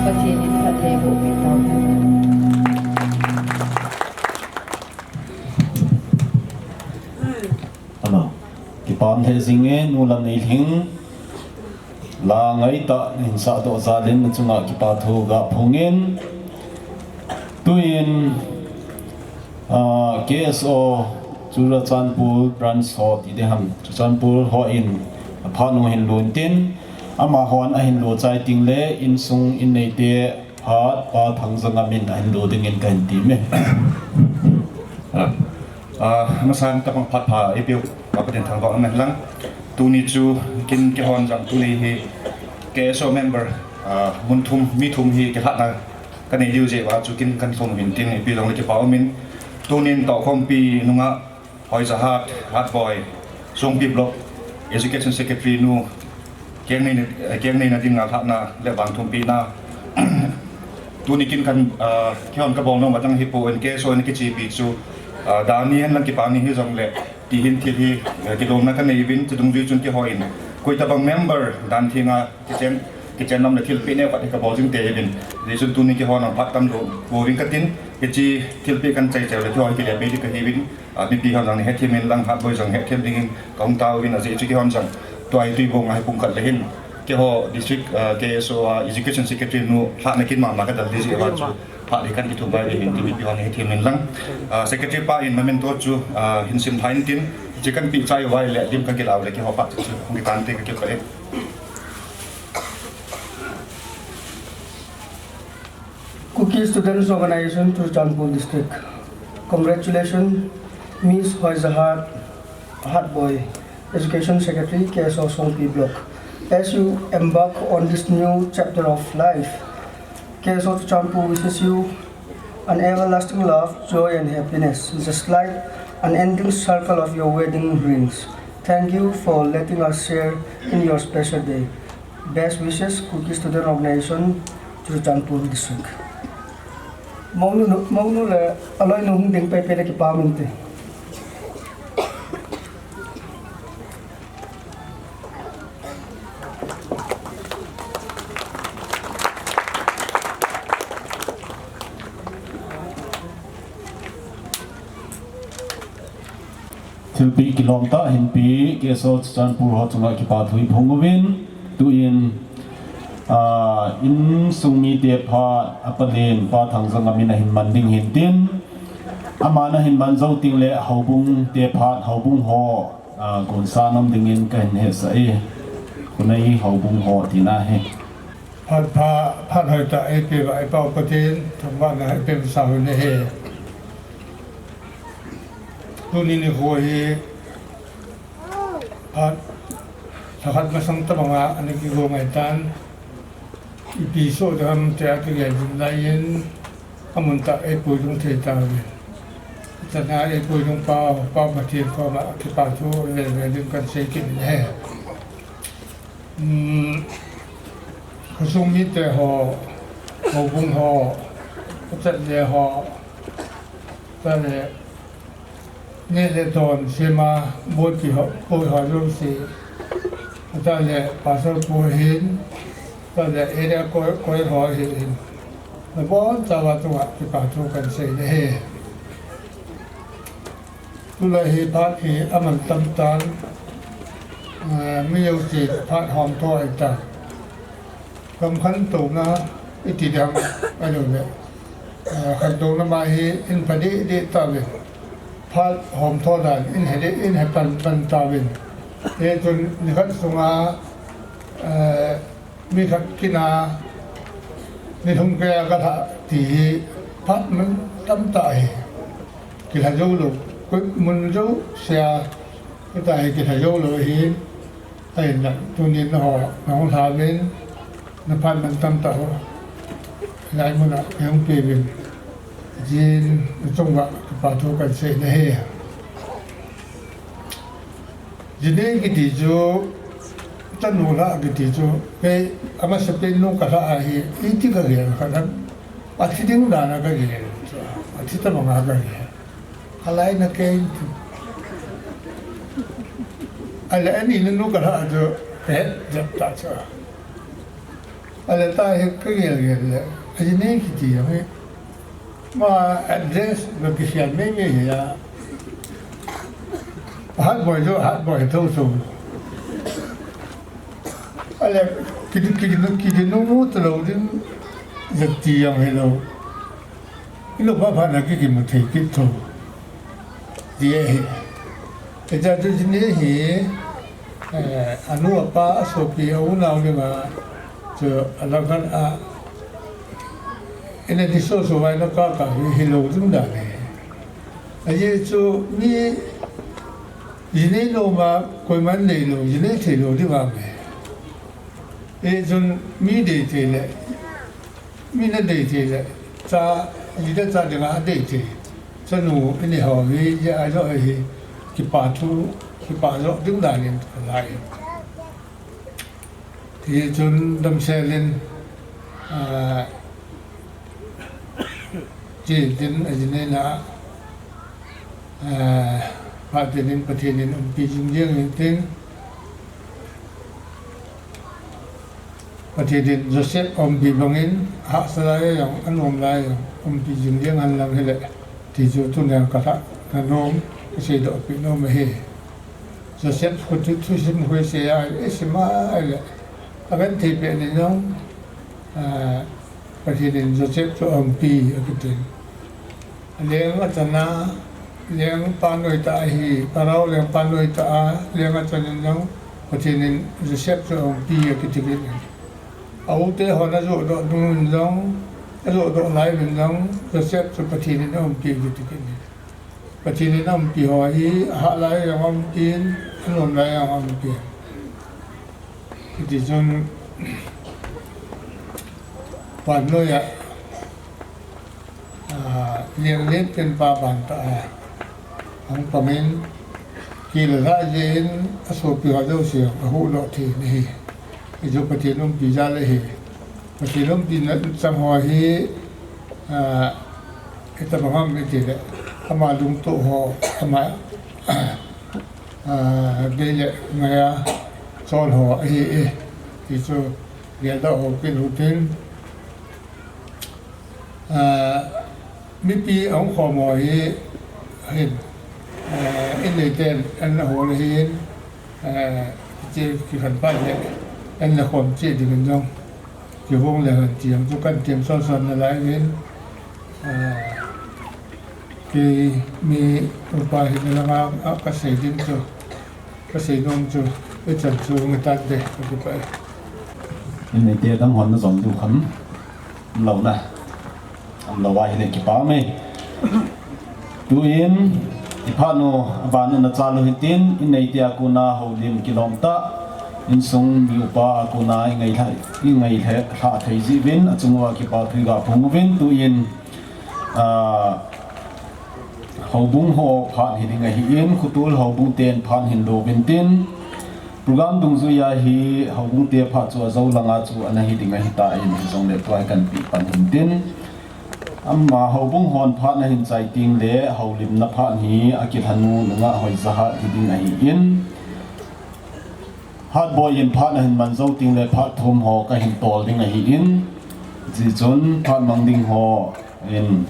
Pathen in phattheiboh peh tauhen. Ama, kipah lheh jing e, Nu Lamneilhing. La ngaitah nahin sahdoh jal in nachunga kipa thu gaphongin. Tuin, ah, K S O Churachandpur branch ho ti ding ham, Churachandpur hon aphat u ahin lon tin, amahon ahin lo chai teng le insung inneite phat Pa Thangjangam in ahin lo dingin kahin ti e. Ah, ah, masang tabang phat pha eipeu Pa Pathen thangvah umhen lang. Tuni chu kin kihon jong tuni hi K S O member, ah, mun thum, mi thum hi kilhahna kanei diu jeh uva chu kin kahin thum u hin tin, ipi jong le kipa umin. Tunin toukhompi nungah Hoijahat, Hatboi, Songpi Block, Education Secretary nu, keng neina, keng neina dinga lhahna le vangthumpina. Tuni kin kan, ah, kihon kabol nom adang hipon, K S O in kichepi chu, ah, dan ni hen lang kipa ni hijongle, ti hin thil hi, ah, kilomna kanei uvin, chudungjui chun kihon, koi tabang member dan thenga kichen, kichen nom le thilpeh neo khat hi kabol jing tei uvin. Hijeh chun tuni kihon phat tamlou pouving katin, hiche thilpeh kan chai chai le kihon kile peh ding kahiuvin. Ah, mipi hon jong nahethem in lang, Hatboi jong hethem dingin kahung taovin, ajeh chu kihon jong tua hi Tuibong a hi pung khat le hin, keiho district, ah, K S O a Education Secretary nu lhahna kin mama kadal ding jeh uva chu phat hi kan kithum bai ding ahin ti mipi hon nahethem in lang. Ah, Secretary pa in memento chu, ah, hin simlha in tin, hiche kan peh chai uva ahile lim kakilah u le keiho phat chu hung kitan te kakipah e. Kuki Students Organization, Churachandpur District. Congratulations, Miss Hoijahat Hatboi, Education Secretary, K S O Songpi Block. As you embark on this new chapter of life, K S O Churachandpur wishes you an everlasting love, joy and happiness, just like an ending circle of your wedding rings. Thank you for letting us share in your special day. Best wishes, Kuki Student Organization, Churachandpur District. Mounu, mounu le aloinu hung ding pei pei le kipa um inte. Thilpeh kilom tah hinpeh K S O Churachandpur ho chunga kipa thu iphong uvin, tuin, ah, insung mite phat apalen Pa Thangjangam in ahin man ding hin tin, aman ahin man jou teng le houbung te phat, houbung ho, ah, gonsa nom dingin kahin hetsah e. Khonei houbung ho tina ahi. Phat pha, phat hoitah eipeuva i Pau Pathen thangvahna eipeuva sauvin ahi. Tuni nikho hi phat lhakhat masang tabanga ana kigo ngaitan, ipi soh ding ham tia kigel jing laiyin, amun tah eipui lhung thei tauvin. Chana eipui lhung Pau, Pau Pathen koma kipa thu velvel ding kahin sei kit in ahi. Um, khosung mite ho, houbung ho, pachat le ho, tale, neh le don sema, boipi ho, boi ho jouse, tale, pastor pu hin, tale, area koi, koi ho hin, nabonchauva chunga kipa thu kahin sei in ahi. Tulai hi phat hi aman tam tan, eh, mi jouse phat hom tho ahitan. Gam khantouna iti ding ahilouleh, eh, khantouna ma hi in pha deh deh tauvin. Phat hom tho dan in he deh, in he pan pan tauvin. Hichun nikhat sunga, eh, mi khat kina, ni thum keiya kalha ti hi phat man tamtah ahi. Kilha joulou, koi mun jousea, hitia hi kilha joulou ahi. Ahinla, tunin nangho, nahung lhauvin, naphat man tamtah ho, hilai muna eihung peuvin, jin nachunguva kipa thu kahin sei in ahi. Jini kiti chu, chanu lha kiti chu, kei amasapen nu kalhah ahi, iti kagel khat ham, athi ding dana kagel chu, athi tabanga kagel. Alaina kei chu. Ahile anina nu kalhah chu, kahet jep tah chu. Ale ta hi ka gel gel le, a ji nei kiti hi. Ma address ba ki sian mei mei hi a. Hat boi jo, hat boi tho so. Ale ki ki ki ki nu mu to lo din, ja ti yang hi lo. Ilo pa pa na ki ki mu thei ki tho. Ti e hi. E ja tu ji nei hi. Eh, anu apa, asopi, aunau dinga, chu alakhan a, ina di so so vai na ka ka hi, hi lo ding dan e. Aji chu mi ji nei lo ma, koiman nei lo, ji nei thei lo ding a me. E chun mi dei thei le, mi na dei thei le, cha, ji da cha dinga a dei thei. Chanu, ini ho hi, ji a jo hi, kipa thu, kipa jo ding dan in ka lai. Ti chun damsel in, ah, chi din a ji nei na, ah, pa ti din Pathen in umpi jing jing in tin. Pathen in Joseph umpi bangin, hahsa lai jong, anom lai jong, umpi jing jing hen lang hile. Ti chu tunia ka lha, na nom, ka seidoh pi nom ahi. Joseph khu thu, thusim khu sei a, i sim a le. A kan thei peh ni jong, ah, Pathen in Joseph chu umpi, a kitin. Leng a chana, leng pa noi ta ahi, Pharaoh leng pa noi ta a, leng a chanin jong, Pathen in Joseph chu umpi, a kiti kit in. A u te hon a joh doh ding un jong, a joh doh lai un jong, Joseph chu Pathen in a umpi, a kiti kit in. Pathen in a umpi ho hi, a hah lai jong a umpi in, a nom lai jong a umpi. Hiti chun, pan noi a, ah, liang lian pen pa ban ta a, hung pang in, kil lha jeh in, asopi ho jouse, ahuhdoh thei in ahi. Hichu Pathen umpi jal ahi. Pathen umpi na chang ho hi, ah, itabang ham iti le, ama lungtoh ho, ama, ah, dei le ngai a chol ho ahi e. Ti chu, geldoh ho kit u tin. Ah, mipi ahung khom ho hi, hin, ah, in neiten, an na hol ahin, ah, che kikhen pan le, an na khom che ding in jong, kihung le hen ti jong chu kan tem son son nalai in, ah, kei mi upa hi na langa, ah, ka sei ding chu. Ka sei nom chu, i chan chu nge tan te, ka kipah e. In neite dang hon na jom diu kham, um lou na. Um lou a hile kipah e. Tuin, i phat u, aban in achal u hitin, in neite a kona houlim kilom tah, insung mi upa a kona i ngailha, i ngailha thei jeh uvin, achung uva kipa thu i ga phong uvin, tuin, ah, Houbung ho phat hi ding ahin, Khutol houbung ten phat hin lo uvin tin, program dungjui a hi houbung te phat chu ajo langa chu ana hi ding ahitan, hijongle tua hi kan peh pan hin tin. Ama houbung hon phat na hin chai teng le, houlimna phat hi akilhanu Nungah Hoijahat hi ding ahin. Hatboi in phat ahin man jou teng le phat thum ho kahin tol ding ahin, hichun phat mang ding ho in,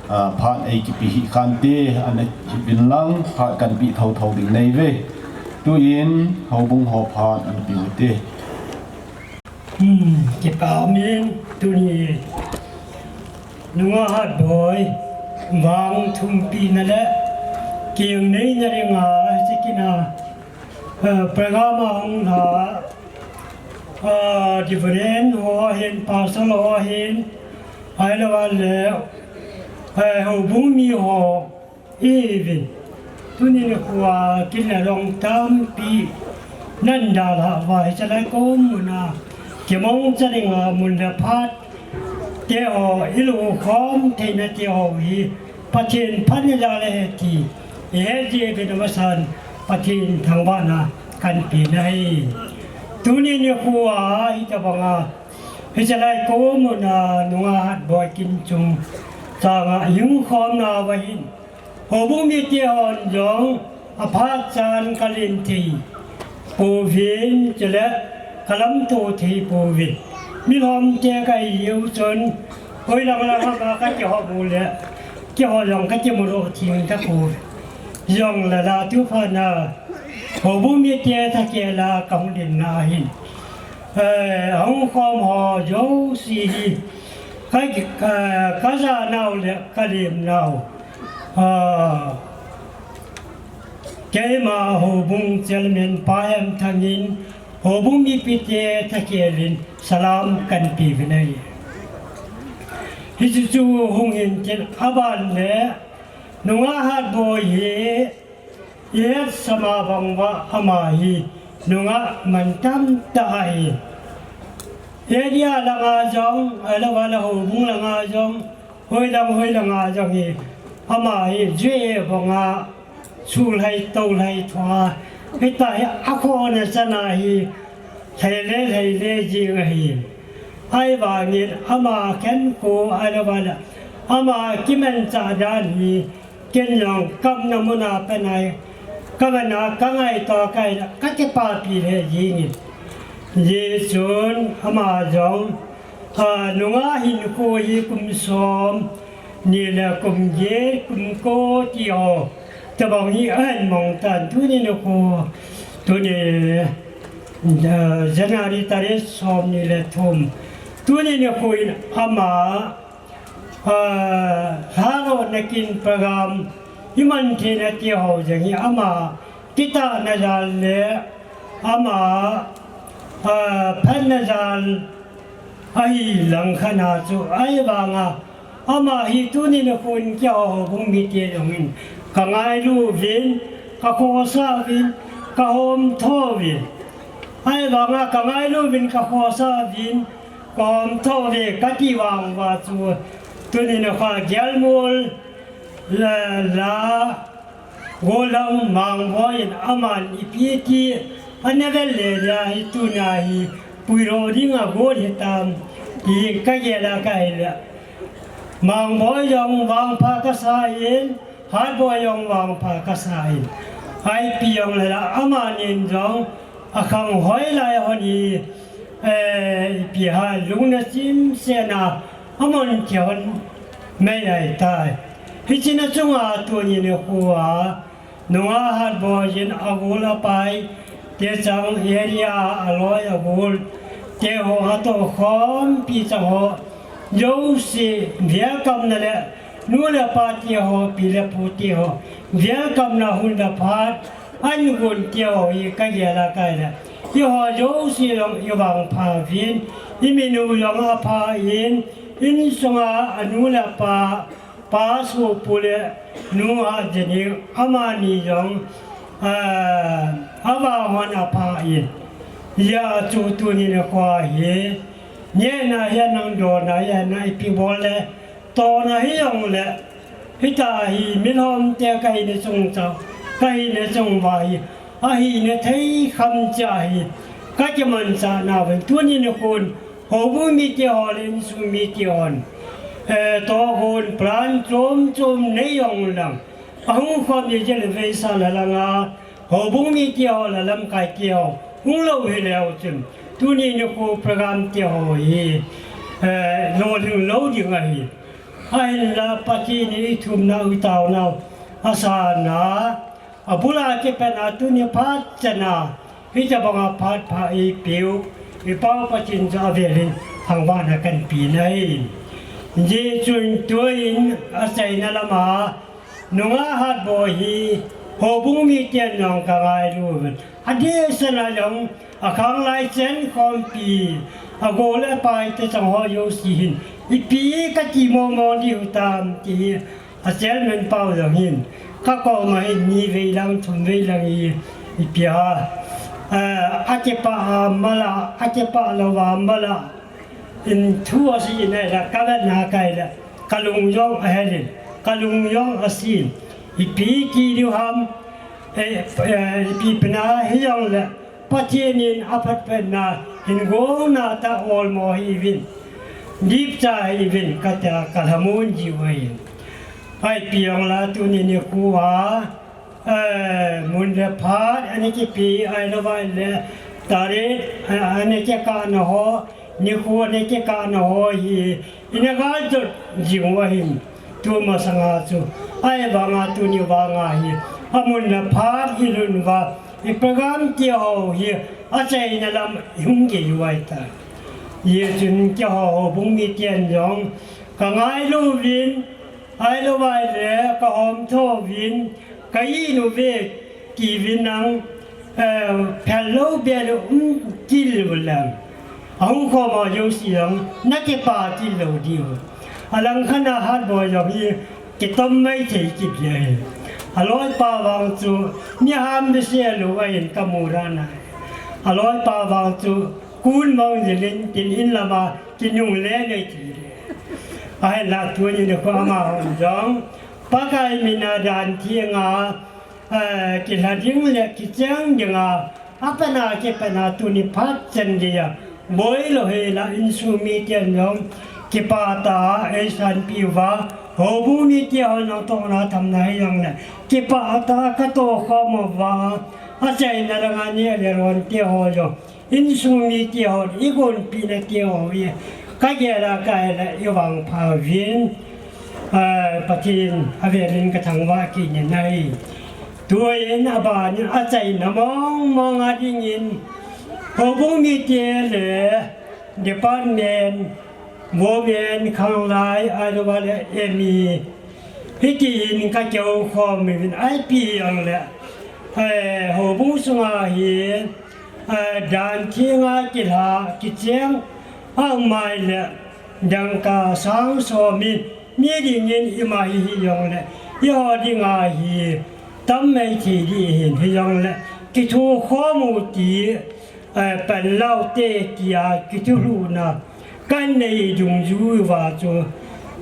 ah, phat ei kipe hih khante, ana hi uvin lang, phat kan pe thotho ding nei uve. Tuin houbung ho phat ana pe u hite. Hmm, kipah um in, tuni Nungah Hatboi vang thumpina le keng neina dinga, hiche kin a Eh, program a hung lha, eh, Reverend ho ahin, Pastor ho ahin, ahilou le, eh, houbung mi ho, ihiuvin. Tuni nikho a kin le long tampi nan dalha uva, hiche lai kom mun a kimangcha dinga mun le phat te ho, i lungkhom theina te ho hi Pathen phatna jal ahi ti i het jeh uvin amasan Pathen thangvahna kan pe na ahi. Tuni nikho a hitabang a, hiche lai kom mun a Nungah Hatboi kin chungchang a i hungkhom nauva hin, houbung mite hon jong aphat chan ka len thei pouvin, chule ka lamto thei pouvin. Milhom te kahi u chun, hoilang lang a kakihou u le, kihou jong kakimu lou thing tapoi. Jongle la tu phat na, houbung mite thakhel a kahung dinna hin, eh, hung khom ho jouse hi, ka, ka, kajanau le kalemnau, ah, keima houbung chairman Pa Hemthang in, houbung mipite thakhel in salam kahin pe uvin ahi. Hiche chu hung hintin, aban le, Nunga Hatboi hi, ihet sama bang uva ama hi, nunga mantam tah ahi. Area langa jong, ahilouleh houbung langa jong, hoilang hoilang a jong hi, ama hi jui banga, sulhai tolhai thua, hitia hi akhona chana hi, lheile lheile jing ahi. Ahivangin ama khenkho ahilouleh, ama kimanchah dan hi, ken jong kapna muna pat a hi, kavana kangaito kahi, kakipapi lheh jingin. Hijeh chun ama jong, a, nunga hinkho hi kum som ni le kum get, kum ko ti ho, tobang hi ahin mang tan, tuni nikho, tuni, a, January tarik som ni le thum, tuni nikho in ama, a, lhadohna kin program iman theina ti ho jeng hi ama kitahna jal le ama, a, phatna jal ahi langkhat a chu ahivanga ama hi tuni nikho in keiho houbung mite jong in kangailu uvin, kakhosah uvin, kahomtho uvin. Ahivanga kangailu uvin, kakhosah uvin, kahomtho uve kati vang uva chu tuni nikho a Gelmol la, la, Gollhang Mangboi in aman ipi ti ana vel le dia hi tuna hi puidoh dinga gol hitam ti kagel a kahile. Mangboi jong vangpha kasa in, Hatboi jong vangpha kasa in. Ipi jongle la amanin jong akhang hoilai hon hi, eh, ipi ham lungna chimsetna amun thei hon mai ahitai. Hiche na chunga tuni nikho a, Nunga Hatboi in agol apai, techang area aloi agol, teho atohkhompi chang ho, jouse, velkomna le, nu le pa teho, pi le pu teho, velkomna hun le phat, ahin gon teho hi kagel a kahile. Eiho jouse jong ivangpha uvin, iminu jong apha in, insunga anu le apa, Pa Sopu le Nu Hatjening amani jong, ah, avang hon apha in. Hijeh chun tuni nikho hi, nehna hihen lang donna hihen lang ipi bol le, tona hijongle, hitia hi milhom te kahina chungchang, kahina chung uva hi, ahina thei kham cheh ahi, kakimanchah nauvin tuni nikhon, houbung mite ho le insung mite hon, eh, tohgon plan chom chom nei jong lang, ahung khom ni jeh le veisa la langa, houbung mite ho le lamkai teho hung lou hileu chun, tuni nikho program teho hi, eh, lolhing lou ding ahi. Ahinla Pathen in ithumnau itaonau asana, abul a kipatna tuni phat chana, hitobanga phat pha eipeu, iPau Pathen chu avel in thangvahna kahin pe ahi. Hijeh chun tuin achaina lama, Nunga Hatboi hi, houbung miten jong kangailu uvin. Adehset a jong, akhanglai chenkhompi, agol apai techang ho jouse hin, ipi kati momo diu hitam ti hi, a chairman pau jong hin, kakoma hin ni vei lang, thum vei lang hi, ipi ham, eh, akipah a mala, akipah louva mala, in thu asei in ahile, kavetna kahile, kalung jong ahel in, kalung jong asin. Ipi ti diu ham, eh, eh, ipi pen a hijongle, Pathen in aphatphatna hin gonna tah olmo hiuvin, dipcha hiuvin, katia kalhamon jiu ahi. Ipi jongle tuni nikho a, eh, mun le phat ana kipe, ahilouva le tarik, eh, ana kikahna ho, Nikho nikho kikah na ho hi, ina gal jot jing u ahin, tu masanga chu, ahivanga tuni vanga hi, amun le phat ilhun uva, i program ti ho hi, achaina lam hung kei u ahitai. Hijeh chun keiho houbung miten jong, ka ngailu uvin, ahilou vai le, ka hom tho uvin, ka in uve, ti uvin lang, eh, phel lou beh le um kit uvin lang. Ahung khom ho jouse jong, na kipah kit lou diu. Alang khat a Hatboi jong hi, kitom mai thei kit le. Aloipa vang chu, mi ham bese lou ahin ka mu ra nai. Aloipa vang chu, kun mong jilin tin in lama, kinung le nei ti le. Ahinla tuni nikho amaho jong, Pakai mina dan thenga, eh, kilha ding le kicheng dinga, apatna kipatna tuni phat chan geiya, boi lou hela insung miten jong, kipah tah a eisanpi uva, houbung mite ho natohna thamna hijongle, kipah tah a katoh khom uva, achaina langa neh le ron te ho jong, insung mite ho, i gonpina te ho hi, ka gel a ka hile i vangpha uvin, ah, Pathen avelin ka thangvah kit in ahi. Tuin aban in achaina mong mong a dingin, houbung mite le department, women, khanglai, ahilou le M E, hitin ka kihou khom uvin, ipi hijongle, eh, houbung sunga hi, eh, dan thenga kilha, kicheng, aum mai le, dangka sang som in, mi dingin ima hi hijongle, eiho dinga hi, tam mai thei ding ahin hijongle, kithokhom u ti, eh, panlou te tia kithulhuhna kanei dungjui uva chu,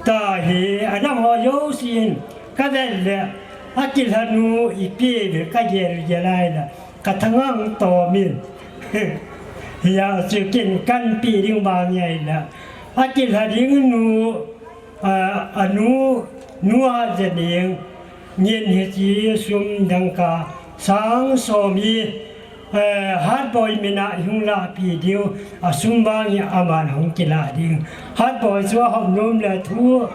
tahi, adang ho jousen kavet le, akilhanu ipi ve kagel gel a ahile, kathang ahung tom in. Hijeh chun ken kanpi ding vang ahile, akilha ding nu, a, anu, Nu Hatjeneng, ngen hiche sum dangka sang som hi, eh, Hatboi mina ihung lahpeh diu, asum vang hi aman ahung kilah ding. Hatboi chu ahop nom le thu,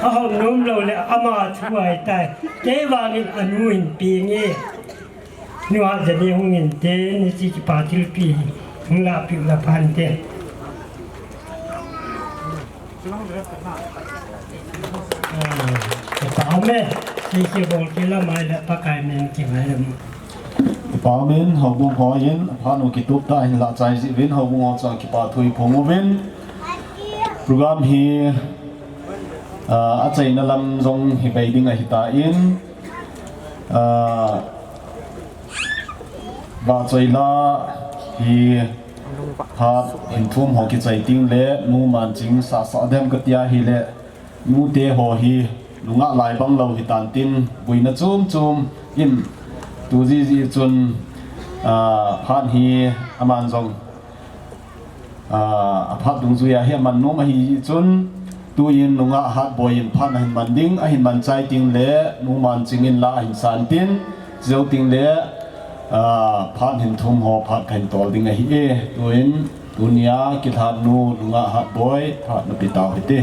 ahop nom lou le ama thu ahitai. Kei vangin anu hin peng e. Nu Hatjeneng hung in te, hiche kipa thilpeh hung lahpeh u le phan te. Kipa um e, hiche bol kila mai le Pakai min kingai le mu. Kipa um in, houbung hon, phat u kitup tah in lah chai jeh uvin, houbung ho chunga kipa thu iphong uvin. Program hi, ah, achaina lam jong hi bei ding ahitan, ah, vahchoi la hi phat hin thum ho kichai teng le, Nu Manching sahsah dem kati ahile, nute ho hi nungah lai bang lou hitan tin, boina chom chom in tu jeh jeh chun, ah, phat hi aman jong, ah, aphat dungjui a hi aman nom ahi jeh chun, tuin nungah Hatboi in phat ahin man ding, ahin man chai teng le, Nu Manching in la ahin san tin, chujou teng le, ah, phat hin thum ho phat kahin tol ding ahi e. Tuin, tunia kilhat nu nungah Hatboi, phat nape tau hite.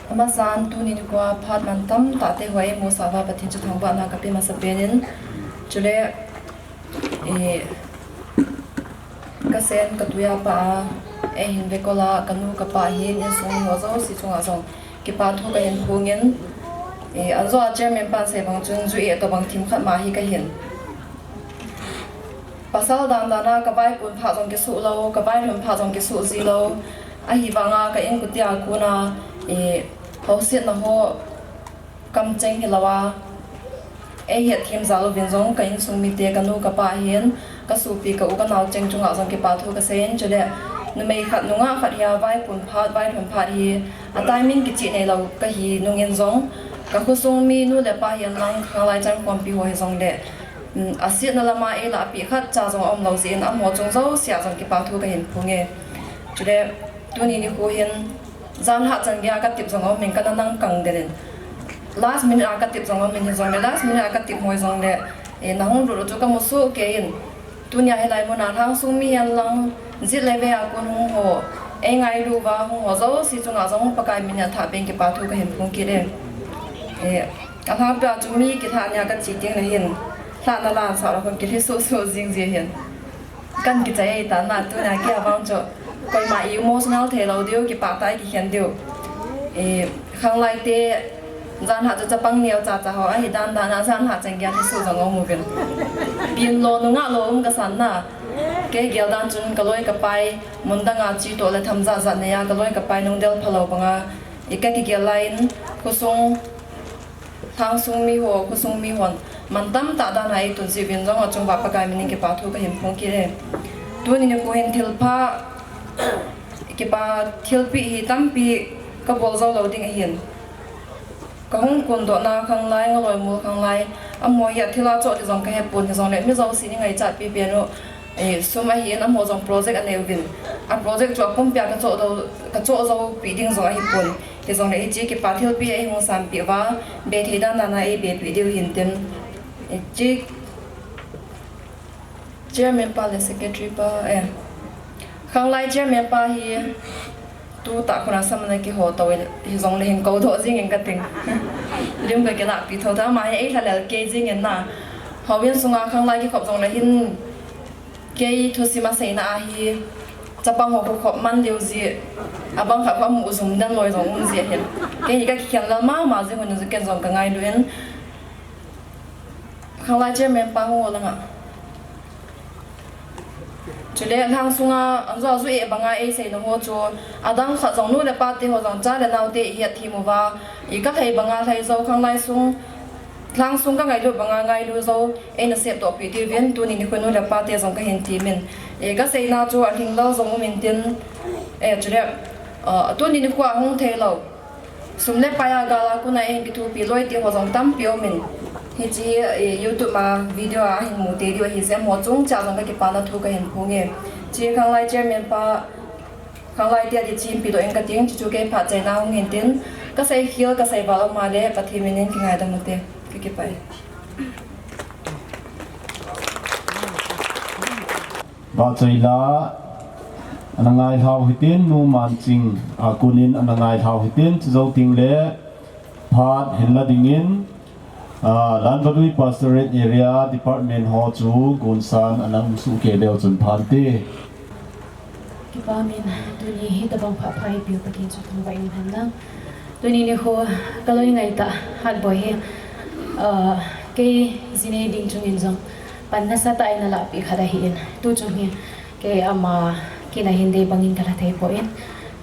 Amasan tuni nikho a phat mantam tah te ho eimusah uva Pathen chu thangvahna kape masapen in, chule, eh, kasen katui a pah a, eihin vekol a, kanu kapa hin, insung ho jouse chunga jong kipa thu kahin phong in, eh, ajo a chairman pan sei bang chun ju eh tobang themkhat ma hi kahin. Pasal dan dan a kavaipon phat jong kisuh lou, kavailhun phat jong kisuh ji lou. Ahivanga ka inkote a kona, eh, housetna ho kamcheng hilou a, eihetthem jal uvin jong ka insung mite, kanu kapa hin, kasopi ka u kanao cheng chunga jong kipa thu kasei in, chule numei khat nungah khat hi a vaipon phat, vailhun phat hi a timing kicheh neilou kahi nungin jong, kakhosung mi nu le pa hihen lang, khanglai chankhompi ho hijongle, um, asetna lama eilahpeh khatcha jong aumlou jeh in, amaho chung jouse a jong kipa thu kahin phong e. Chule tuni nikho hin, jan lhah chan geiya katep jong aumin, kana nang kang den in. Last minute a katep jong aumin hijongle, last minute a katep ho hijongle, eh, nahung lut u chu kamu sohkei in. Tunia hilai muna lhangsung mi hihen lang, jet le vei a kon hung ho, Ei ngailu uva hung ho jouse chunga jong Pakai min in athah beh in kipa thu kahin phong kit e. Eh, alhangpi a chu mi kilhah nia kache teng le hin, lhahna la sa la khun kilhi sohsoh jing ji hin. Kan kichai ahi tan na, tunia kei a vang chu koima i emotional thei lou diu, kipah tah a kikhen diu. Eh, khanglai te janhi chu chapang neocha cha ho ahi dan dan a, janhi chan gel hi soh jong aum uvin. Pin lou nungah lou um kasan na. Kei gel dan chun kaloi kapai, mun dang a che toh le tham jat jat nei a, kaloi kapai nung del phalou banga, i kakigel lai in, khosung, lhangsung mi ho, khosung mi hon mantam tah dan a eitun ji uvin jong achung uva Pakai min in kipa thu kahin phong kit e. Tuni nikho hin thilpha, kipa thilpeh hi tampi kabol jou lou ding ahin. Kahung kondoh na khanglai, ngaloi mol khanglai, amaho hi athil a choh ding jong kahe pon, hijongle mi jouse in eingaicha pipen u, eh, sum ahin amaho jong project anei uvin. A project chu apumpi a kachoh jou, kachoh jou pi ding jong ahi pon. Hijongle hiche kipa thilpeh eihung sanpeh uva, be thei dan dan a eibe peh diu hin tin. Hiche Chairman pa le secretary pa, eh, khanglai chairman pa hi tu tah khun a sam ana kiho tou in, hijongle hin kou doh jing in kating. Lim kakilah pi tho ta, ama hi eilha lel kei jing in na. Houin sunga khanglai kikhop jongle hin kei thusim a seina ahi, chapang ho khu khop man leu ji, abang khat khu amu jum den loi jong um ji ahin. Kei hi kakikhen lel mama jing un, ken jong kangailu in. Khanglai chairman pa ho langa. Chule lhang sunga, anjo aju e banga eiseina ho chu, adang khat jong nu le pa te ho jong cha le nao te ihet thim uva, i kalhai banga lhai jou khanglai sung, lhang sung kangailut banga ngailu jou, eina sep toh pi diuvin, tuni nikho nu le pa te jong kahin temin. E kaseina chu alhinglel jong um intin, e chule, ah, tuni nikho a hung thei lou. Sum le pai a gal a kona eikithopi loi te ho jong tampi aumin. Hiche, eh, YouTube a video a hin mu tei diu ahi jeh in amaho chungchang jong kakipana thu kahin phong e. Hiche khanglai chairman pa, khanglai te a di chimpi doh in kating, chuchu kei phat chaina hung hintin. Kasei khel, kasei val aum le, Pathen min in kingaidam ute. Kakipah e. Vahchoila ana ngailhau hitin, Nu Manching a konin ana ngailhau hitin, chujou tengle phat hinla dingin, ah, Lanvadui Pastorate Area Department ho chu gonsan ana umsuh kei leu chun phante. Kipa min, tuni hitobang phat pha eipeu Pathen chu thangvah in hen lang. Tuni nikho kaloi ngaitah Hatboi hi, ah, kei jinei ding chungin jong pan nasatah a eina lahpeh khat ahin. Tu chung hi kei ama kin a hin dei bangin kalha thei poi,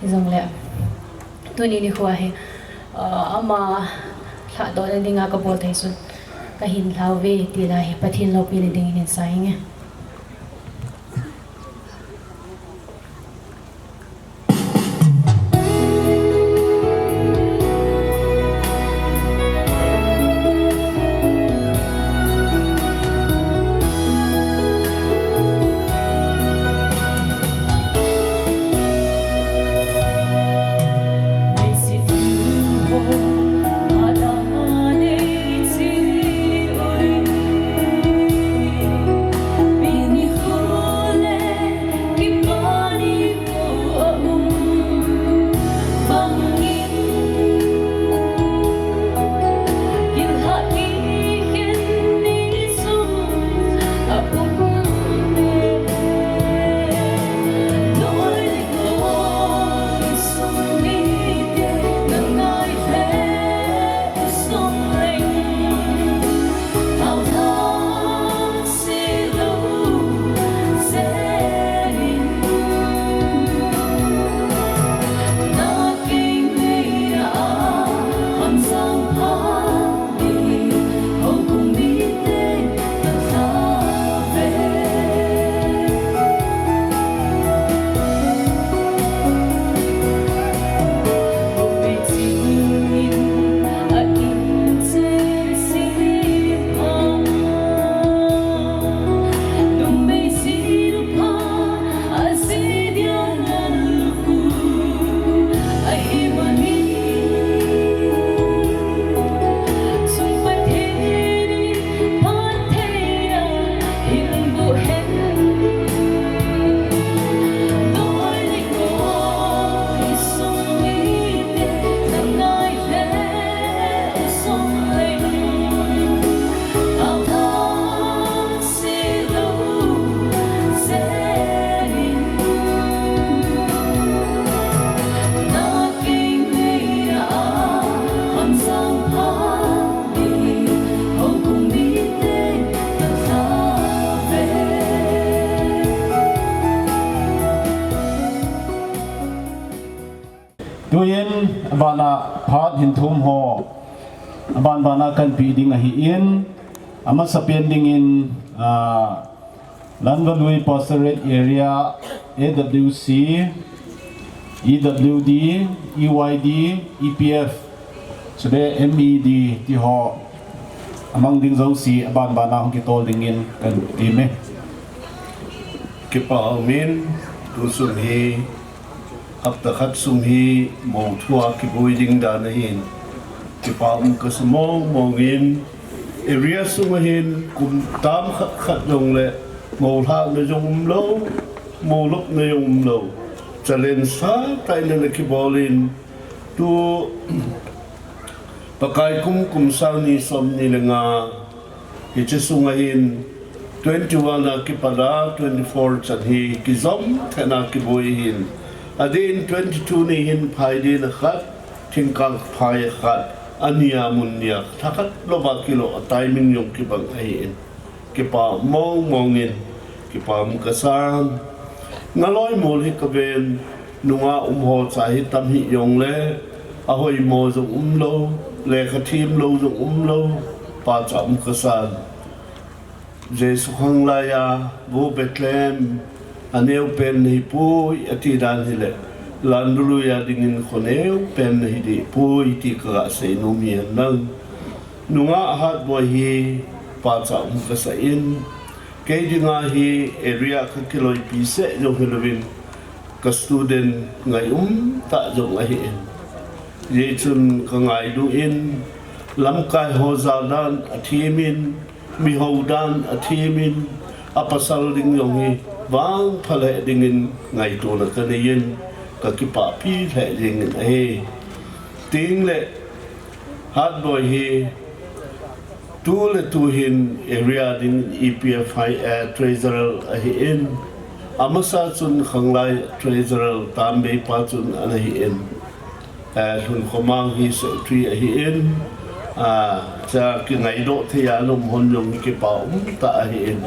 hijongle tuni nikho a hi, ah, ama lhahdohna dinga kabol thei chun kahin lhauve tina hi Pathen loupina dingin hin sa inge. Tuin abana phat hin thum ho aban bana kahin pe ding ahin, amasapen dingin, ah, Lanvalui Pastorate Area, A W C, E W D, E Y D, E P F, chule M E D ti ho amang ding jouse aban bana hung kitol dingin kahin temme. Kipa umin, tu sung hi, hapta khat sung hi, mou thua kibui ding dan ahin. Kipa um kasa mong mongin, area sung ahin, kum tam khat khat jong le, mou lhahna jong umlou, mou lopna jong umlou. Challenge sa tah in ana kibolin, tu Pakai kum kum sang ni som ni le nga, hiche sung ahin twenty-one a kipat a twenty-four chan hi kijom thei na kibui ahin. Adeh in twenty-two ni hin phai ding a khat, thingkang phai khat, ania mun nia thakhat louva kilo a timing jong kibang ahin. Kipa mong mongin, kipa um kasan. Ngaloi mol hi kaven, nunga um ho cha hi tam hih jongle, ahoimo jong umlou, lekha themlou jong umlou, pachat um kasan. Jesu khanglai a, Vo Bethlehem, aneo pen nahi poi, ati dan hile, Lanvalui a dingin khoneo pen nahi deh poi, ti kaga seinom hi henlang. Nungah Hatboi hi pachat um kasan, kei dinga hi area kakiloipi seh jong hilouvin, ka student ngai um tah jong ahin. Hijeh chun kangailut in, lamkai ho jal dan athemin, mi hou dan athemin, apasal ding jong hi vangpha lheh dingin ngaitona kaneiyin, kakipahpi lheh jengin ahi. Tengle, Hatboi hi, tu le tu hin area ding E P F I, eh, treasurer ahin. Amasa chun khanglai treasurer tambeipa chun ana hin. Eh, Lhunkhomang hi secretary ahin. Ah, cha kingaidoh thei a lom hon jong kipa um tah ahin.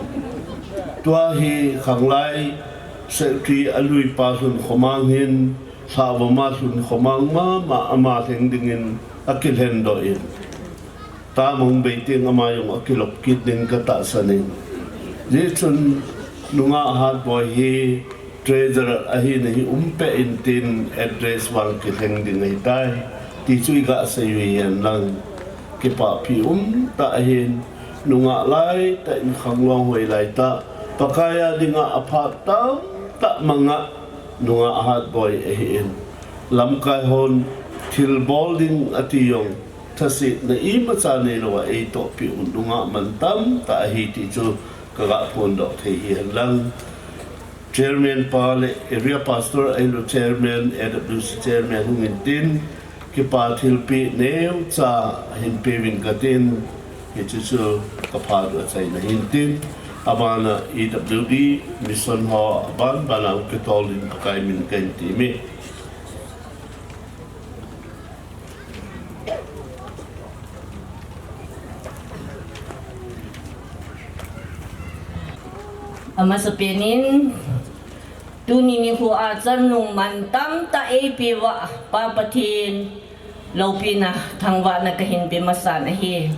Tua hi khanglai secretary aluipa Lhunkhomang hin, Lhahvama Lhunkhomang mama ama lheng dingin akilhendoh in. Tam hung bei teng ama jong akilop kit ding katahsan in. Hijeh chun nungah Hatboi hi treasurer ahina hi um peh intin address vang kilheng ding ahitai. Ti chu iga seiyu hihen lang. Kipahpi um tah ahin, nungah laitah in khanglong hoilai tah. Pakai a dinga aphat tamtah manga nungah Hatboi ahin. Lamkai hon thilbol ding ati jong, thasetna imacha neilouva eitohpi u nungah mantam tah ahi ti chu kaga phondoh thei hihen lang. Chairman pa le area pastor ahilou chairman, A W C chairman hung intin, kipa thilpeh neocha ahin peuvin katin, hichu chu kaphat u achaina hintin, abana E W D mission ho aban bana kitol din Pakai min kahin temme. Amasapen in, tuni nikho a chanu mantam tah eipeuva Pa Pathen loupina thangvahna kahin pe masan ahi.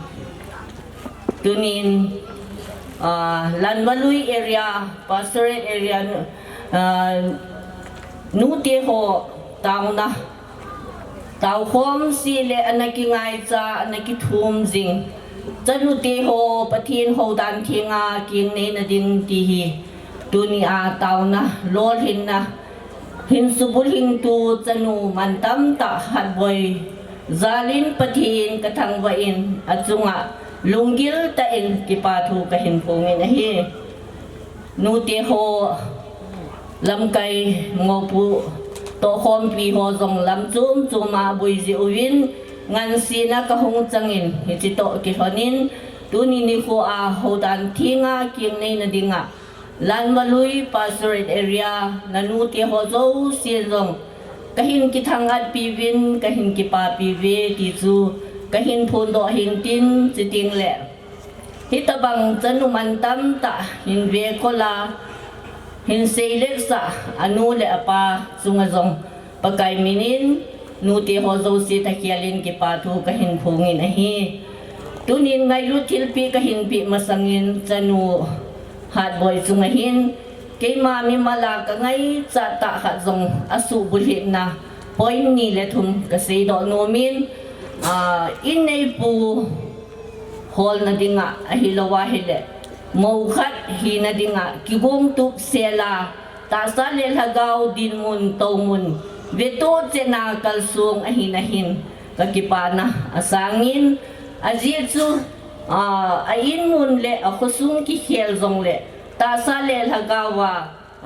Tunin, ah, Lanvalui area, Pastorate area, ah, nute ho taona taokhom seh le ana kingaicha, ana kithum jing. Chanute ho Pathen houdan thenga kingneina ding ti hi tunia taona lolhinna hin subulhingtu chanu mantam tah Hatboi jalin Pathen kathangvah in achunga lunggil tah in kipa thu kahin phongin ahi. Nute ho lamkai mopo tohkhompi ho jong lam chom choma boi jeh uvin ngansena kahung changin hiche toh kilhonin tuni nikho a houdan thenga kingneina dinga Lanvalui Pastorate Area nanute ho jousen jong kahin kithangatpi uvin kahin kipapi uve ti chu kahin phondoh hintin chutengle hitabang chanu mantam tah hin vekol a, hin seiletsah anu le apa chunga jong Pakai minin Nute ho jouse thakhel in kipa thu kahin phong in ahi. Tunin ngailut thilpeh kahin peh masangin chanu Hatboi chunga hin keima mimal a kangaichat tah khat jong asuhbulhit na point ni le thum kaseidoh nom in, ah, inneipu holna dinga ahilou ahile, mou khat hina dinga kigong tup sel a, tahsa le lhagao dinmun, toumun, vetoh chena kalsong ahina hin, kakipana asangin, ajeh chu, ah, a inmun le akhosung kikhel jongle, tahsa le lhagao a,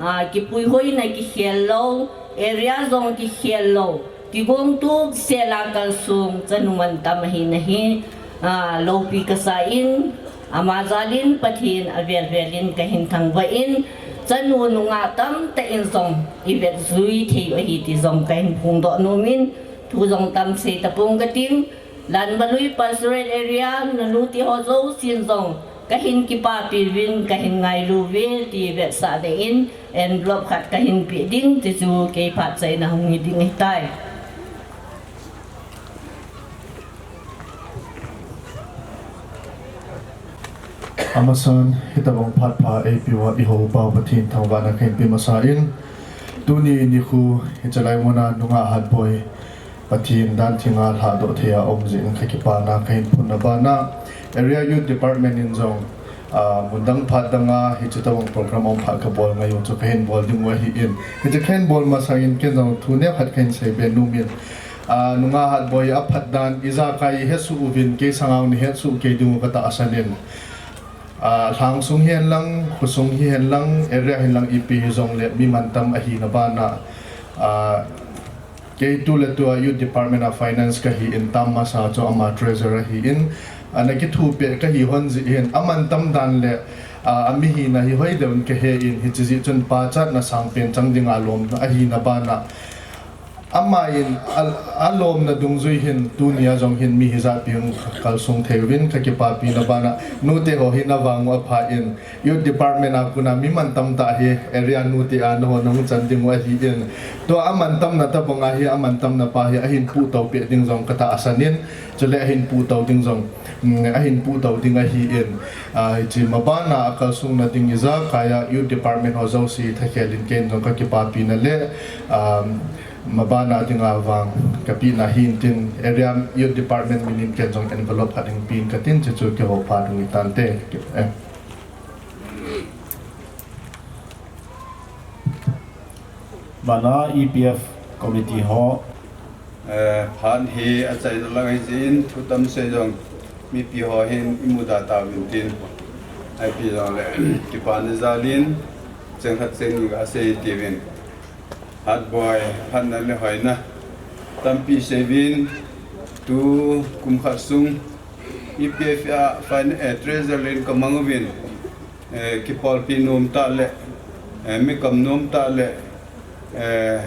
ah, kipuihoina kikhel lou, area jong kikhel lou, kigong tup sel a kalsong chanu mantam ahina hi, ah, loupi kasa in, ama jal in Pathen avel vel in kahin thangvah in, chanu nungah tamtah in jong ivet jui thei u ahi ti jong kahin phongdoh nom in, thu jong tam sei tapong kating, Lanbalui Pastorate Area, nanu te ho jousen jong kahin kipapi uvin, kahin ngailu uve ti vetsahna in envelope khat kahin peh ding, ti chu kei phatchaina hung hi ding ahitai. Amasan, hitabang phat pha eipeuva ihoupa Pathen thangvahna kahin pe masa in, tuni nikho hichelai muna nungah Hatboi Pathen dan thinga lhadoh thei a um jeh in kakipana kahin phonna bana, Area Youth Department in jong, ah, mun dang phat dang a hiche tobang program um phat kabol ngai u chu kahin bol ding u ahi in. Hiche kahin bol masang in ken jong thu neo khat kahin seibe nom in, ah, nungah Hatboi aphat dan ijakai ihetsoh uvin kei sanga nei hetsoh kei ding u katahsan in. Ah, lhang sung hihen lang, khosung hihen lang, area hihen lang ipi hijongle mi mantam ahina bana, ah, kei tu le tua Youth Department a Finance kahi in, tam masa chu ama Treasurer ahi in, ana kithupi kahi hon jeh hin, amantam dan le, ah, ami hina hi hoideu in kahe in, hiche jeh chun pachatna sangpen chang dinga lom ahina bana, ama in a, alomna dungjui hin, tunia jong hin mi hijat pi hung kalsong thei uvin, kakipapina bana, nute ho hi navang u apha in, Youth Department a kona mi mantam tah hi, area nute a nahon nahung chan ding u ahi in. Tua amantamna tobang a hi, amantamna pa hi, ahin puhtou peh ding jong katahsan in, chule ahin puhtou ding jong, mm, ahin puhtou ding ahi in. Ah, hiche mabana akalsonna ding ijakai a Youth Department ho jouse thakhel in ken jong kakipapina le, ah, mabana dinga vang kapehna ahin tin, Area Youth Department min in ken jong envelope khat hin pe in katin, hiche chu kihou phat hung hitante. Eh. Bana E P F committee ho. Eh, phat hi achaina lang ahi jeh in, thu tam sei jong mipi ho hin imuda tauvin tin, ipi jongle, kipana jal in, cheng khat cheng ni gasei tiuvin. Hatboi, phatna le hoina tampi seiyuvin, tu kum khat sung, E P F a fin-, eh, treasurer in kamang uvin, eh, kipolpi nom tah le, eh, mi kam nom tah le, eh,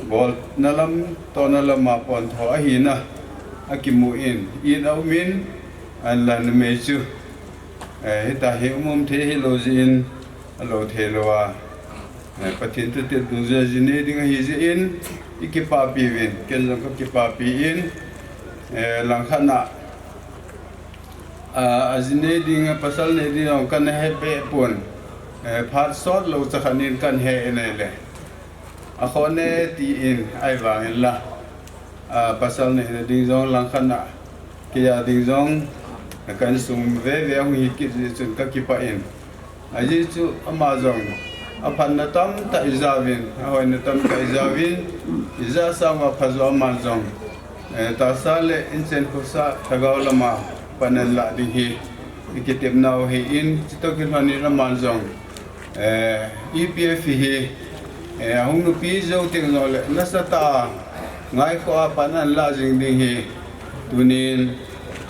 bolna lam, tohna lam a pontho ahina, akimu in, in a um in, ahinla numei chu, eh, hitia hi um um thei hilou jeh in, alou thei lou a, eh, Pathen thutep dungjui a ji nei ding ahi jeh in, ikipapi uvin, ken jong kakipapi in, eh, langkhat na, ah, aji nei ding, pasal nei ding jong kana he beh pon, eh, phat sot lou cha khat in kana he in ahile, akhoh ne tin, ahivangin la, ah, pasal neina ding jong langkhat na, kei a ding jong, ka insung veve hung hi kit jeh chun kakipah in. Ajeh chu ama jong, aphatna tamtah ijauvin, ahoina tamtah ijauvin, ija sanga phajo ama jong, eh, tahsa le inchen khosa lhagao lama pan anlah ding hi, ikitepnau ahi in, chutoh kilhon in ama jong, eh, E P F hi, eh, ahung nupi jou teng jongle, nasatah a ngaikhoh a pan anlah jing ding hi, tunin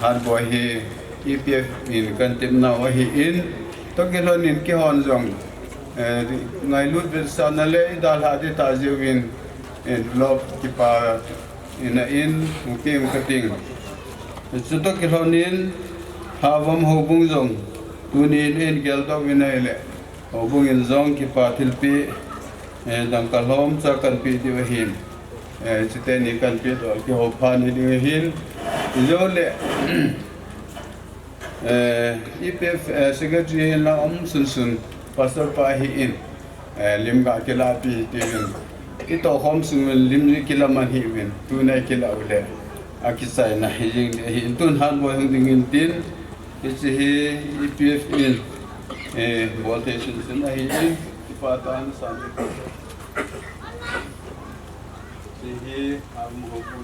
Hatboi hi E P F in kana tepnau ahi in, toh kilhon in keihon jong, eh, ngailut vetsahna le idalhah ding tah jeh uvin, envelope kipa in a in, hung peh ing kating. Chutoh kilhon in, Lhavom houbung jong, tunin in geldoh uvin ahile, houbung in jong kipa thilpeh, eh, dangka lhomcha kana peh diu ahin. Eh, chuteni kanpe doh kihou pha ni ding ahin. Ijole, eh, E P F, eh, secretary hinla um sunsun, pastor pa ahin, eh, lim ga kilapi tiuvin. Kitoh khom sung lim ni kilaman hiuvin, tuna kilah ule. Akichaina hi jing ding ahin, tun hatboi hung dingin tin, hiche hi E P F in, eh, bol thei sunsun ahin, kipa tah in sami. Hiche hi, um, houbung.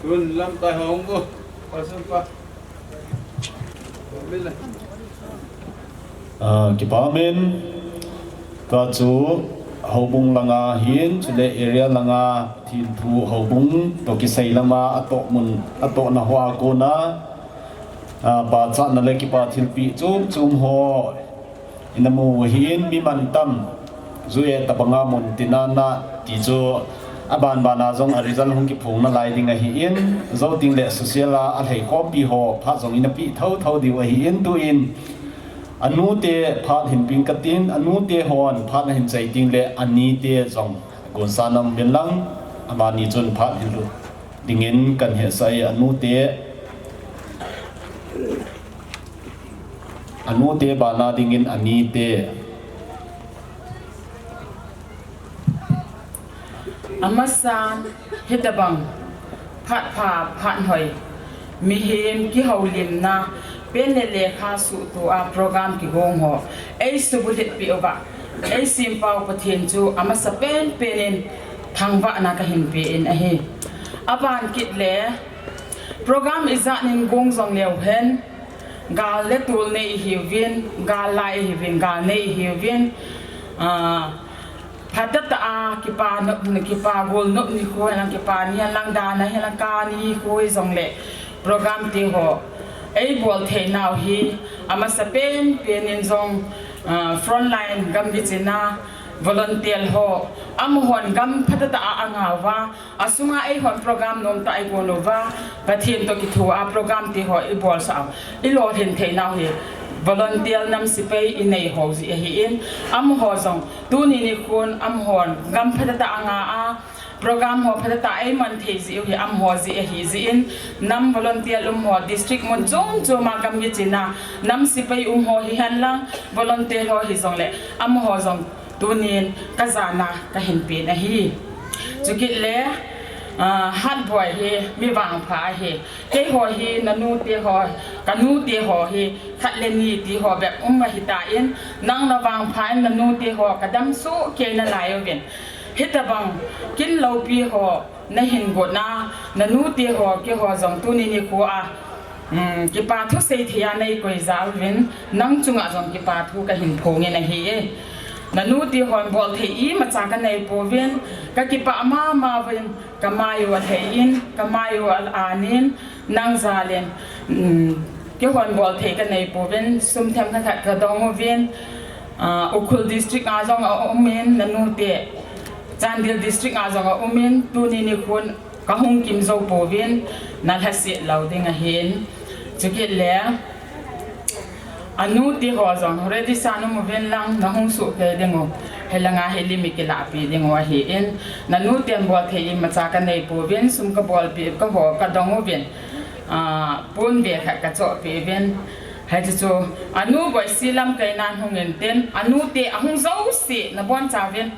Tun lamkai houbung. Pastor pa. Ah, kipa min. Tua chu houbung langa hin, chule area langa Pathen thu houbung toh kisei lama atoh mun, atohna hoa kona, ah, pachatna le kipa thilpeh chom chom ho ina mu ahin, mi mantam, ju e tabanga mun tina na ti chu aban bana jong a result hung kiphong nalai ding ahin, jou teng le social a alhei khompi ho phat jong ina peh thotho diu ahin, tuin anute phat hin peng katin, anute hon phat ahin chai teng le anite jong gonsa na um uvin lang, amani chun phat hin lut dingin kan hetsah e, anute, anute bana dingin anite. Amasan, hitabang phat pha, phat hoi, mihem kihoulimna, pen le lekha suhtoh a program kigong ho eisubulhit peh uva, eisempau Pathen chu amasa penpen in thangvahna kahin pe in ahi. Aban kit le, program ijat nin gong jong leu hen, gal le tol nei ihiuvin, gal lai ihiuvin, gal nei ihiuvin, ah, phatah tah a kipa nop, kipa golnop nikho hilang, kipa ni hilang, dan a hilang, kani nikho hijongle program te ho eibol theinau hi amasa penpen in jong, ah, frontline gam kichena volunteer ho, amahon gam phatah tah a angauva, asunga eihon program nomtah eigon uva, Pathen toh kithoa program te ho ibolsah u, ilolhin theinau hi volunteer nam sepai inei ho jeh ahin, amaho jong tuni nikhon amahon gam phatah tah anga a, program ho phatah tah eiman thei jeh u hi amaho jeh ahi jeh in, nam volunteer um ho district mun chom chom a gam kichena nam sepai um ho hihen lang, volunteer ho hijongle, amaho jong tunin kajana kahin pen ahi. Chukit le, ah, hatboi hi mi vangpha ahi. Keiho hi nanute ho, kanute ho hi khat le ni ti ho bep um ahitan, nang navangpha in nanute ho kadam sohkei nalai uvin. Hitabang kin loupi ho nahin gotna, nanute ho, keiho jong tuni nikho a, um, kipa thusei thei a neikoi jal uvin, nang chunga jong kipa thu kahin phongin ahi e. Nanute hon bolthei imacha kanei pouvin, kakipah mama uvin, kamai u alhei in, kamai u alan in, nang jal in, um, keihon bolthei kanei pouvin, sum themkhat khat kadong uvin, ah, Ukhrul district a jong aumin, nanute, Chandel district a jong aumin, tuni nikhon kahung kim jou pouvin, nalhaset lou ding ahin. Chukit le, anute ho jong ready sa na um uvin lang, nahung sohkei ding u, hilanga hi lim ikilahpi ding u ahin, nanuten bolthei imacha kanei pouvin, sum kabolpi, kaho kadong uvin, ah, ponve khat kachohpeh uvin. Hiche chu, anu boise lamkaina hung intin, anute ahung jouse nabonchauvin,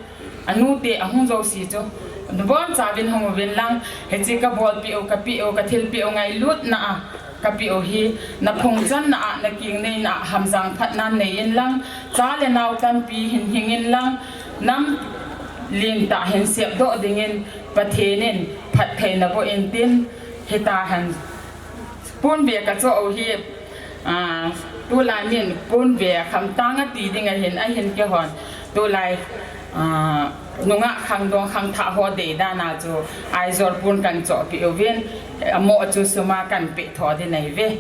anute ahung jouse chu nabonchauvin hung uvin lang, hiche kabolpeh u, kapeh u, kathilpeh u, ngailutna a kapeh u hi, naphungchanna a, nakingneina a, hamjang phatna nei inlang, cha le nao tampi hin hing inlang, nam lentah hin sepdoh dingin Pathen in phattheina boh intin, hitahen. Ponve kachoh u hi, ah, tulai min ponve khamtang ati ding ahin, ahin keihon tulai, ah, nungah khangdong khangthah ho deidan a chu Aizawl pon kahin chohpeh uvin, amoh chu sum a kahin peh tho ding ahiuve.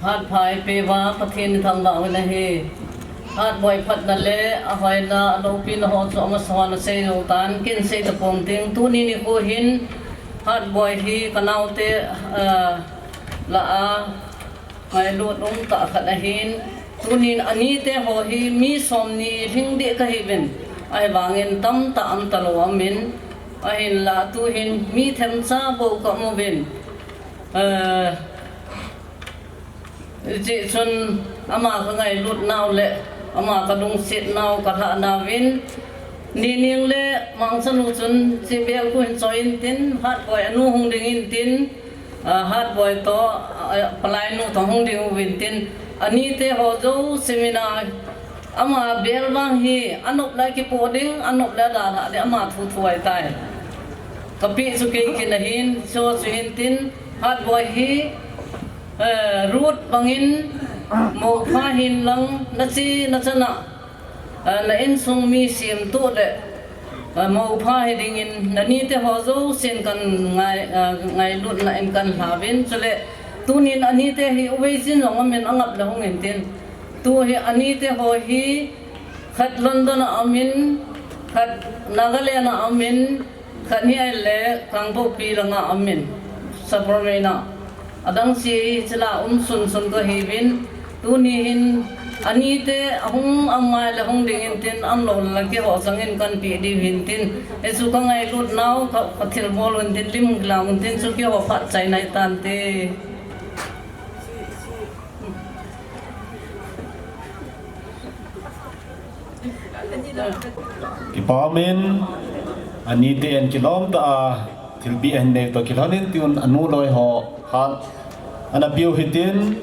Phat pha eipeuva Pathen ithangvah uvin ahi. Hatboi phatna le ahoina, aloupina ho chu amasa hon asei jou tan, ken sei tapong ting. Tuni nikho hin Hatboi hi kanaote, ah, lah a ngailut umtah khat ahin. Tunin anite ho hi mi somni lhing deh kahiuvin, ahivangin tamtah umtalou aumin, ahinlah tuhin mi themcha bou kaum uvin. Eh, Hijeh chun ama kangailut nau le ama kalungset nau kalhah nauvin, Nining le Mangchanu chun hiche bel khu hin choi intin, Hatboi anu hung ding intin, ah, Hatboi toh, ah, palainu toh hung ding uvin tin, anite ho jouse mina ama bel vang hi anop le kipoh ding, anop le adalhah ding, ama thu thu ahitai. Kapeh chu kei kin ahin, hiche chu hin tin, Hatboi hi, eh, Ruth bangin, moupha hinlang, nache nachana, eh, na insung mi semtoh le, eh, moupha hi dingin, nanite ho jousen kan ngai, eh, ngailutna in kan lhauvin, chule tunin anite hi uvei sin jong aumin angap le hung intin. Tu hi anite ho hi khat London a aumin, khat Nagaland a aumin, khat hi ahile Kangpokpi langa aumin, Sapormeina. Adang se hi hiche lah a um sunsun kahiuvin, tuni hin anite ahung um ngai le hung ding intin, aumlou le keiho changin kan peh diu hin tin, hichu kangailut nau, ka, kathilbol un tin, lim kilang un tin, chu keiho phat chaina hitante. Kipa umin, anite in kilom tah a thilpeh ahin nei toh kilhonin tiun anu loi ho phat ana peu hitin,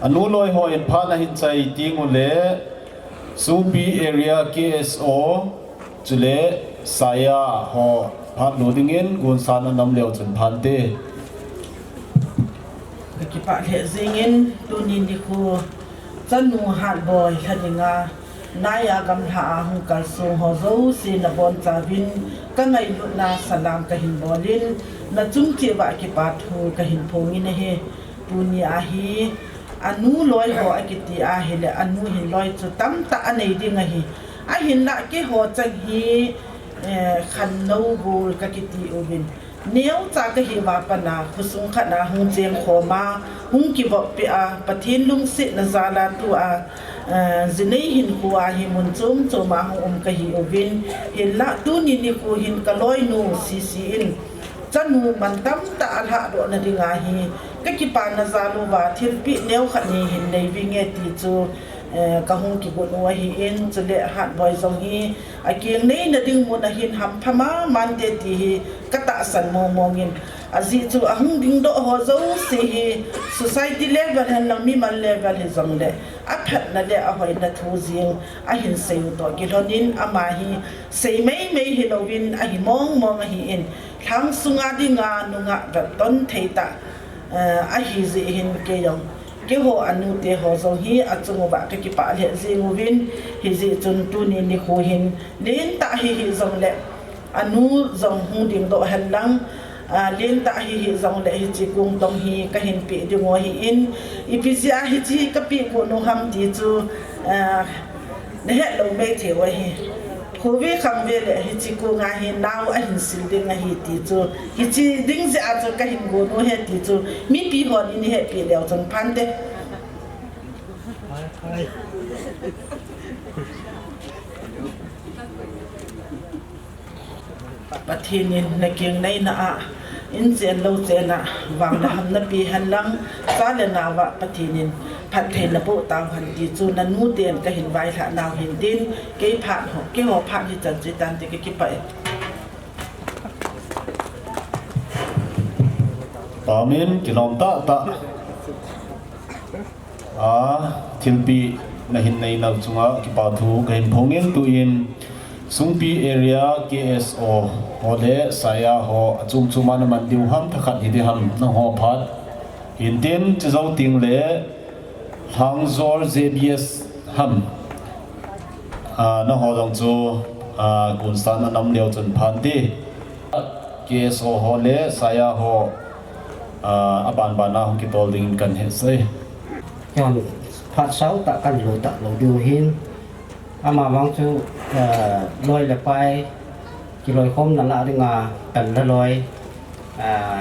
anu loi hon phat ahin chai tengule Songpi area K S O chule Saya ho phat lut dingin gonsan anam leu chun phante. Kakipah lheh jengin, tuni nikho chanu Hatboi lha dinga naiya gamlha a hung kalsong ho jouse nabonchauvin kangailutna salam kahin bolin, nachung cheh uva kipa thu kahin phongin ahi. Tuni a hi anu loi ho akiti ahile anu hin loi chu tamtah anei ding ahi. Ahinlah keiho chang hi, eh, khannou gol kakiti uvin, neocha kahiuva pat a khosung khat a hung chengkhom a, hung kivoppeh a, Pathen lungsetna jal a tua, eh, jinei hinkho a hi mun chom chom a hung um kahiuvin, hinlah tuni nikho hin kaloinu Sisi in chanu mantam tah alhahdohna dinga hi kakipana jal uva thilpeh neokhat hi hin neivinge ti chu, eh, kahung kigot u ahin, chule Hatboi jong hi akeng neina ding mun a hin hampha mamante ti hi katahsan mongmong in, ajeh chu ahung dingdoh ho jouse hi society level henlang mimal level hijongle aphatna le ahoina thu jeng ahin seiu toh kilhonin ama hi sei meimei hilouvin ahi mongmong ahin, lhang sunga dinga nungah vetton thei tah, eh, ahijeh hin keijong keiho anute ho jong hi achung uva kakipah lheh jeng uvin, hijeh chun tuni nikho hin lentah hi hijongle anu jong hung dingdoh henlang, ah, lentah hi hijongle hiche kong tong hi kahin peh dingu ahin, ipi jeh a hiche kapeh got u ham ti chu, ah, nahet lou mei theiu ahi. Khovei khangvei le hiche konga hi nao ahin sil ding ahi ti chu, hiche ding jeh a chu kahin got u ahi ti chu mipi hon in hepeh leu chun phante. Pathen in nakeng neina a, inchen louchen a, vang le ham napeh henlang, cha le nao a Pathen in phattheina boh tauhen ti chu nanuten kahin vailhah nau hin tin, kei phat ho, keiho phat hichan chu hitante, kakipah e. Kipa umin, kilom tahtah a thilpeh nahin neinau chunga kipa thu kahin phongin, tuin Songpi area K S O ho le Saya ho achom chom a naman diu ham, thakhat hiding ham, nangho phat hintin, chujou tengle Lhangjol J B S ham, ah, nangho jong chu, ah, gonsan anam leu chun phante. K S O ho le Saya ho, ah, abanban a hung kitol dingin kahin hetsah e. Phat sautah kahin lutah lou diu ahin, Ama vang chu, eh, loi le pai, kiloikhomna lah dinga, pel le loi, eh,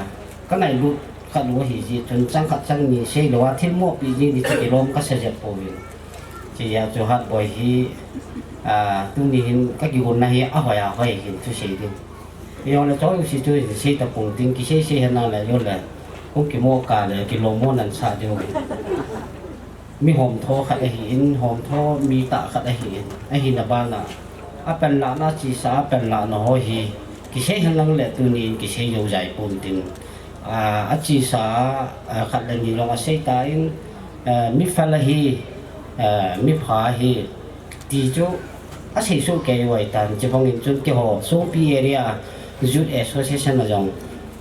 ka ngailut khat u ahi jeh chun chang khat chang ni sei lou a, thil mohpi jing ding chu kilom ka sa jep pouvin. Chujeh a chu Hatboi hi, ah, tuni hin ka kigonna hi ahoi ahoi hin thusei ding. Jongle choi u si chu hin sei tapong tin, kisei sei hen lang le jongle, hung kimo kah le kilom mo nan sa diu. Mi homtho khat ahin, homtho mi tah khat ahin, ahina bana, a panlahna, achesa a panlahna ho hi, kisei hen lang le tunin kisei jou jai pon tin, a, achesa a, a, khat le ni jong asei tan, a, mi fel ahi, a, mi pha ahi, ti chu asei soh kei uva ahitan, chubang in chun keiho Songpi Area Youth Association a jong,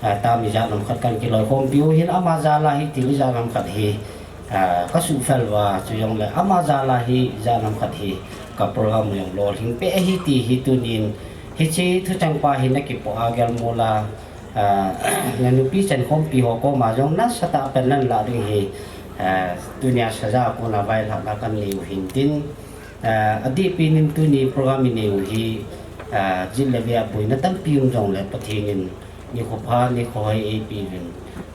a, tam ijat ham khat kan kiloikhompi u hin, ama jal a hi til ijat ham khat hi, a, ka suhfel uva, chujongle ama jal a hi ijat ham khat hi ka program u jong lolhing peh ahi ti hi tunin, hiche thucheng pa hi na kipoh a gelmol a, a, na nupi chankhompi ho koma jong nasatah a pan nan lah ding hi, a, tunia saja a kona vailhahna kan nei u hin tin, a, adehpi nin tuni program i nei u hi, a, jit le vei a boina tampi um jongle Pathen in nikho pha, nikho hoi eipe uvin.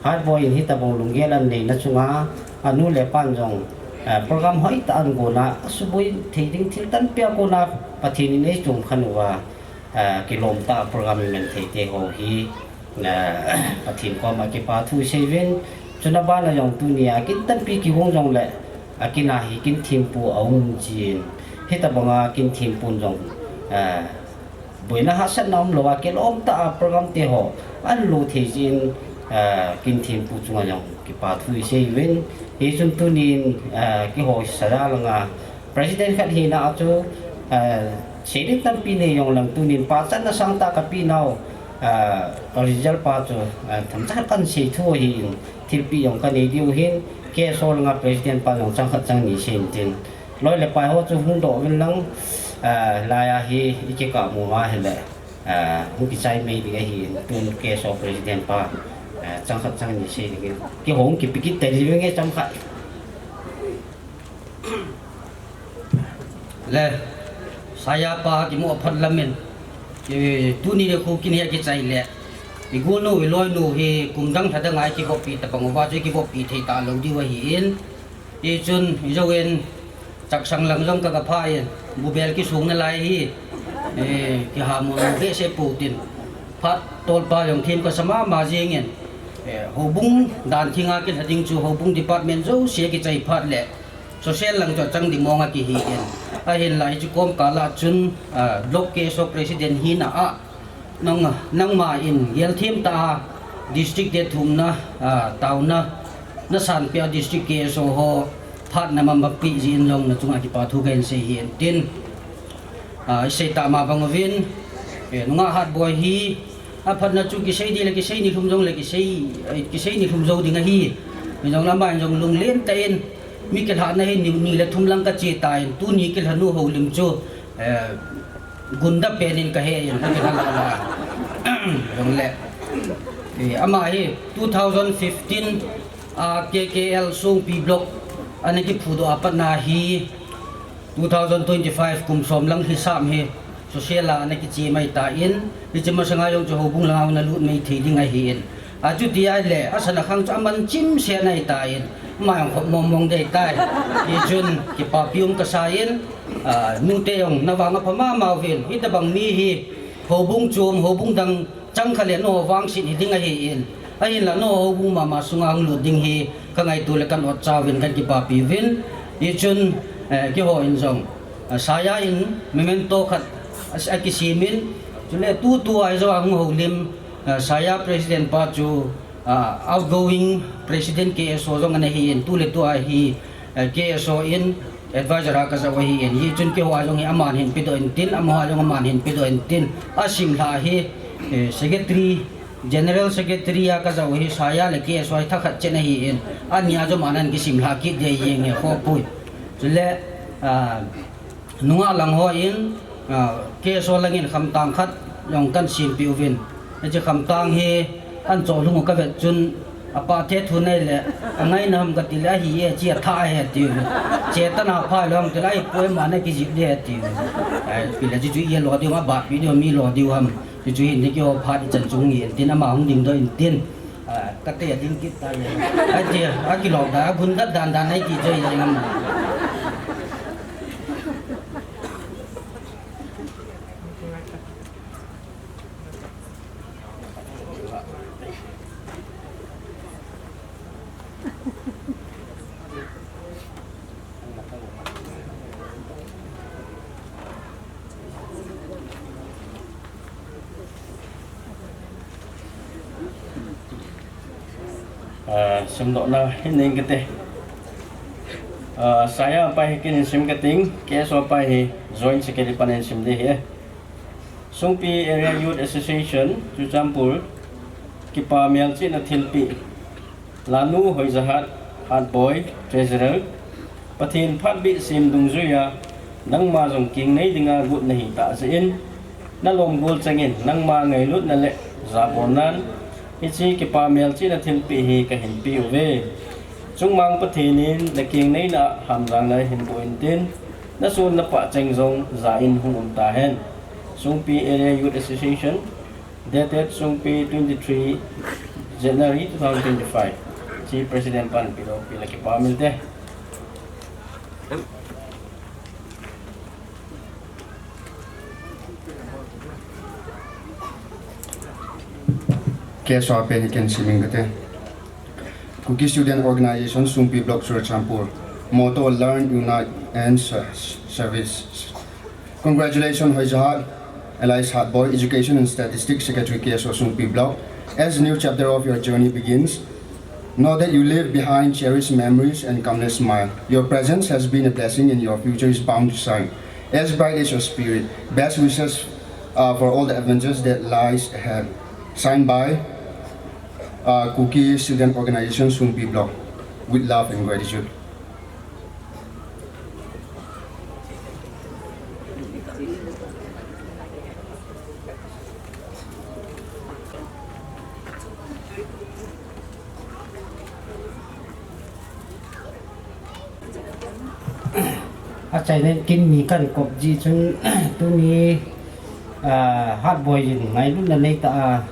Hatboi in hitobang lunggel aneina chunga, anu le apan jong, eh, program hoitah agon a, asuboi thei ding thil tampi a kona Pathen in eichom khen uva, eh, kilom tah a program i man thei te ho hi, eh, Pathen koma kipa thu isei uvin. Chuna bana jong tunia kin tampi kigong jongle, akin a hi kin thempu aum jin. Hitobanga kin thempu jong, eh, boina hahsatna umlou a, kilom tah a program te ho ahin lo thei jin, a, kin thempu chunga jong kipa thu isei uvin. Hichun tunin, a, keiho saja langa president khat hina a chu, a, sei ding tampi nei jong lang tunin pachatna sangtah ka penau, a, original pa chu, a, themcha khat kan sei thu ahin, thilpeh jong ka nei diu hin, K S O langa president pa jong chang khat chang ni sei in tin. Loi le pai ho chu hung doh uvin lang, a, lai a hi i kikah mu ma hile, a, hung kichai mei ding ahi, tun K S O president pa, a, chang khat chang ni sei ding. Keiho hung kipe kit tei ding nge chang khat. Le, saya pa kimu aphat lamin. Ki, tuni le khu kin hi kichai le. I gonu, i loinu hi kum dang lha dang a i kivoppi tabang uva chu i kivoppi thei talou diu ahin. Hichun, i jouvin, Chaksang lang jong ka, ka pha in, bu bel kisung nalai hi, eh, kihamu behseh pou tin. Phat tolpa jong them kasa mama jingin, eh, houbung dan thinga kilha ding chu houbung department jouse kichai phat le, social lang chu achang ding mong a kihi in. Ahinla hiche kom kal a chun, ah, Block K S O President hina a, Nang, nangma in gelthem tah a district date thumna, a, taona, na sanpeh a district K S O ho phatna mama peh jeh in jong na chunga kipa thu kahin sei ahin tin, a, i sei tah ma bang uvin, eh, nungah Hatboi hi, aphatna chu kisei ding le kisei ni lhum jong le kisei, eh, kisei ni lhum jou ding ahi. Hijongle ama in jong lunglen tah in, mi kilhahna hi ni, ni le thum lang kache tan, tuni kilhanu houlim chu, eh, Gunda pen in kahe in, ka kilha la la. Jongle. Eh, ama hi two thousand fifteen a K K L Songpi Block ana kiphudoh a pat na hi two thousand twenty-five kum som lang hisam hi social a ana kiche mai tan, hiche masanga jong chu houbung langa ana lut mai thei ding ahin. Achuti ahile, asana khang chu aman chimset ahitan, ama jong khop mong mong ding ahitai. Hichun kipapi um kasa in, a, nute jong navang apha mama uvin, hitobang mi hi houbung chom, houbung dang chang kha le nangho vangset hiding ahin, ahinla nangho houbung mama sunga hung lut ding hi kangaito le kan otcha uvin kan kipapi uvin. Hichun, eh, keiho in jong, a, saya in memento khat a, akisem in, chule tutua hi jong a hung houlim, a, saya president pa chu, a, outgoing president K S O jong ana hin, tuletua hi, a, K S O in advisor a kajah u ahin, hichun keiho a jong hi aman hin pedoh intin, amaho a jong aman hin pedoh intin, asimlhah hi, eh, secretary, general secretary a kajah u hi saya le K S O hi thakhat chet ahin, ani a jong aman kisimlhah kit ding ahi jeng e khopui. Chule, a, Nungah lang hon, a, K S O langin khamtang khat jong kan sempeh uvin. Hiche khamtang hi ahin choh lhung u kavet chun, Apa the thu nei le, angai na ham kati le, ahi e, chi a tha he tiu. Che ta na pha lo ham ti le, ai poi ma na ki jip de tiu. Ai, pi le chi chu i lo diu, ma ba pi diu, mi lo diu ham. Chu chu hin ni ki o pha di chan chung ni, tin ama hung ding do in tin. A, ka te ding kit ta le. Ai ti, a ki lo da, gun da dan dan ai ti joi jeng am. Ah, simdohna hin nei kate. Ah, Saya pa hi kin sim kating, K S O pa hi Joint Secretary pan sim de hi. Songpi Area Youth Association, Churachandpur, kipa melchihna thilpeh, Lanu Hoijahat, Hatboi, Treasurer, Pathen phatbeh sem dungjuiya, nangma jong kingnei dinga got nahi tah jeh in, nalom gol chengin, nangma ngailutna le jabolnan, hiche kipa melchihna thilpeh hi kahin peh uve. Chungmang Pathen in nakingnei na hamjang na hin boh intin, nasun napah cheng jong ja in hung um tahen. Songpi Area Youth Association, dated Songpi twenty-three January two thousand twenty-five. Chi President pan pilo pila kipa minte. K S O pa hi kin sim ing kate. Kuki Student Organization, Songpi Block, Churachandpur. Motto: Learn, Unite and Ser-, Service. Congratulations, Hoijahat, alias Hatboi, Education and Statistics Secretary, K S O Songpi Block. As the new chapter of your journey begins, know that you leave behind cherished memories and countless smiles. Your presence has been a blessing and your future is bound to shine. As bright as your spirit. Best wishes, uh, for all the adventures that lies ahead. Signed by, uh, Kuki Student Organization, Songpi Block. With love and gratitude. Achaina in kin mi kan kop jeh chun, tuni, ah, Hatboi in ngailutna neitah a,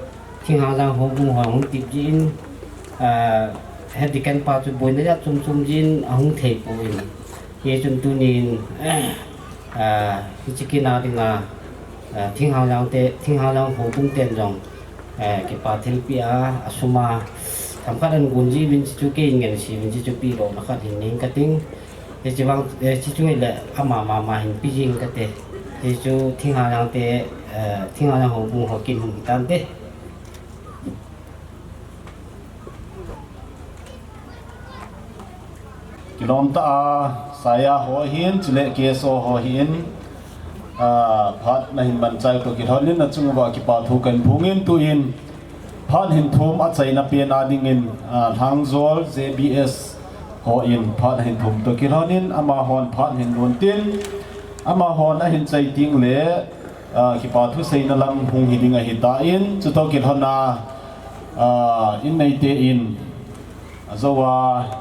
Thinghang Jang houbung ho hung tep jeh in, ah, Head Deacon pa chu boina jat chom chom jeh in ahung thei poi. Hichun tunin, ah, hiche kin a dinga, ah, Thinghang Jang te, Thinghang Jang houbung ten jong, ah, kipa thilpeh a, asum a, themkhat ahin gon jeh uvin, hichu kei in ngen se uvin, hichu peh lona khat hin nei ing kating. Hichu vang, eh, hichu le ama mama hin pe jing kate. Hichu Thinghang Jang te, eh, Thinghang Jang houbung ho kin hung hitante. Kilom tah a, Saya ho hin, chule K S O ho hin, ah, phat nahin man chai toh kilhonin nachung uva kipa thu kahin phong in tuin, phat hin thum achaina pen a dingin, ah, Lhangjol J B S hon phat ahin thum toh kilhonin, amahon phat hin lhun tin, amahon ahin chai teng le, ah, kipa thuseina lam hung hi ding ahitan, chutoh kilhon a, ah, in neite in, ajou a,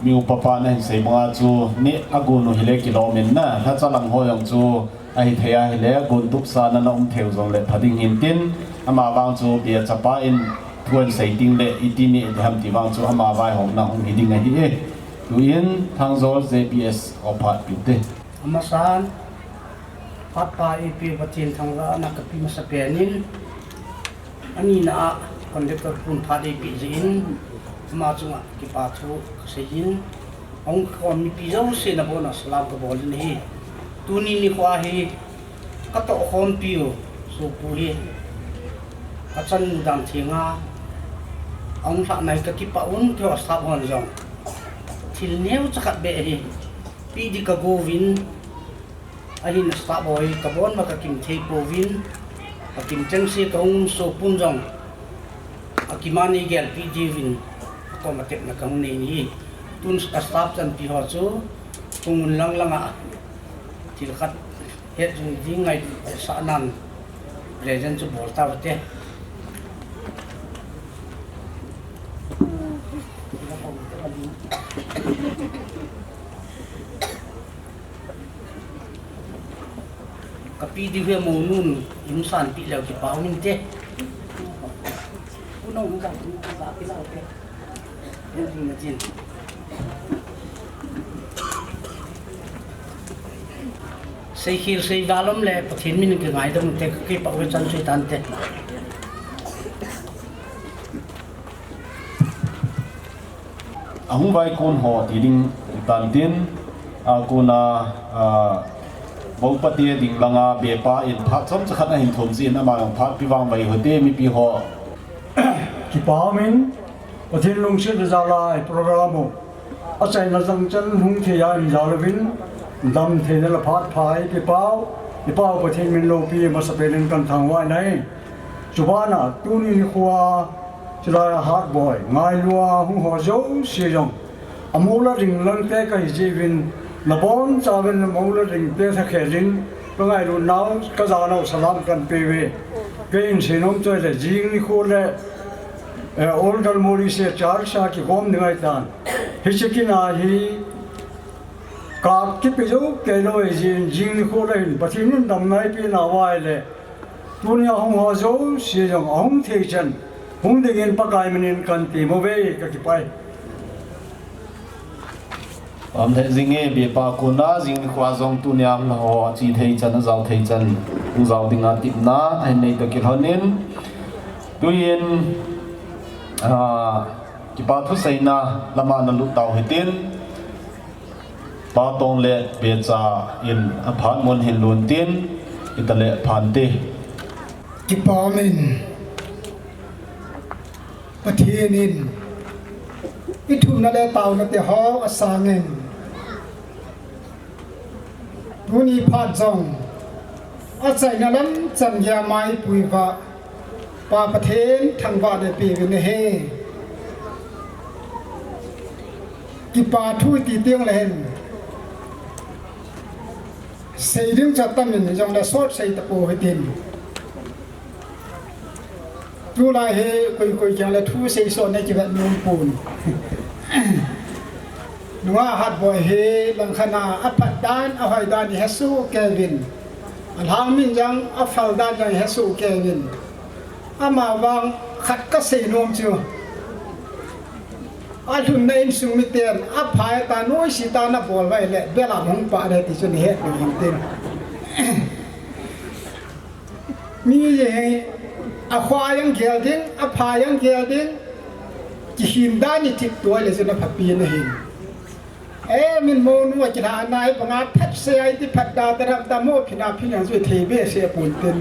mi upa pa nahin sei banga chu, neh a gon u hile kilom in na, lhacha lang ho jong chu, ahithei a hile, gon tupsa na na um thei u jongle pha ding hintin, amavang chu, bia chapa in, thu ahin sei teng le, iti neh ding ham ti vang chu, ama vaihomna hung hi ding ahi e. Tuin, Lhangjol J B S ho phat peh inte. Amasan, phat pa eipeh Pathen thangvahna kapeh masapen in, anina a conductor pun phat eipeh jeh in, ama chunga kipa thu kasei in, ahung khom mipi jouse nabona salam kabol in ahi. Tuni nikho hi, katoh khompiu, sopu hi, achan dan thenga, ahung lhah nai kakipah un, keiho staff hon jong. Thil neocha khat beh hi, peh ding kagouvin, ahin staff ho hi kabon uva kakim thei pouvin, akim chengse kahung um, sopun jong, akim a nei gelpeh diuvin, akoma tepna kahung nei in ahi. Tun staff chanpi ho chu, hung un lang langa, thil khat het jing ding ngaisahnan, present chu bol tauvinte. Kapi di hue mo nun, insan pi leo kipa min te. Unong ka, ka pi leo te. Yan din na din. Seikhel seival um le, Pathen min kingaidam te, kipah uve chan sui tan te. Ahung vaikon ho ti ding tan tin, a kona, a, Bopate ding langa bepa in phat chomcha khat ahin thum jin, ama jong phat pi vangvai u hite mipi ho. Kipa min, Pathen lungset le jal'a program u achaina jangchan hung thei a injal uvin, damtheina le phat pha eipepau, ipau Pathen min loupi masapen in kathangvah in ahi. Chubana tuni nikhoa, chulai a Hatboi ngailua hung ho jouse jong, amou la ding langte kahi jeh uvin, nabonchauvin amou la dingte thakhel in, kangailutnau, kajanau salam kahin peuve. Keiin seinom chu ahile jing nikho le, eh, Old Galmoli se church a kikhom ding ahitan. Hiche kin a hi kap kipe jou keilou ahi jeh in, jing nikho le hin Pathen in damna eipeh nauva ahile, tunia hung ho jouse jong ahung thei chan hung dingin Pakai minin kahin temmu ve, kakipah e. Pamlheh jinge, bepa kona jing nikhoa jong tunia hung ho ache thei chan, ajao thei chan, hung jao dinga temna ahin nei toh kilhonin, tuin, a, kipa thuseina lama nalut tau hitin, Pa Tonglet becha in aphat mun hin lhun tin, itale phante. Kipa min, Pathen in ithumna le taona te ho asangin, tuni phat jong achaina lam chan geiya maipuiva Pa Pathen thangvahna peuvin ahi. Kipa thu iti teng le hin, sei ding chu atam in, hijongle sot sei tapou hitin. Tulai hi koi koi kiang le thu seisot na kivet nom pon. Nungah Hatboi hi langkhat a aphat dan, ahoi dan ihesoh keiyuvin, alhang min jong, aphal dan jong ihesoh keiyuvin, amavang khat kasei nom chu, alhunna insung miten aphai ta, noise ta nabol uva ahile belam hung pah ding ti chu nahet lou hintin. Mi hi akhoh jong gel ding, aphai jong gel ding, kihin dan ithip tou le chun aphapi nahin. E, min mounu akilhah nai banga phat sei a iti phat da ta dam ta mo phina phin jong chu ithei behseh pon tin.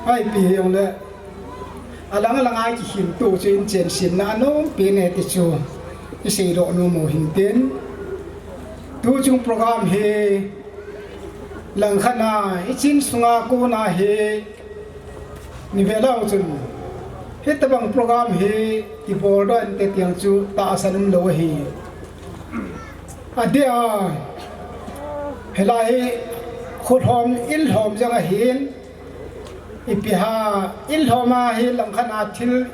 Ipi hijongle, alang alang a kihin tou chu inchensetna anom pen e ti chu isei doh nom u hintin. Tuchung program hi langkhat a ichin sunga kona hi, ni ve leu chun, hitobang program hi kibol doh inte tiang chu tahsan umlou ahi. Adeh a, hilai hi kho lhom, in lhom jong ahin, ipi ham, in lhom a hi langkhat a thil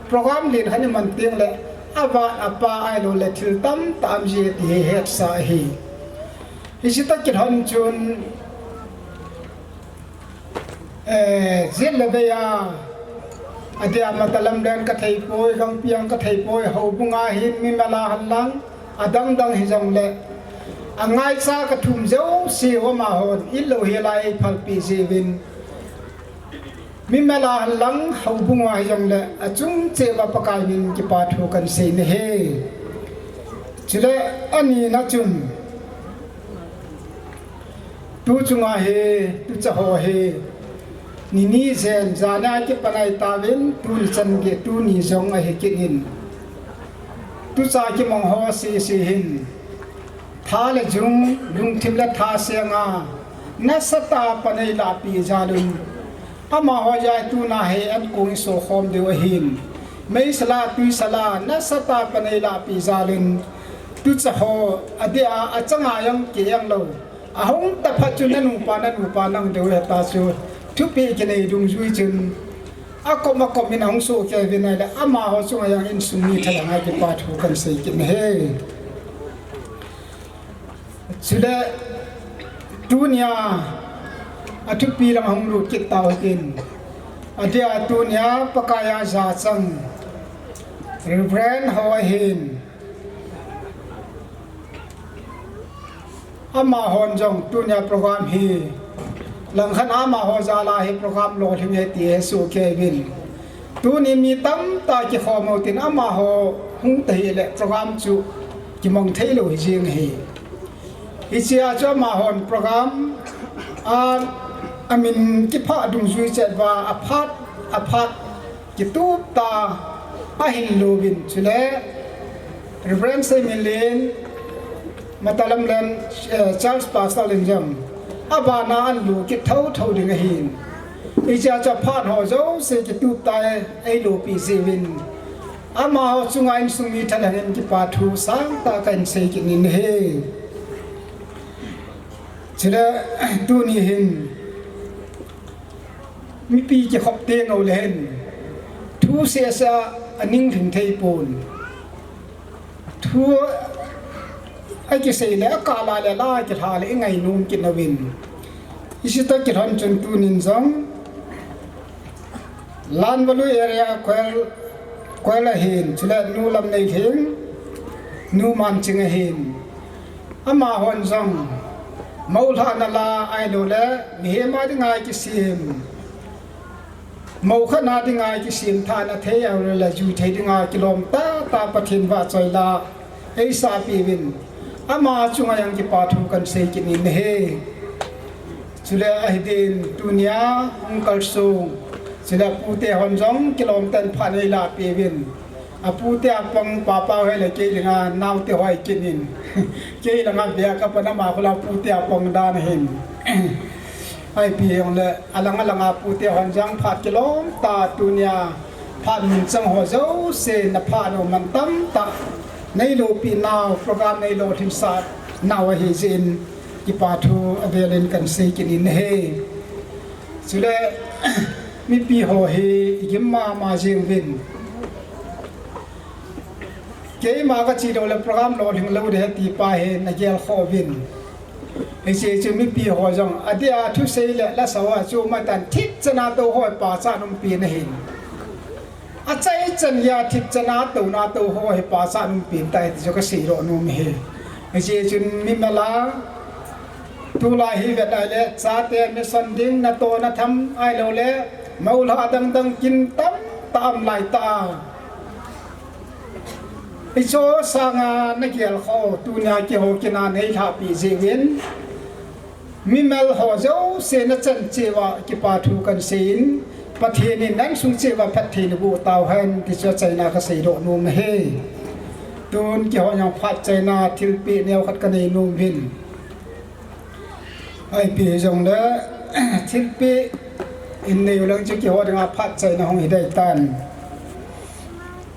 program len khat iman teng le, avat apa ahilou le thil tamtah um ji ti hi hetsa ahi. Hiche toh kilhon chun, eh, jet le vei a, adeh a matah lam len kathei poi, gangpi jong kathei poi, houbung a hin mimal a henlang, adang dang hijongle, angaicha kathum jouse u amahon, itlou hilai eiphalpeh jiuvin, mimal a henlang, houbung a hijongle, achung cheh uva Pakai min kipa thu kahin sei nahi. Chule, anina chun, tuchunga hi, tucha ho hi, nini jen, jana kipan ahi tauvin, tuni chan gei, tuni jong ahi kit in. Tucha kimang ho sese hin, tha le jung, lungthim le tha senga, nasatah a pan eilahpeh jal un, amaho jong tuna hi ankong iso khom diu ahin, meisel a, tuisel a, nasatah a pan eilahpeh jal un, tucha ho, adeh a, achanga jong kei jong lou, ahung taphat chun nanupa, nanupa nang diu hita chu, thupeh kinei dungjui chun, Akom akom in ahung sohkei uvin ahile, amaho chunga jong insung mi thalheng a kipa thu kahin sei kit in ahi. Chule tunia athupi lang ahung lut kit tau hitin. Adia tunia Pakai a jachang Reverend ho ahin. Amahon jong tunia program hi langkhat amaho jal a hi program lolhing e ti hi sohkei uvin. Tuni mi tamtah kikhom u tin amaho hung tahih le program chu kimang thei lou hi jeng ahi. Hichea chu amahon program a, amin kiphah dungjui chet uva aphat aphat kitup tah a ahin lo uvin, chule Reverend Seiminlen, Matalamlen, eh, Charles Pastor Lenjam, abana ahin lo kit thotho ding ahin. Hichea chu aphat ho jouse kitup tah a eilo peh jeh uvin, amaho chunga insung mi thalheng in kipa thu sangtah kahin sei kit in ahi. Chule tuni hin mipi kikhop teng uleh hin thu sehseh a aning lhing thei pon. Thu akisei le akah la le la kilha le ingainom kit uvin. Hiche toh kilhon chun tunin jong Lanvalui area Koil, Koil ahin, chule Nu Lamneilhing, Nu Manching ahin. Amahon jong moulhahna la ahilouleh mihem a dinga kisem, moukhatna dinga kisem thahna thei ahilouleh juithei dinga kilom tahtah Pathen vahchoi la eisahpeh uvin, ama chunga jong kipa thu kahin sei kit in ahi. Chule ahi din tunia hung kalsong, chule apute hon jong kilom tah in phat eilahpeh uvin. Apute apang Papa hoi le kei dinga naote hoi kit in. Kei langa bia kapan ama khu la apute apang dan ahin. Ipi hijongle alang alang a apute hon jong phat kilom tah tunia phat minchang ho jouse na phat u man tamtah neilopeh nau, program neilolhinsah nau ahi jeh in kipa thu avel in kahin sei kit in ahi. Chule mipi ho hi igim mama jeng uvin. Keima kache lou le program lolhing lou ding ahi ti pa hin agelkhoh uvin. Hiche chu mipi ho jong adeh a thusei le lasa ho chu maitan thipchan a tou ho hi pachat umpen ahin. Achaichan geiya thipchan a touna tou ho hi pachat umpen tai ti chu kaseidoh nom ahi. Hiche chun mimal a tulai hi vet ahile chate mission ding natoh natham ahilouleh moulhah dang dang kin tamtah um laitah a, hicheho sanga nagelkhoh tunia keiho kin a neilhahpeh jeh uvin mimal ho jouse nachan cheh uva kipa thu kahin sei in, Pathen in na insung cheh uva phatthei naboh tauhen ti chu achaina kaseidoh nom ahi. Tun keiho jong phat chaina thilpeh neokhat kanei nom uvin. Ipi hijongle thilpeh in nei u lang chu keiho dinga phat chaina hung hi dei tan.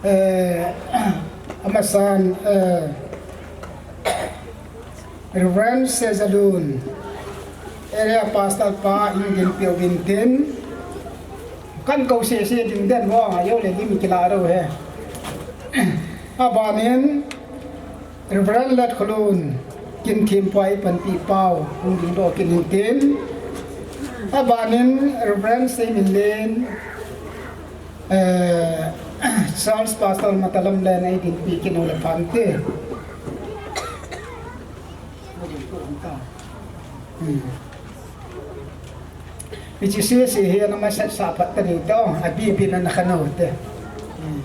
Eh, amasan, eh, Reverend Sejalun, Area Pastor pa in dinpi uvin tin, kakou sese ding den vo, ajole lim kila lou ahi. Abanin Reverend Letkholun, Kinthempu a ipanpi pau hung dingdoh kit in tin, abanin Reverend Seiminlen, eh, Charles Pastor Matalamlen a idinpi kit u le pha inte. Hmm. Hiche sese hi ana masat sah phat tadiu te, o, abibin ana khan u te. Hmm.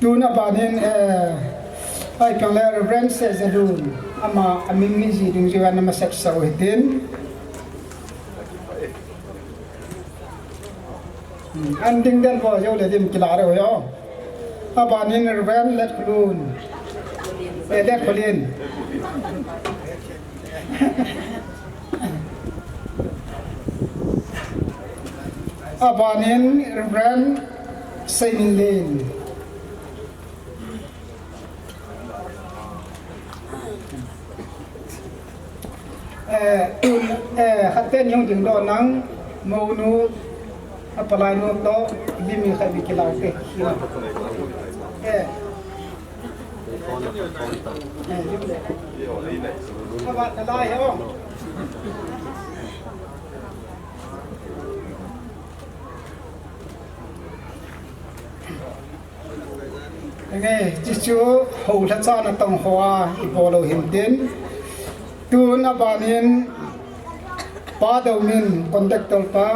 Tun abanin, eh, ahipang le Reverend Sejalun, ama amin mi ji dungjuiya ana masat sah u hitin. Hmm, an ding den vo, ajole lim kila lou ahi. Abanin Reverend Letkholun. Eh, Letkholin. Abanin Reverend Seiminlen. Eh, tun, eh, khatte ni hung dingdoh nang, mounu, apalainu toh, ibi mi khat mi kilau te. Eh. Eh, abat na lai ho. Nge, chuchu, ho lhacha natong hoa, ibol u hintin. Tun abanin, Pa Domin, conductor pa,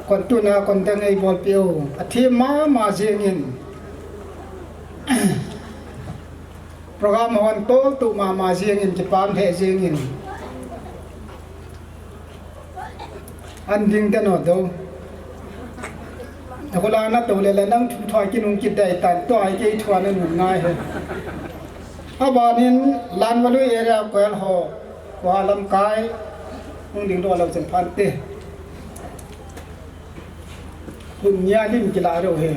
kon tuna, conduct eibolpeh u. Athi mama jingin. Program hon toltu mama jingin, kipah lheh jingin. An ding te no do. Nakhola nato le la nang thu thua kinung kidei tan, tua kei thua nanun ngai he. Abanin Lanvalui area kwel ho, kua lamkai, hung dingdoh lou chen phante. Kun nia lim kila rou he.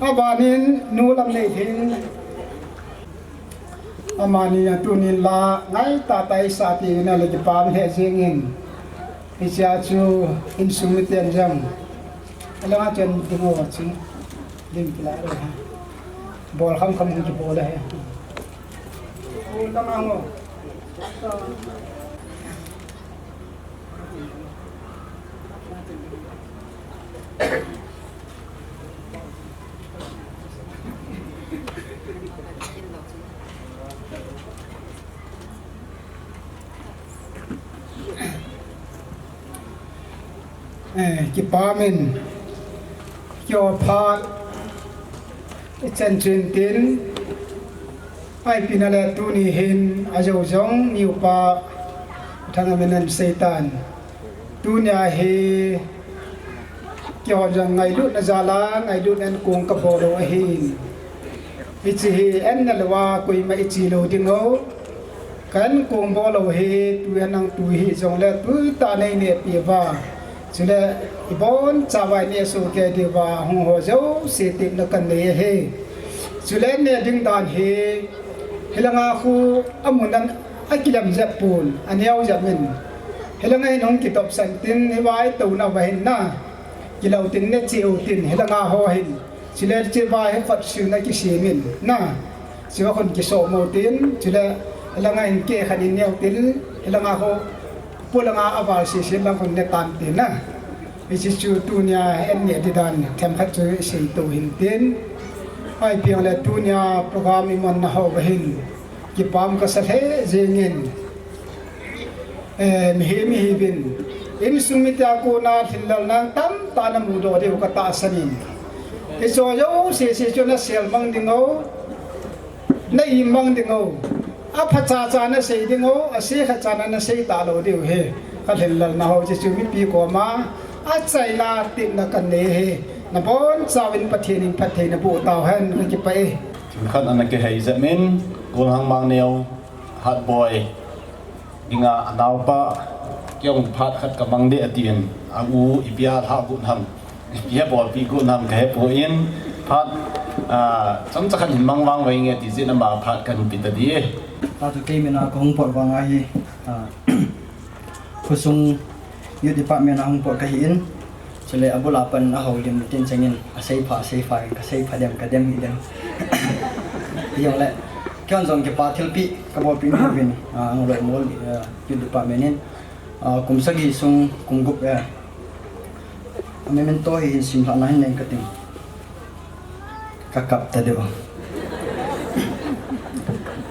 Abanin nu Lamneithing. Amani a tunin la ngai tah tah isah pi na le kipah lheh jingin. Hichea chu insung miten jong. Alanga chen ding o chu. Lim kila rou he. Bol kham kham kibol he. Langa ngo. Eh, kipah in, kio phat, ichan chun tin, Aipina le tuni hin ajou jong niupa Thangaminan seitan. Tunia hi kihon jong ngailutna jala ngailutna in kong kabol u ahin. Hiche hi anna louva koima ichi lou ding o. Kan kong bol u hi tu anang tu hi jongle tuitah nei nehpeh uva. Chule, ibon chavai neh soh kei diuva, hung ho jouse tepna kanei ahi. Chule, neh ding dan hi, hilanga khu amun an akilem jep pon, aneo jep in. Hilanga hin hung kitopsan tin, hiva itouna uva hin na. Kilou tin, neh cheh u tin, hilanga ho hin. Chule, cheva hi khat suna kisem in, na. Cheva khun kisom u tin, chule, hilanga hin keh khat in neo tin, hilanga khu, polanga aval sese lang khun neh tan tin na. Hiche chu tunia an neh ding dan themkhat chu isei to hintin. Ahipi jongle tunia program imanna ho va hin kipah kasa lheh jingin. Eh, mihem ihiuvin. Insung mite a kona lhinlelna tamtah namudoh diu katahsan in. Hicho jouse chu nasel mang ding o. Na imang ding o. Apha chacha nasei ding o, ase kha chana nasei talou diu hi. Kalhinlelna ho chu chu mipi koma achaina tepna kanei hi. Nabonchauvin Pathen in phatthei naboh tauhen, kakipah e. Khat ana kihei jep in, Kolhang Mangneo, Hatboi. Dinga anaopa, kei jong phat khat kamang ding atin, a u ipi a lha got ham, ipi a bolpi got ham kahepoi, phat, ah, chomcha khat hin mang vang uvinge ti jeh in ama phat kahin pe tading. Tua chu kei mina kahung pot vang ahi, ah, khosung Youth Department a hung pot kahin, Chule abul a pan ahoulim tin chengin, asei pha, asei pha, kasei pha dem, kadem hi dem. Hijongle, kei jong kipah thilpeh kabolpeh nauvin, ah, Ngaloimol, ah, Youth Department in, ah, kum sagi sung, kum gup, eh, a memento hi hin simlhah na hin neng kating. Kakap tadiu.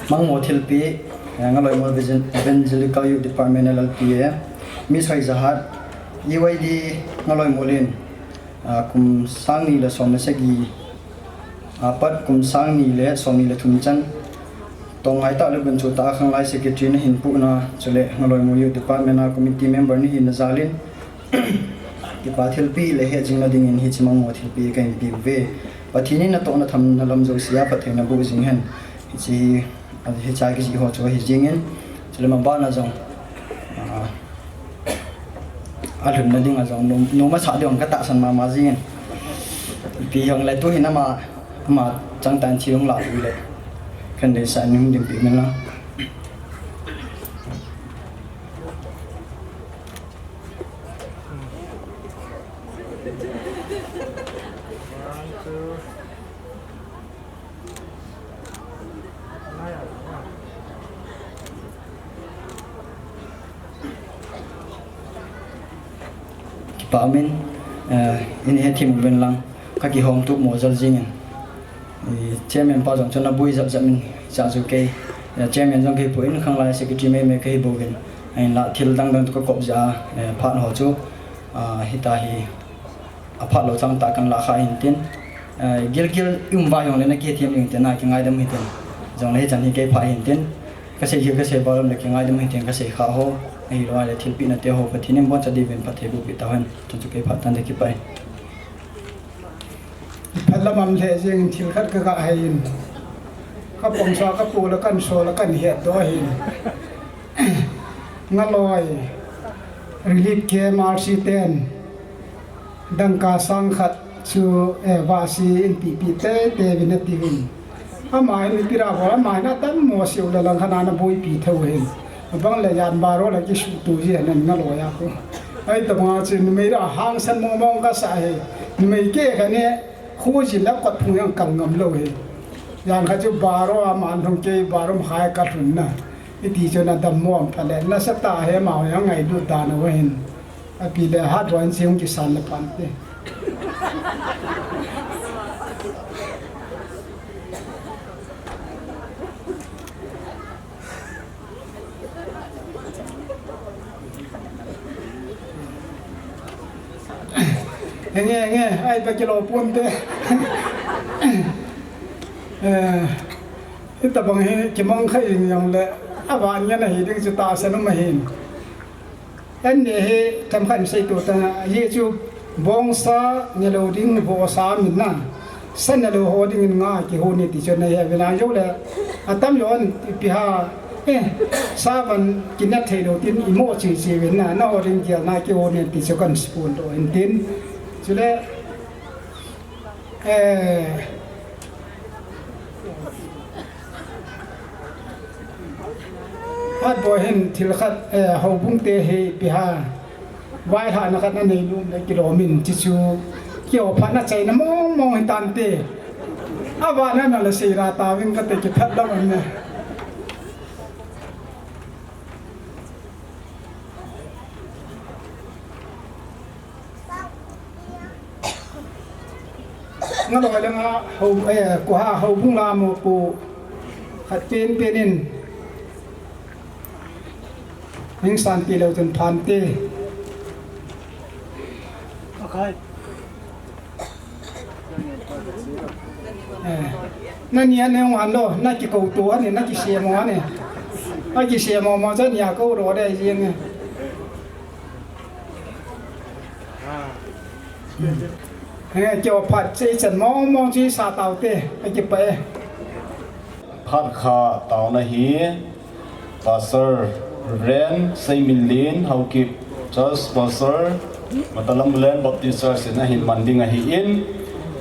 Mangmo thilpeh, eh, Ngaloimol Evangel-, Evangelical Youth Department, L L P A, Miss Hoijahat, E Y D Ngaloimol in, ah, kum sang ni le som le sagi, ah, pat kum sang ni le som ni le thum chan, Tongngai tah le gunchu tah a khanglai secretary nahin puhna, chule Ngaloimol Youth Department a committee member nahina jal in, kipah thilpeh le hetjingna dingin hiche mangmo thilpeh kahin peuve. Pathen in natohna thamna lam jouse a phatthei naboh jing hen. Hiche hi, hiche a kijih ho chu ahi jingin, chule maban a jong, ah, alhunna ding a jong nom, nom asah ding jong katahsan mama jingin. Ipi jongle tuhin ama, ama changtan thi hung lah le. Kan deisah in hung dimpeh uvin lang. Kipah umin, eh, in hethem uvin lang, ka kihong tup mo jal jingin. I, chairman pa jong chun aboi jap jap in, cha chu kei, eh, chairman jong kei poi in, khanglai secretary mei mei kei bouvin. Ahinla thil dang dang chu ka kop jeh a, eh, phat ho chu, ah, hita hi, aphat lou chang tah kan lah kha hin tin. Eh, gilgil i um uva jongle na kihethem ding tin, na kingaidam hitin. Jongle hichan hi kei phat hin tin. Ka sei hi ka sei uva jongle kingaidam hitin, ka sei kha ho. Ahilou le thilpeh na te ho Pathen in boncha diuvin phatthei bohpeh tauhen. Chun chu kei phat tante kipah e. Phat lam am lheh jeng in thil khat ka ga hei in. Ka pongsa ka pu le kan so le kan hetdoh ahin. Ngaloi relief camp R C ten dangka sang khat chu, eh, vahsi in pehpeh teitei uvin ati uvin. Ama hin ipi ra bol, ama hin atam mo seh u le lang khat ana boipi thou hin. Abang le jan baro le kisuhto ji hin ngaloi a khu. Ahi tabang a chu numei ra hangsan mong mong ka sa hi. Numei keh khat ni khu jin la kot phung jong kal ngam lou hi. Jan khat chu baro a man hung kei baro makhai ka lhun na. Iti chun adam mo am pha le. Nasatah a hi amau jong ngailut dan u hin. Api le hat ron si hung kisan le pan te. Nge, nge, ai pa kilo pon te. Eh, hitabang hi kimang kha ing jong le, avan ngen ahi ding chu tahsan um ahin. An ne hi themkhat in sei to ta, ahi chu bongsa ne lou ding vohsa min na, sa ne lou ho ding in nga kihon e ti chu na he vin a jo le, atam jo an ipi ha, eh, sa van kinat thei lou tin imo chi chi vin na, na ho ding kial na kihon e ti chu kan spoon to in tin. Chule, eh, Hatboi hin thil khat, eh, houbung te hi ipi ha, vaihahna khat na nei nom le kilom in, chuchu kiho phat na chaina mong mong hi tante. Avana na la sei ra ta ving kate kiphat lam an ne. Ngaloi langa ho, eh, kuha houbung la mo pu khat pen pen in hing san ti lou chun phan te. Okay. Eh, nani ane hung han lo, na kikou to ani, na kisemo ani. A kisemo mo cha nia kou lo de jing e. Eh, kio phat che chan mong mong chi sa tau te, a kipah e. Phat kha tauna hi Pastor Reverend Seiminlin Haokip, Church Pastor, Matalam Land Baptist Church in ahin man ding ahi in,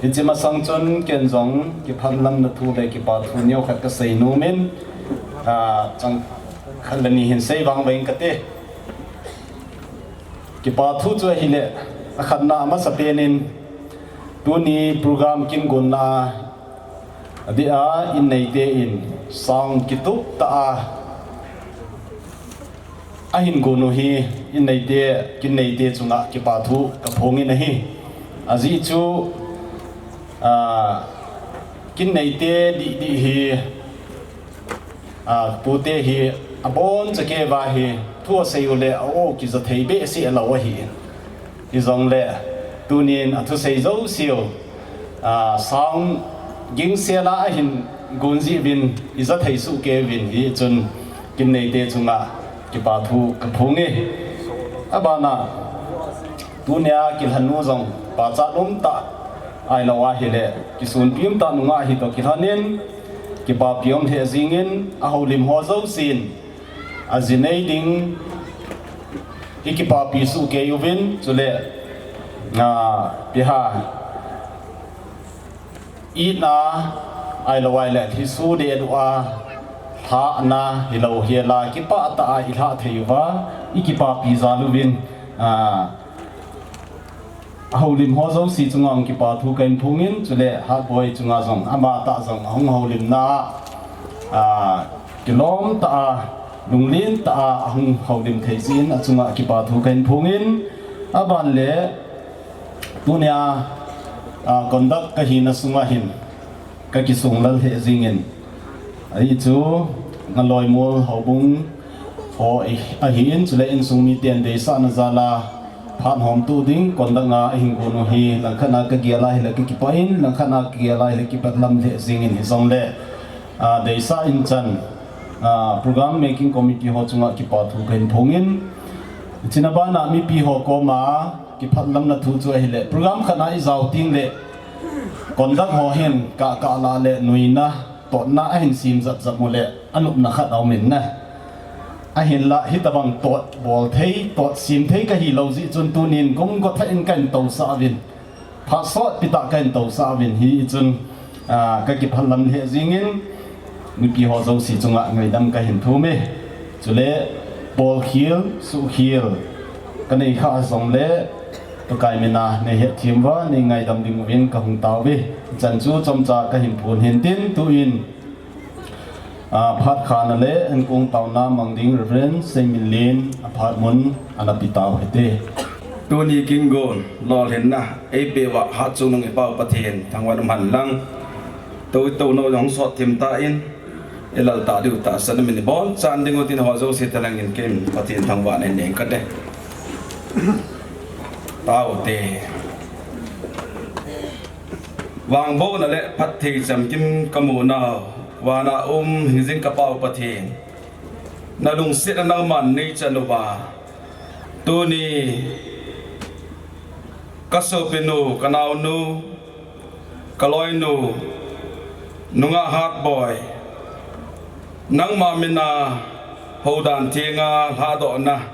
hiche masang chun ken jong kiphat lamna thu le kipa thu neo khat ka sei nom in, ah, chang khat le ni hin sei vang vang kate. Kipa thu chu ahile, akhatna amasapen in, tuni program kin gonna, adeh a in neite in, sound kitup tah a, ahin gon u hi, in neite, kin neite chunga kipa thu kaphong in ahi. Ajeh chu, ah, kin neite dih dih hi, ah, pute hi abon chakeva hi thu asei u le a-o kija thei behseh lou ahi. Hijongle tunin athusei jouseu, ah, sound gingsel a ahin gon jeh uvin ija thei soh kei uvin hichun kin neite chunga kipa thu kaphong e. Abana tunia kilhon u jong pachat umtah ahilou ahile kisunpi umtah nungah hitoh kilhon in, kipapi um lheh jingin, ahoulim ho jousen, aji nei ding, i kipapi soh kei uvin, chule, ah, ipi ham, itna, Ahilou ahile, lhisu deh dua, lhahna, hilou hela, kipah tah a ilhah thei uva, ikipapi jal uvin, a, ahoulim ho jouse chunga hung kipa thu kahin phongin, chule Hatboi chunga jong, amatah jong, ahung houlimna a, a, kilom tah a, lunglen tah a, ahung houlim thei jeh in, achunga kipa thu kahin phongin, aban le, tunia, a, conduct kahina sunga hin, kakisung lal lheh jingin. Ahi chu, Ngaloimol houbung ho ahi, ahin, chule insung miten deisahna jal a, phat hom tuh ding, conduct a ahin gon u hi, langkhat a kagel a hile kakipah in, langkhat a kagel a hile kipat lam lheh jingin hijongle, a, deisah in chan, a, program making committee ho chunga kipa thu kahin phongin, chuna bana mipi ho koma, kiphat lamna thu chu ahile, program khat a ijao tengle, conduct ho hin kah kah lah le nuina, totna ahin sem jat jat uleh, anopna khat aumin na. Ahinlah, hitobang tot bol thei, tot sem thei kahilou jeh chun tunin gum gothah in kahin tousah uvin. Phat sotpi tah kahin tousah uvin hi chun, a, kakiphat lam lheh jingin, mipi ho jouse chunga ngaidam kahin thum e. Chule, bolkhel, suhkhel, kanei kha jongle, Pakai mina neihetthem uva, neingaidam ding uvin kahung tao uve. Chan chu chomcha kahin phon hintin, tuin, a, phat khana le ankong taona mang ding Reverend Seiminlen aphat mun ana pe tau hite. Tuni kingon lolhinna eipeh uva Hatchungnung ipau Pathen thangvah in umhen lang. Tou, tou nou jong sot thim tan, ilal tah diu tahsan in min bonchan ding u tin ho jouse thalheng in kin Pathen thangvahna nei kate. Taute. Vangbohna le phatthei chamkim kamu nau, vana um hingjing kapau Pathen, nalungsetna nangman neichan uva, tuni kasopinu, kanaonu, kaloinu, nungah Hatboi, nangma mina houdan thenga lhadohna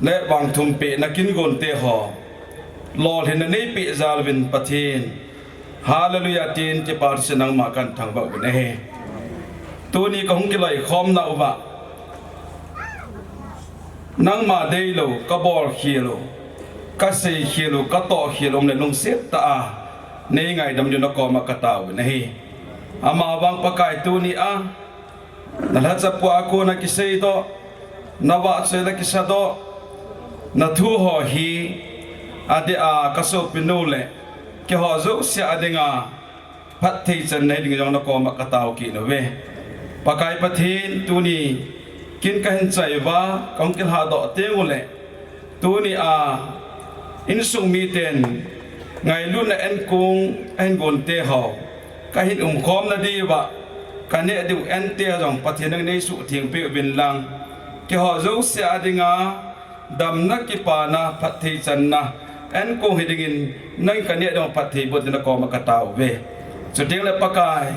le vangthumpehna kingonte ho lolhinna neipeh jal uvin Pathen, Hallelujah tin kipa thusim nangma kathangvah uvin ahi. Tuni kahung kiloikhomna uva, nangma deilou, kabolkhel u, kaseikhel u, katohkhel u umle lungset tah a neingaidam diu nakoma kataovin ahi. Amavang Pakai tunia, nalhacha pua kona kiseidoh, navahchoi le kisadoh, nathu ho hi, adeh a kasopinu le, keiho jouse a dinga, phatthei channa hiding jong nakoma katao kit uve. Pakai Pathen tuni kin kahin chai uva, kahung kilhadoh tengule, tunia insung miten ngailutna ankong ahin gonte ho kahin umkhomna diuva, kaneh diu ante jong Pathen nang neisuhthengpeh uvin lang, keiho jouse a dinga, damna kipana phatthei channa ankong hidingin nang kaneh diu phatthei boh ding nakoma kataove. Chutengle Pakai,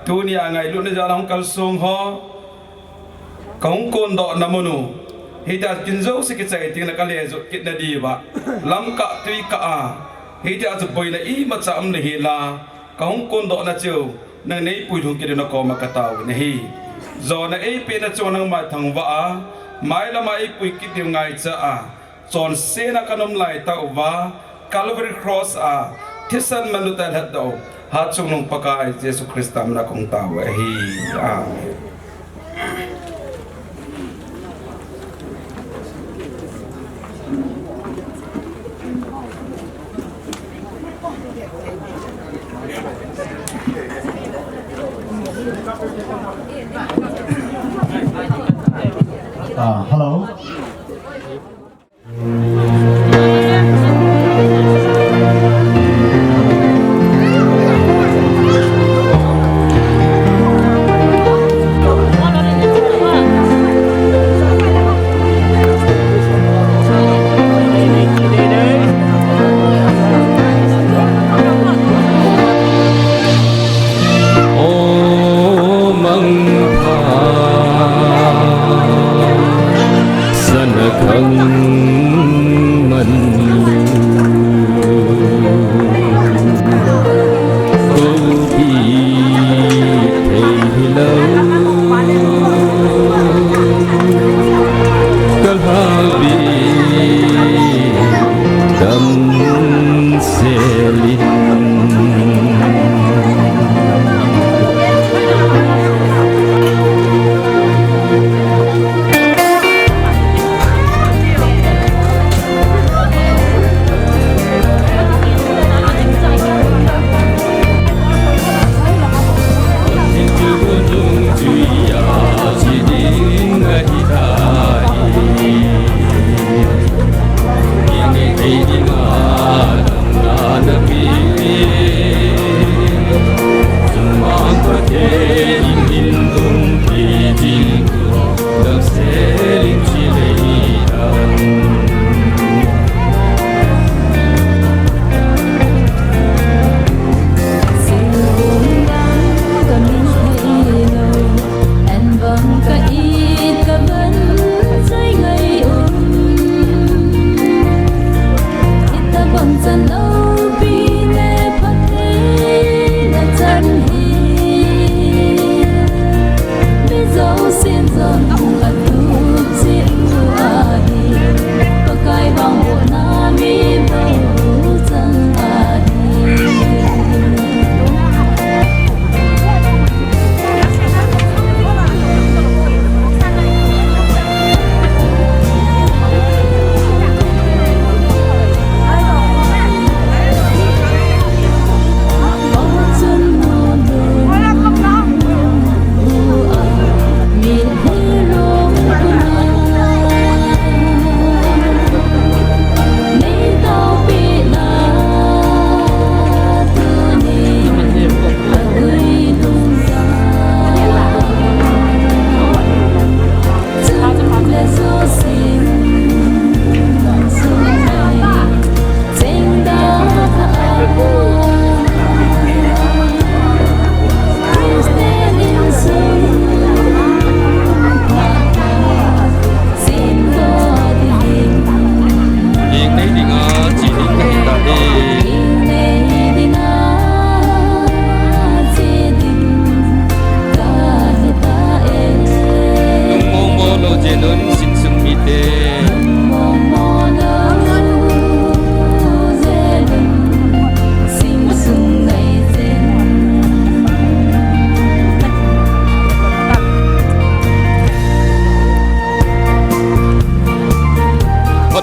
tunia ngailutna jal a hung kalsong ho, kahung kondohna mun u, hitia kin jouse kichai tengle kale jot kitna diuva, lamkah tuikah a, hitia chu boina imacha umle hila, kahung kondohna chu nang neipuilhung kit diu nakoma kataovin ahi. Jona eipehna chu nangma thangvah a, mailama eipui kit diu ngaicha a, chonsetna kanom laitah uva, Calvary Cross a thisan manlu tah a lhatdoh u Hatchungnung Pakai Jesu Christa mina kahung taove ahi. Amen. Ah, hello.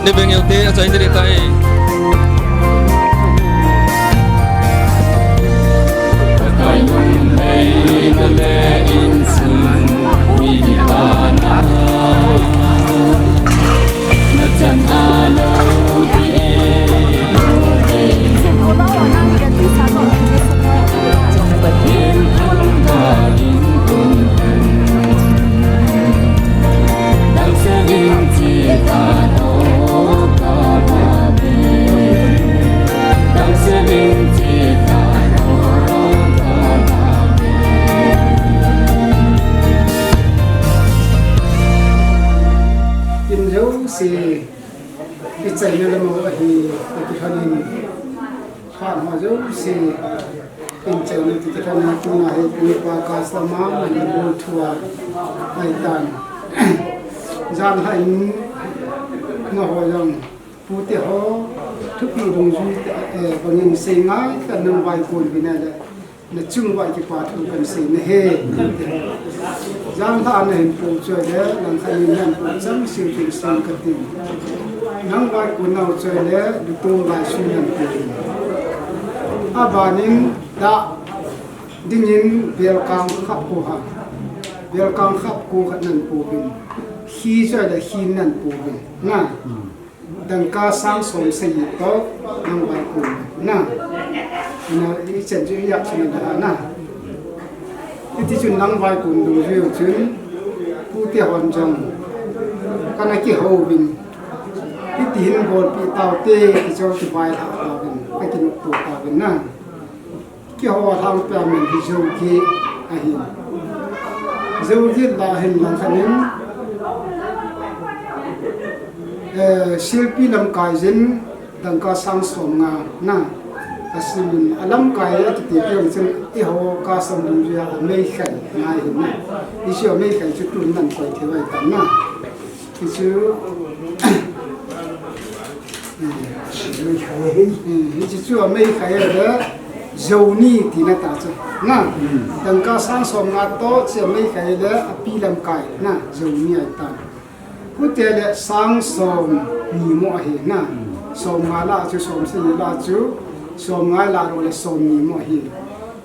Te beng eu te, a chai te le tai. Kin jouse, i chaina lam u ahi, i kilhonin, phat ho jouse, kin chaina ti kilhonin, tuna hi, tuni pa ka sama, man bol thua, ai tan. Jan ha in, na ho jong, pute ho, thupi dungjui, eh, bangin sei ngai, ka nang vaikon uvin le. Na chung uva kipa thu kan sei na e. Jan lha na hin pu choi le, lang khat in na pu chang sing sing sing ka ti. Nang vaikon nau choi le, du tung lai sui nan pu. A banin da dingin bel kang khap ko ha. Bel kang khap ko khat nan pu bin. Khi choi le khi nan pu bin. Na. Dangka sang som sagi toh, nang vaikon na. Na, i chen chu i yak chun da na. Hiti chun nang vaikon dungjui u chun, pute hon jong, kana kihou uvin. Hiti hin bolpi tau te, ti chu kivailhah tau uvin, ka kinopto tau uvin na. Kihou lhang pia min hi Jogi ahi. Jogi la hin lang khat in, eh, silpi lamkai jin dangka sang som nga na. Ka simin a lamkai a kiti piang chun i ho ka sam dungjuia a meikhai ngai hin na. I chu a meikhai chu tun nan koi thei vai tan na. Hichu, hichu chu a meikhai le Joni tina ta chu. Na, dangka sang som nga toh chu a meikhai le a pi lamkai na Joni ai ta. Hute le sang som ni mo ahi na. Som nga la chu som sagi la chu som nga la ro le som ni mo ahi.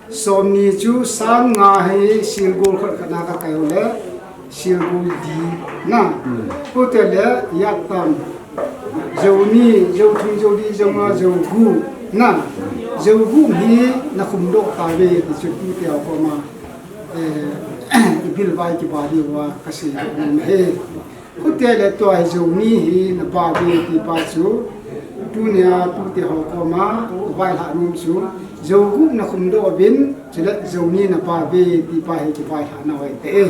Som ni chu sang nga hi silgol khot khat na ka kai u le, silgol di na. Hmm. Hute le, yak tam. Joni, jothum, jodi, jonga, jogu na. Jogu hi na khum doh ta ve ti chu tu te a ko ma. Eh, i bil vai ki ba di wa ka sei na he. Hute le tua hi Joni hi na ba ve ti pa chu, tunia tute ho koma, vailhah nom chu, Jogu na khum doh uvin, chule Joni na ba ve ti pa hi kivailhah nau ahi te e.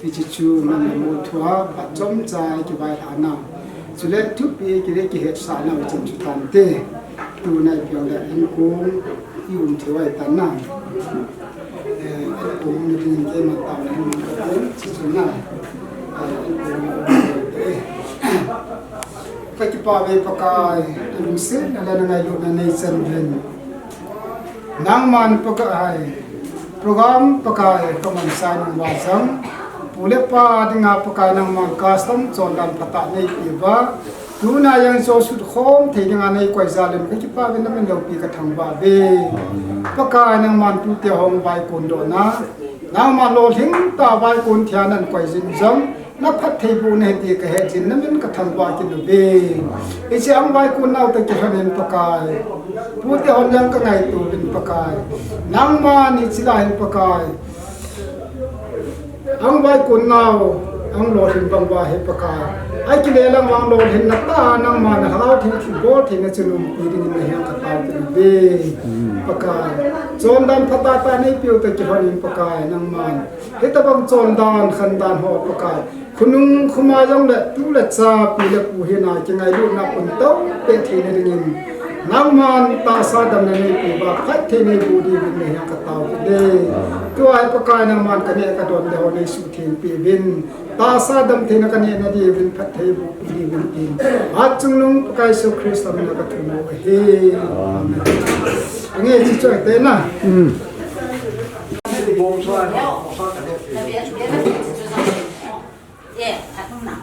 Hiche chu man le mol thua, phat chomcha kivailhah nau. Chule thupi kile kihetsah nau chan chu tante. Tuna i piang le in kong i um thei u ahi tan na. Eh, i um na ding in keima taona hin ka ti, chi chu na. Eh, i um na um thei u ahi. Ka kipah ve Pakai, i lungsetna le na ngailutna nei chan uvin. Nangman Pakai, program Pakai, ka man sai nung uva jong. Pu le pa dinga Pakai nangman custom chondan phatah nei pe uva. Tuna jong chu sut khom thei dinga nei koi jal in ka kipah uvin na min loupi ka thangvah uve. Pakai nangman tute hung vaikon dohna. Nangman lolhing tah vaikon thei a nan koi jing jong. Na phattheibohna ahi ti ka het jin na min ka thangvah kit uve. Hiche hung vaikon nau toh kilhon in Pakai. Pute hon jong ka ngaito uvin Pakai. Nangman hiche lai hin Pakai. Hung vaikon nau, hung lolhin bang uva hi Pakai. Ahile lang hung lolhinna tah nangman na Lhagao Theng thilbol theina chun umpi dingin na heng ka tao kit uve. Pakai. Chondan phatah tah nei pe u toh kilhon in Pakai nangman. Hitabang chondan khandan ho Pakai. Khonung khoma jong le tu le cha pi le pu hina kingailutna pun tao peh theina dingin. Nangman tahsa damna nei pe uva phatthei nei boh diuvin na heng ka tao kit uve. Tua hi Pakai nangman ka neh ka don le ho nei suhtheng peh uvin. Tahsa dam theina ka neh na diuvin phatthei boh diuvin tin. Hatchungnung Pakai Jesu Christa min a ka thum u ahi. Amen. Ange chi choi te na. Mm. Yeah, I don't know.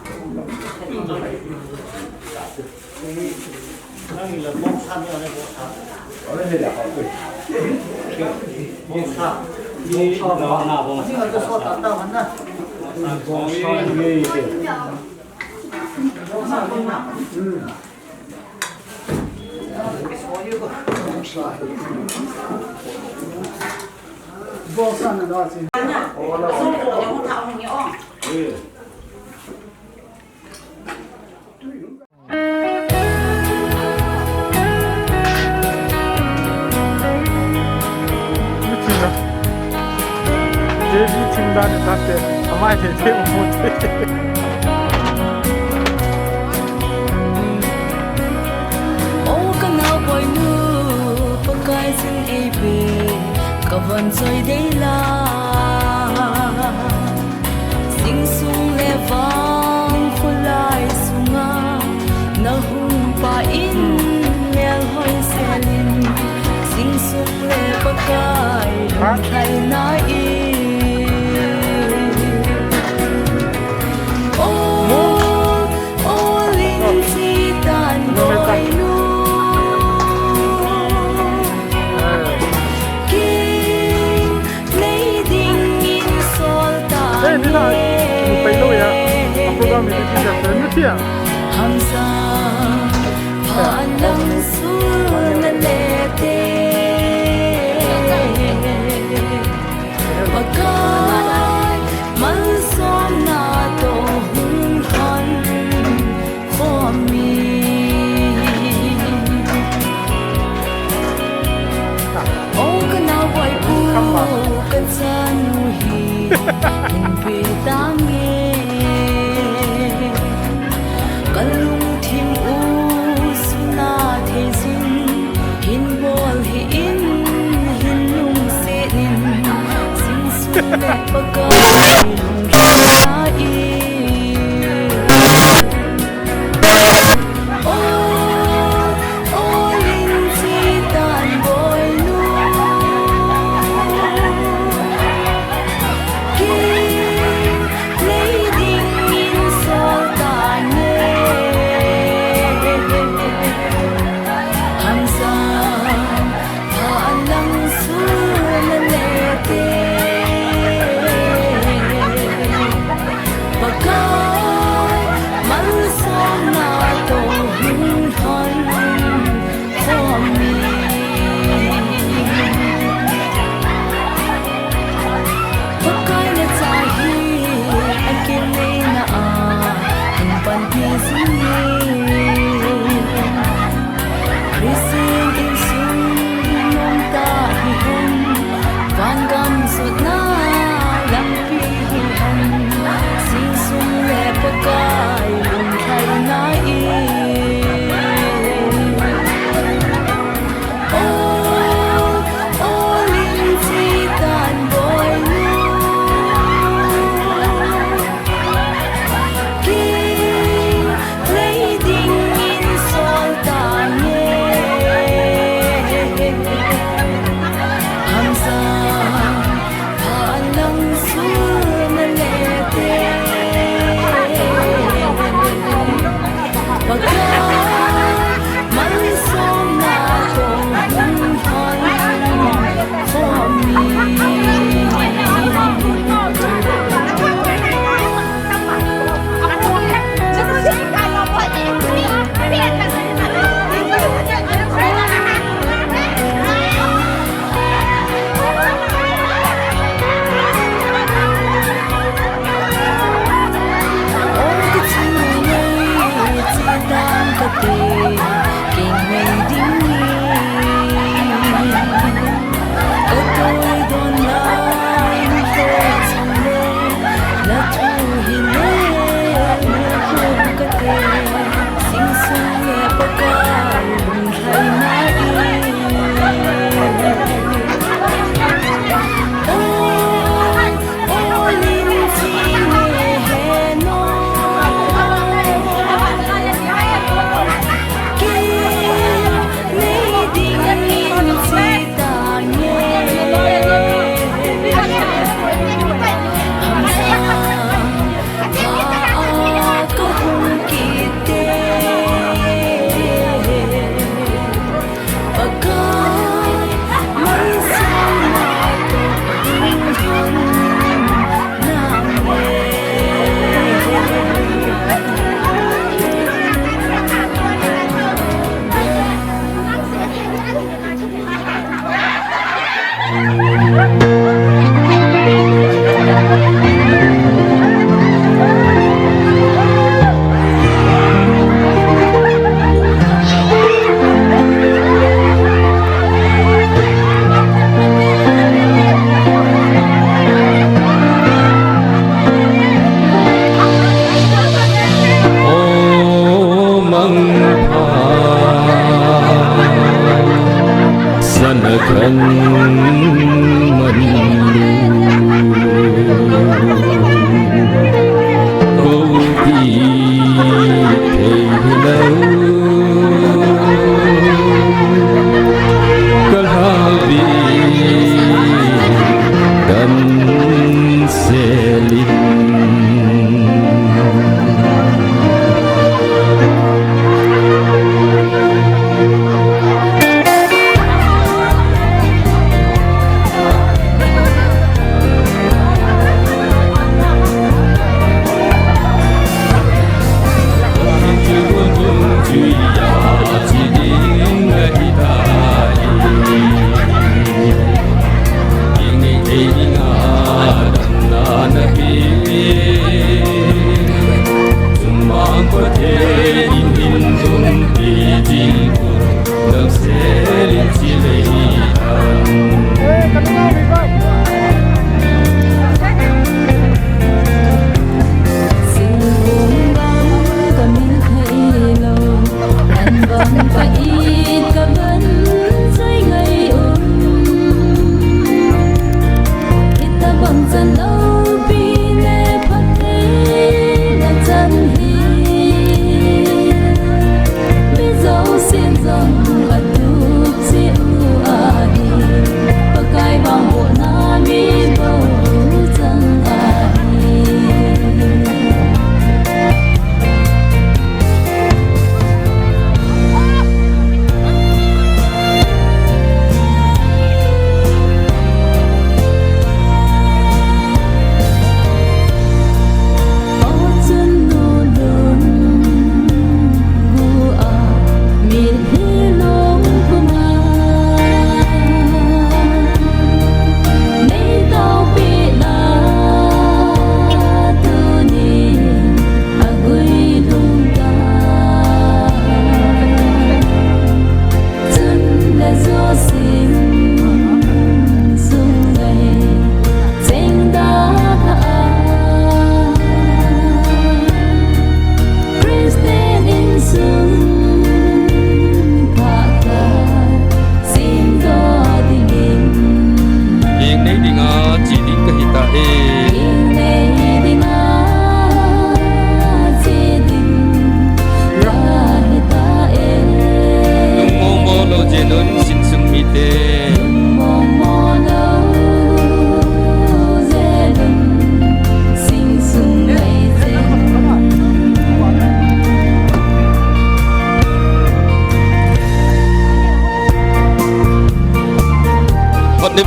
Devi thim dan ni tate, amai te te mo te. O ka naboinu, Pakai jin eipe, ka van choi dei la. Jing sung le vang khulai sunga, na hung pa in mel hoi selin, jing sung le Pakai lungthai na i. O, o ling si tan boinu. King nei dingin sol ta. Hey, Nina, nu pai lo ya. A program ni ti ya, nu ti ya. Hamsa, phan lang su na le te. Pakai, malsomna toh hung hon. Khomi. O ka naboinu, ka chanu hi, hin pe tange. Ka lungthim u suna thei jin, hin bol hih in, hin lungset in, jing sung le Pakai lungthim na i.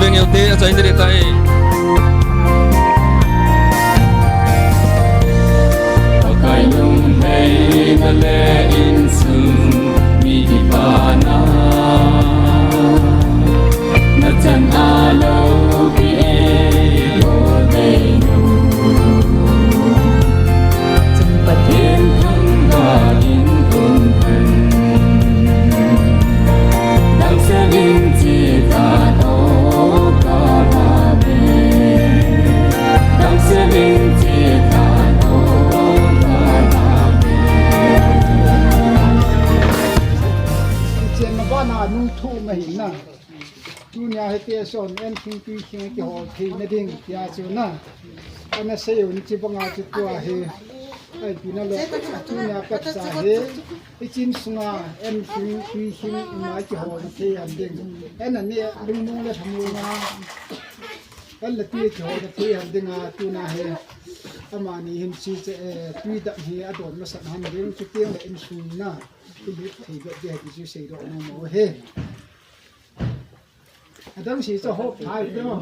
Beng ute, achaina ding ahitai. Pakai lungheina le insung mi kipana. Nachan a loupi e, Lord Beng. Chun Pathen thangvah in umhen. Damsel in che ta, Topa Pathen. Damsel in che ta, Topa Pathen. Chen na ba na nu thu ma hin na. Tunia hiti a son en thing tui thing kihol theina ding tia chu na. Ana sei u hiche banga chu tua hi. Ahi pina le tunia pat cha hi. Ichin sunga en thing tui thing ima kihol thei ham ding. En ani lungmong le lhamong a. En le tui kihol thei ham dinga tuna hi. Amani hin chi che, eh, tui dam hi adon masat ham ding chuteng le insung na. Tui thei be de hi chu seidoh nom u hi. Adang si chu hop thai do.